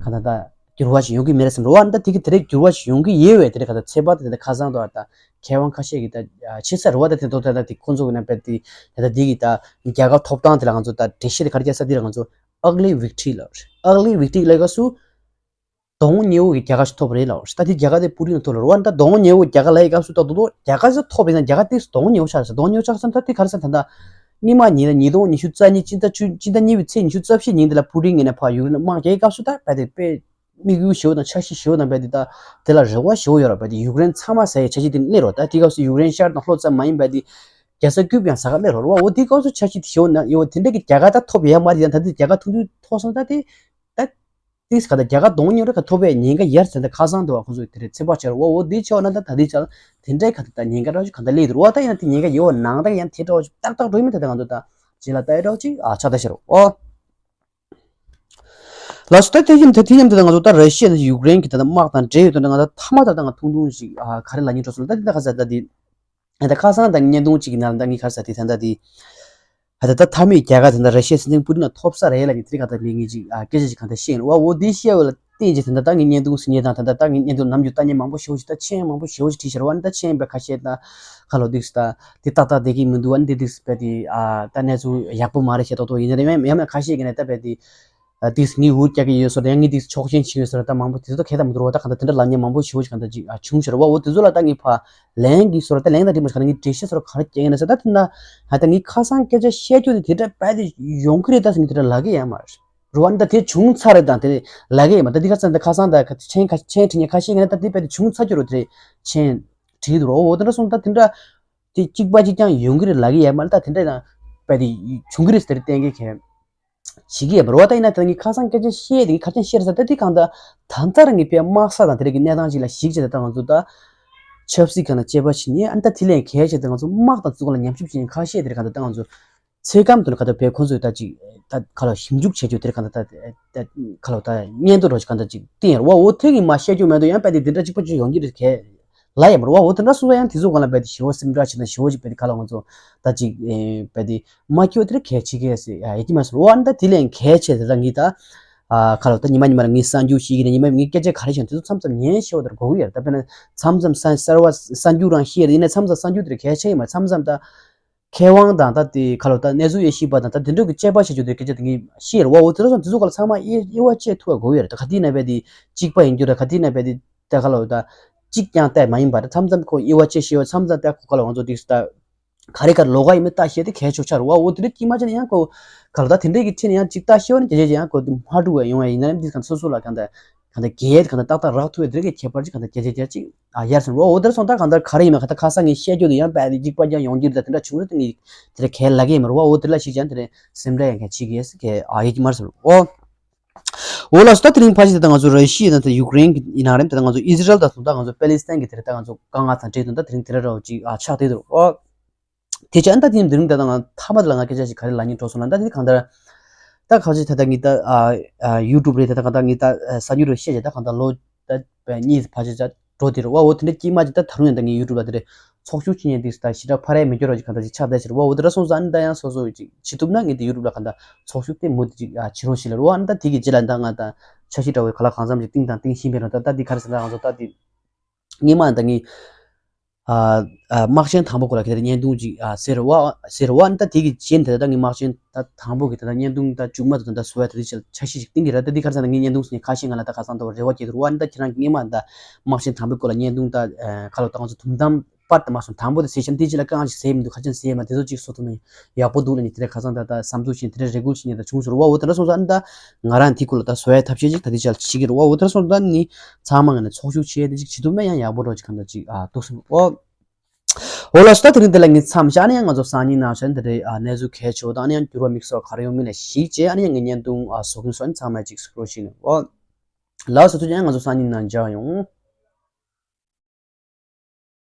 གང་ལྟར་ད་འགྱུར་བ་ཞིག་ཡོང་གི་མེད་རེད་བསམ་རེད་བ། ད་དེ་གི་དེ་རེད་འགྱུར་བ་ཞིག་ཡོང་གི་ཡོད་བས། དེ་རེད་གང་ལྟར་ཚེ་དཔག་དེ་ད་ཁ་སང་དུ་ད་མཁས་དབང་ཁ་ཤས་ཀྱིས་ད་ཕྱི་གསལ་རེད་བ། ད་དེ་ཚོ་ད་ད་དེ་ཁོང་ཚོ་གི་ནང་པའི་དེ་ད་ད་དེ་གི་ད་རྒྱལ་ཁ་ཐོབ་སྟངས་དེ་ལ་ང་ཚོ་ད་འགྲེལ་བཤད་དེ་ག་རེ་རྒྱག་ས་དེ་ལ་ང་ཚོ་ugly victory་ལབ་རེད། ugly victory ལབ་སྐབས་སུ་གདོང་ཉེ་བོ་གི་རྒྱལ་ཁ་ཞིག་ཐོབ་རེད་ལབ་རེད། ད་དེ་རྒྱལ་ཁ་དེ་པུ་ཏིན་ལ་ཐོབ་རེད་བ། ད་གདོང་ཉེ་བོ་རྒྱལ་ཁ་ལབ་ཡི་སྐབས་སུ་ད་དོ་དོ་རྒྱལ་ཁ་ཞིག་ཐོབ་ཡིན་ན་རྒྱལ་ཁ་དེ་གདོང་ཉེ་བོ་ཆགས་རེད། གདོང་ཉེ་བོ་ཆགས་སོང་ད་དེ་ག་རེ་ཟེར་ད་ད། སྔོན་མ་ཉིན་ལ་ཉིས་སྟོང་ཉི་ཤུ་རྩ་གཉིས་སྤྱི་ཟླ་བཅུ་སྤྱི་ཟླ་གཉིས་པའི་ཚེས་ཉི་ཤུ་རྩ་བཞི་ཉིན་དེ་ལ་པུ་ཏིན་ངོས་ནས་ཕར་ཡུཀ་རེན་ལ་དམག་རྒྱག་སྐབས་སུ་ད་རྦད་དེ་དཔེ་དམིགས་ཡུལ་ཞེ་པོ་དང་འཆར་གཞི་ཞེ་པོ་དང་རྦད་དེ་ད་དེ་ལ་རེ་བ་ཞེ་པོ་ཡོད་ར། རྦད་དེ་ཡུཀ་རེན་ཚང་མ་ཟ་ཡའི་འཆར་གཞི་དེ་སླེབས་རོགས། ད་དེ་སྐབས་སུ་ཡུཀ་རེན་ཤར་དང་ལྷོ་ཙམ་མ་ཡིན་པ་དེ་རྒྱལ་ས་ཀྱུབ་ཡང་ཟ་ག་སླེབས་རོགས་ར་བ། འོ་དེ་སྐབས་སུ་འཆར་གཞི་དེ་ཞེ་པོ་ན་ཡོད་དེ་འདྲ་གི་རྒྱལ་ཁ་ད་ཐོབ་ཡ་མ་རེད། ཡང་ད་དེ་རྒྱལ་ཁ་ཐུང་ཐུང་ཐོབ་སོང་ད་དེ་ད། ཏིས་ག་ད་རྒྱལ་ཁ་གདོང་ཉེ་རེ་ཁ་ཐོབ་པའི་ཉེན་ཁ་ཡར་ཟེར་ད་ཁ་སང་དུ་བ་ཁོང་ཚོས་དེ་རེད་ཚོད་དཔག་བྱས་ར་བ། འོ་དེ་ཆོག་ན་ད་ད་དེ་ཆ་དེ་འདྲའི་ག་ད་ད་ཉེན་ཁ་འདྲ་ཞིག་ག་ད་སླེབས་འདུག་ར་བ། ད་ཡང་དེ་ཉེན་ཁ་ཡོད་ནང་ད་ཡང་དེ་འདྲ་ཞིག་ཏག་ཏག་འགྲོ་ཡི་མེད། ད་ད་ང་ཚོ་ད་རྗེས་ལ་ལྟ་ཡི་འདྲ་ཞིག་ཨ་ཆགས་ད་ཤར་འོ། ལགས་སོ། ད་དེ་བཞིན་ད་དེ་མཉམ་དུ་ད་ང་ཚོ་ད་ར་ཤི་ཡ་ནས་ཡུཀ་རེན་གྱི་ད་ད་དམག་དང་འབྲེལ་ཡོད་དོན་ད་ང་ད་ཐ་མ་ད་ད་ང་ཐུང་ཐུང་ཞིག་ཨ་ག་རེ་ལབ་སྙིང་འདོད་སོང་ད་དེ་ད་ག་ས་ད་དེ། ད་ཁ་སང་ད་བརྙན་ཐུང་གཅིག་གི་ནང་ལ་ད་ངས་ག་རེ་ཟེར་དེ་ད་ད་དེ། ད་ད་ད་མཐའ་མའི་རྒྱལ་ཁ་ད་ད་ར་ཤི་ཡ་སྲིད་འཛིན་པུ་ཏིན་ལ་ཐོབ་ས་རེད་ལབ་ནས་དེ་རིང་ག་ད་ངས་ངས་ཅིག་ཨ་སྐད་ཆ་ཅིག་གང་ད་བཤད་ཡིན་བ། འོ་དེ་བཤད་བ་ལ་བརྟེན་ཅིག་ད་ད་ད་ངས་བརྙན་ཐུང་ཟིན་ཉེ་དང་ད་ད་ད་ངས་བརྙན་ཐུང་ནམ་རྒྱུན་ལྟ་མཁན་མང་པོ་ཞེ་པོ་ཅིག་ད་མཆན་མང་པོ་ཞེ་པོ་ཅིག་བྲིས་ཤར་བ། ཨ་ནི་ད་མཆན་པའི་ཁ་ཤས་ད་ཁ་ལོ་དེ་ད་དེ་ཏག་ཏག་བསྡད་ཀྱི་མི་འདུག་ཨ་ནི་དེ་དེ་བས་དེ་ཨ་ད་གནས་ཚུལ་ཡག་པོ་མ་རེད་བཤད་ཏོག་ཏོག་ཡིན་ན་རེད། ཡང་ཡང་ན་ཁ་ཤས་ཀྱིས་ནས་ད་བས་དེ། ཨ་ཏིས་ངའི་འུར་རྒྱག་གི་ཡོད་ཟེར་ཡང་ངས་ཏིས་ཕྱོགས་ཞེན་བྱེད་ཡོད་ཟེར་ད་མང་པོ་དེ་ཚོ་གལ་ད་མི་འདུག་ར་བ། ད་གང་ལྟར་དེ་འདྲ་ལབ་མཁན་མང་པོ་ཞེ་པོ་ཞིག་གང་ལྟར་ཅིག་ཨ་བྱུང་ཤར་བ། འོ་དེ་ཚོ་ལ་ད་ངས་ཕར་ལན་གྱིས་ཟེར་ད་ལན་ད་འདི་མ་ཞིག་གང་ལྟར་ངས་འགྲེལ་བཤད་ཟེར་ག་རེ་རྒྱག་ཡིན་ན་ཟེར། ད་དེ་ན་ཧ་ད་ངས་ཁ་སང་སྐད་ཆ་བཤད་རྒྱུ་དེ་དེ་འདྲ་རྦད་དེ་ཡོང་གི་རེད་ད་ཟེར་ངས་དེ་འདྲ་ལབ་ཀྱི་ཡོད་མ་རེད་ར་བ། ཨ་ནི་ད་དེ་བྱུང་ཚར་རེད་དང་དེ་ལབ་ཀྱི་ཡོད་མ་རེད། ད་འདི་ག་ཚ་ད་ཁ་སང་ད་མཆན་ཁ་མཆན་བྲིས་མཁན་ཁ་ཤས་ཀྱིས་ནས་ད་དེ་རྦད་དེ་བྱུང་ཚར་རྒྱུ་རེད་དེ་མཆན་བྲིས་འདུག་ར། འོ་དེ་འདྲ་སོང་ད་དེ་འདྲ། དེ་གཅིག་པ་གཅིག་རྐྱང་ཡོང་གི་རེད་ལབ་ཀྱི་ཡོད་མ་རེད། ད་དེ་འདྲ་ཡང་རྦད་དེ་བྱུང་གི་རེད་ཟེར་གཏན་འཁེལ་གྱི་བྱེད་ཀྱི་ཡོད་མ་རེད་བ། ད་ཡིན་ན་ད་ངས་ཁ་སང་སྐད་ཆ་བཤད་དེ་ངས་ག་རེ་བཤད་རེད་ཟེར་ད་དེ་གང་ལྟར་ད་ལྟ་རང་གི་དཔེ་དམག་ས་དང་དེ་རིགས་ཀྱི་གནས་སྟངས་ཅིག་ལ་གཞིགས་བྱས་ད་ད་ང་ཚོ་ད་ཆབ་སྲིད་སྒང་ལ་དཔྱད་པ་བྱེད་ཉེན་ཨ་ནི་ད་དེ་ལས་གལ་ཆེ་ད་ང་ཚོ་དམག་དང་བཙུགས་ལ་ཉམས་ཞིབ་བྱེད་ཉེན་ཁ་ཤས་དེ་རེད། གང་ལྟར་ད་ང་ཚོ་ཚོད་བགམ་དུ་ལ་ག་ད་བས་ཁོང་ཚོས་ད་ཅིག་ད་ག་ལ་ཞིབ་འཇུག་བྱེད་རྒྱུ་དེ་རེད། གང་ལྟར་ད་ད་ག་ལ་ད་སྙན་ཐོ་རོ་ཅིག་གང་ལྟར་ཅིག་བཏིང་ཡར་བ། འོ་དེ་གི་མ་བཤད་རྒྱུ་མེད་དུ་ཡང་རྦད་དེ་དེ་འདྲ་གཅིག་པ་གཅིག་ཡོང་གི་རེད་གལ་ལ་ཡ་མ་རེད་བ། འོ་དེ་འདྲ་སོང་ཙང་ཡང་དེ་ཚོ་སྒང་ལ་རྦད་དེ་ཞེ་པོ་སེམས་ཁྲལ་བྱེད་ན་ཞེ་པོ་ཅིག་རྦད་དེ་ག་ལ་ང་ཚོ་ད་ཅིག་ཨེ་རྦད་དེ་མ་སྐྱོ་དེར་གལ་ཆེ་གལ་སྲིད་ཡ་ཡ་ཀྱི་མ་སོང་བ། ཨ་ནི་ད་དེ་ལས་གལ་ཆེ་དེ་ད་ངི་ད་ཨ་ག་ལ་ད་ཉི་མ་ཉི་མ་ར་ངི་གསར་འགྱུར་ཤེས་ཀྱི་རེད། ཉི་མ་ངི་སྐད་ཆ་ག་རེ་བཤད་དེ་ཚོ་མཚམས་མཚམས་ཉན་ཤེས་བ་དེར་གོ་གི་ཡོད་རེད། ད་དཔེར་ན་མཚམས་མཚམས་གསར་གསར་བ་གསར་འགྱུར་རང་ཤེས་རེད། ཡིན་ན་མཚམས་མཚམས་གསར་འགྱུར་དེར་གལ་ཆེ་ཡིན་མ་རེད། མཚམས་མཚམས་ད་མཁས་དབང་དང་ད་དེ་ག་ལ་ད་གནས་ཚུལ་ཡོད་ཤེས་པ་དང་ད་དེ་འདྲ་གི་དཔྱད་པ་བྱེད་རྒྱུ་དེ་སྐད་ཆ་དེ་ངི་ཤེས་རེད་བ། འོ་དེ་ཚོ་དེ་ཚོ་ག་ལ་ཚང་མ་དབྱེ་དབྱེ་བ་དཔྱད་ཐུབ་པ་དགོས་ཡོད་རེད། ད་ག་དེ་ན་རྦད་དེ་གཅིག་པ་ཡིན་རྒྱུ་རེད། ག་དེ་ན་རྦད་དེ་ད་ག་ལ་ད་གཅིག་རྐྱང་བལྟས་མ་ཡིན་པ་རེད། མཚམས་མཚམས་ཁོ་དབྱེ་བ་དཔྱད་ཤེས་པ་མཚམས་མཚམས་ད་ཁོ་ག་ལ་ང་ཚོ་དེ་ད་ག་རེ་ག་རེ་ལོགས་ཀ་ཡིན་མིན་ལྟ་ཤེས་དེ་གལ་ཆེ་ཆགས་རེད་བ། འོ་དེ་འདྲ་དཀྱིལ་མ་བྱས་ན་ཡང་ཁོ་ག་ལ་ད་དེ་འདྲའི་གི་ཁྲིད་ནས་ཡང་གཅིག་ལྟ་ཤེས་པ་ནི་རྒྱ་ཆེ་ཆེ་ཡང་ཁོ་དེ་མ་འགྲུབ་པ་ཡོང་བ་ཡིན་ན་ཡང་འདི་གང་སོ་སོ་ལ་གང་ད་གང་ལྟར་རྒྱལ་གང་ལྟར་ཏག་ཏག་རག་ཐུབ་པའི་དེ་གའི་ཁྱད་པར་ཅིག་གང་ལྟར་རྒྱ་ཆེ་རྒྱ་ཅིག་ཨ་ཡར་སོང་རོ། འོ་དེར་སོང་ད་གང་ལྟར་ག་རེ་ཡིན་མིན་གང་ལྟར་ཁ་སང་ངས་བཤད་རྒྱུ་དེ་ཡང་རྦད་དེ་གཅིག་པ་རྐྱང་ཡོང་རྒྱུ་རེད། ད་དེ་འདྲ་བྱུང་རེད། ད་ངས་དེ་རེད་གལ་ལ་གི་མ་རེད་བ། འོ་དེ་ལ་ཞིག་ཀྱང་དེ་རེད་སེམས་ཁྲལ་ཡང་གང་བྱེད་ཀྱི་ཡོད་ཟེར་གི་ཨ་ཡོད་ཀྱི་མ་རེད་ཟེར། འོ་འོ་ལགས་སོ། ད་དེ་རིང་ཕལ་ཆེར་ད་ང་ཚོ་ར་ཤི་ཡ་དང་ད་ཡུཀ་རེན་གྱི་ཡིན་ན་རེད། ད་ང་ཚོ་ཨི་ཟི་རལ་དང་སོང་ད་ང་ཚོ་པེ་ལི་སི་ཐན་གྱི་དེ་རེད། ད་ང་ཚོ་དཀའ་ངལ་དང་འབྲེལ་དུ་ད་དེ་རིང་དེ་འདྲ་འདྲ་བོ་ཅིག་ཨ་ཆགས་བསྡད་འདུག་འོ། དེ་ཆ་ཨ་ནི་ད་དེ་ནས་འདི་རིང་ད་ལྟ་ང་མཐའ་མ་དེ་ལ་ང་སྐད་ཆ་ཞིག་ག་རེ་ལབ་སྙིང་འདོད་སོང་ལབ་ན། ད་དེ་གང་ལྟར་ད་ཁ་ཅིག་ད་ལྟ་ངས་ད་ཨ་ཨ་ཡུ་ཊུབ་རེད། ད་ད་གང་ལྟར་ངས་ད་ཨ་གསར་འགྱུར་རེ་བཤད་བྱས་ད་གང་ལྟར་ལོ་ད་བས་གཉིས་ཕལ་ཆེར་ད་འགྲོ་དེ་རེད་བ། འོ་དེ་འདྲ་དཀྱིལ་མ་ཅིག་ད་ད་རུང་ཡང་ད་ངས་ཡུ་ཊུབ་ལ་དེ་རེད་ཚོགས་ཞུགས་བྱེད་མཁན་དེ་ད་ཞེ་དྲག་ཕ་རེ་མི་སྐྱོ་ར་ཅིག་གང་ལྟར་ཅིག་ཆགས་བསྡད་ཤག་རེད་བ། འོ་དེ་འདྲ་སོང་ཙང་ཨ་ནི་ད་ཡང་སོ་སོ་ཅིག་བྱེད་ཐུབ་ན་ངས་དེ་ཡུ་ཊུབ་ལ་གང་ལྟར་ཚོགས་ཞུགས་དེ་མུ་མཐུད་ཅིག་ཨ་བྱེད་རོགས་ཞེས་ལབ་རེད་བ། ཨ་ནི་ད་དེ་གི་རྗེས་ལ་ད་ང་ད་འཆར་གཞི་འདྲ་བོའི་ག་ལ་གང་འཚམ་ཅིག་བཏིང་དང་བཏིང་བཞིན་པའི་ནང་ད་ད་དེ་ག་རེ་ཟེར་ན་ང་ཚོ་ད་དེ། སྔོན་མ་ད་ངས་ཨ་ཨ་དམག་ཆེན་དང་པོ་སྐོར་ལ་ག་དེ་བརྙན་ཐུང་ཅིག་ཨ་ཟེར་བ་ཟེར་བ་ཨ་ནི་ད་དེ་གི་རྗེས་ད་ད་ངས་དམག་ཆེན་ད་དང་པོ་གི་ད་ད་བརྙན་ཐུང་ད་མཇུག་མ་ད་ད་ད་བཟོ་ཡ་ད་དེ་ཆ་ཆ་ཤས་ཤིག་བཏིང་གི་རེད། ད་དེ་ག་རེ་ཟེར་ན་ངས་བརྙན་ཐུང་ཟེར་ནས་ཁ་ཤས་ང་ལ་ད་ཁ་སང་ད་རེ་བ་སྐྱེས་འདུག་བ། ཨ་ནི་ད་ཁྱེད་རང་གི་སྔོན་མ་ད་དམག་ཆེན་དང་པོའི་སྐོར་ལ་བརྙན་ཐུང་ད་ཨ་ག་ལ་ད་ང་ཚོ་དུམ་མཚམས་ པར་དུ་མ་སོང་དང་པོ་དེ་ཟེར་ཤམ་དེ་ཅི་ལ་གང་ཞིག་ཟེར་མི་འདུག་ཁ་ཅན་ཟེར་མ་དེ་ཚོ་ཅིག་བཟོ་ཐུབ་ན་ཡག་པོ་འདུག་ལ་ནི་དེ་རེད། ཁ་སང་ད་ད་བསམ་ཚུལ་ཞིག་དེ་རེད་རེ་སྐུལ་ཞིག་ནས་ད་བྱུང་སོང་ར། འོ་དེ་འདྲ་སོང་ཙང་ད་ང་རང་དེ་ཁུལ་ལ་ད་བཟོ་ཡ་ཐབས་ཤེས་ཅིག་ད་དེ་ཅག་ཅིག་གི་རེད་བ། འོ་དེ་འདྲ་སོང་ཙང་ད་ནི་ཚང་མ་ངས་ནས་ཚོགས་ཞུགས་བྱས་དེ་ཅིག་བྱེད་ཐུབ་ན་ཡང་ཡག་པོ་རོ་ཅིག་གང་ད་ཅིག་ཨ་འདུག་སེ་འོ། འོ་ལགས་སོ། ད་དེ་རིང་འདི་ལ་ངས་མཚམས་བཞག་ནས་ཡང་ང་ཚོ་སང་ཉིན་ནང་བཞིན་དེ་འདྲའི་ཨ་གནས་ཚུལ་གལ་ཆེ་བ་དང་ཨ་ནི་ཡང་འགྱུར་བ་དམིགས་བསལ་ག་རེ་ཡོང་མིན་ལ་གཞིགས་བྱས་ཨ་ནི་ཡང་ངས་བརྙན་ཐུང་ཨ་བཟོ་གིན་སོང་། ཨ་ནི་ཚང་མས་ཅིག་སྐུ་ཞིག་ནས་འོ། ལགས་སོ། ཐུགས་རྗེ་ཆེ། ང་ཚོ་སང་ཉིན་ནང་མཇལ་ཡོང་།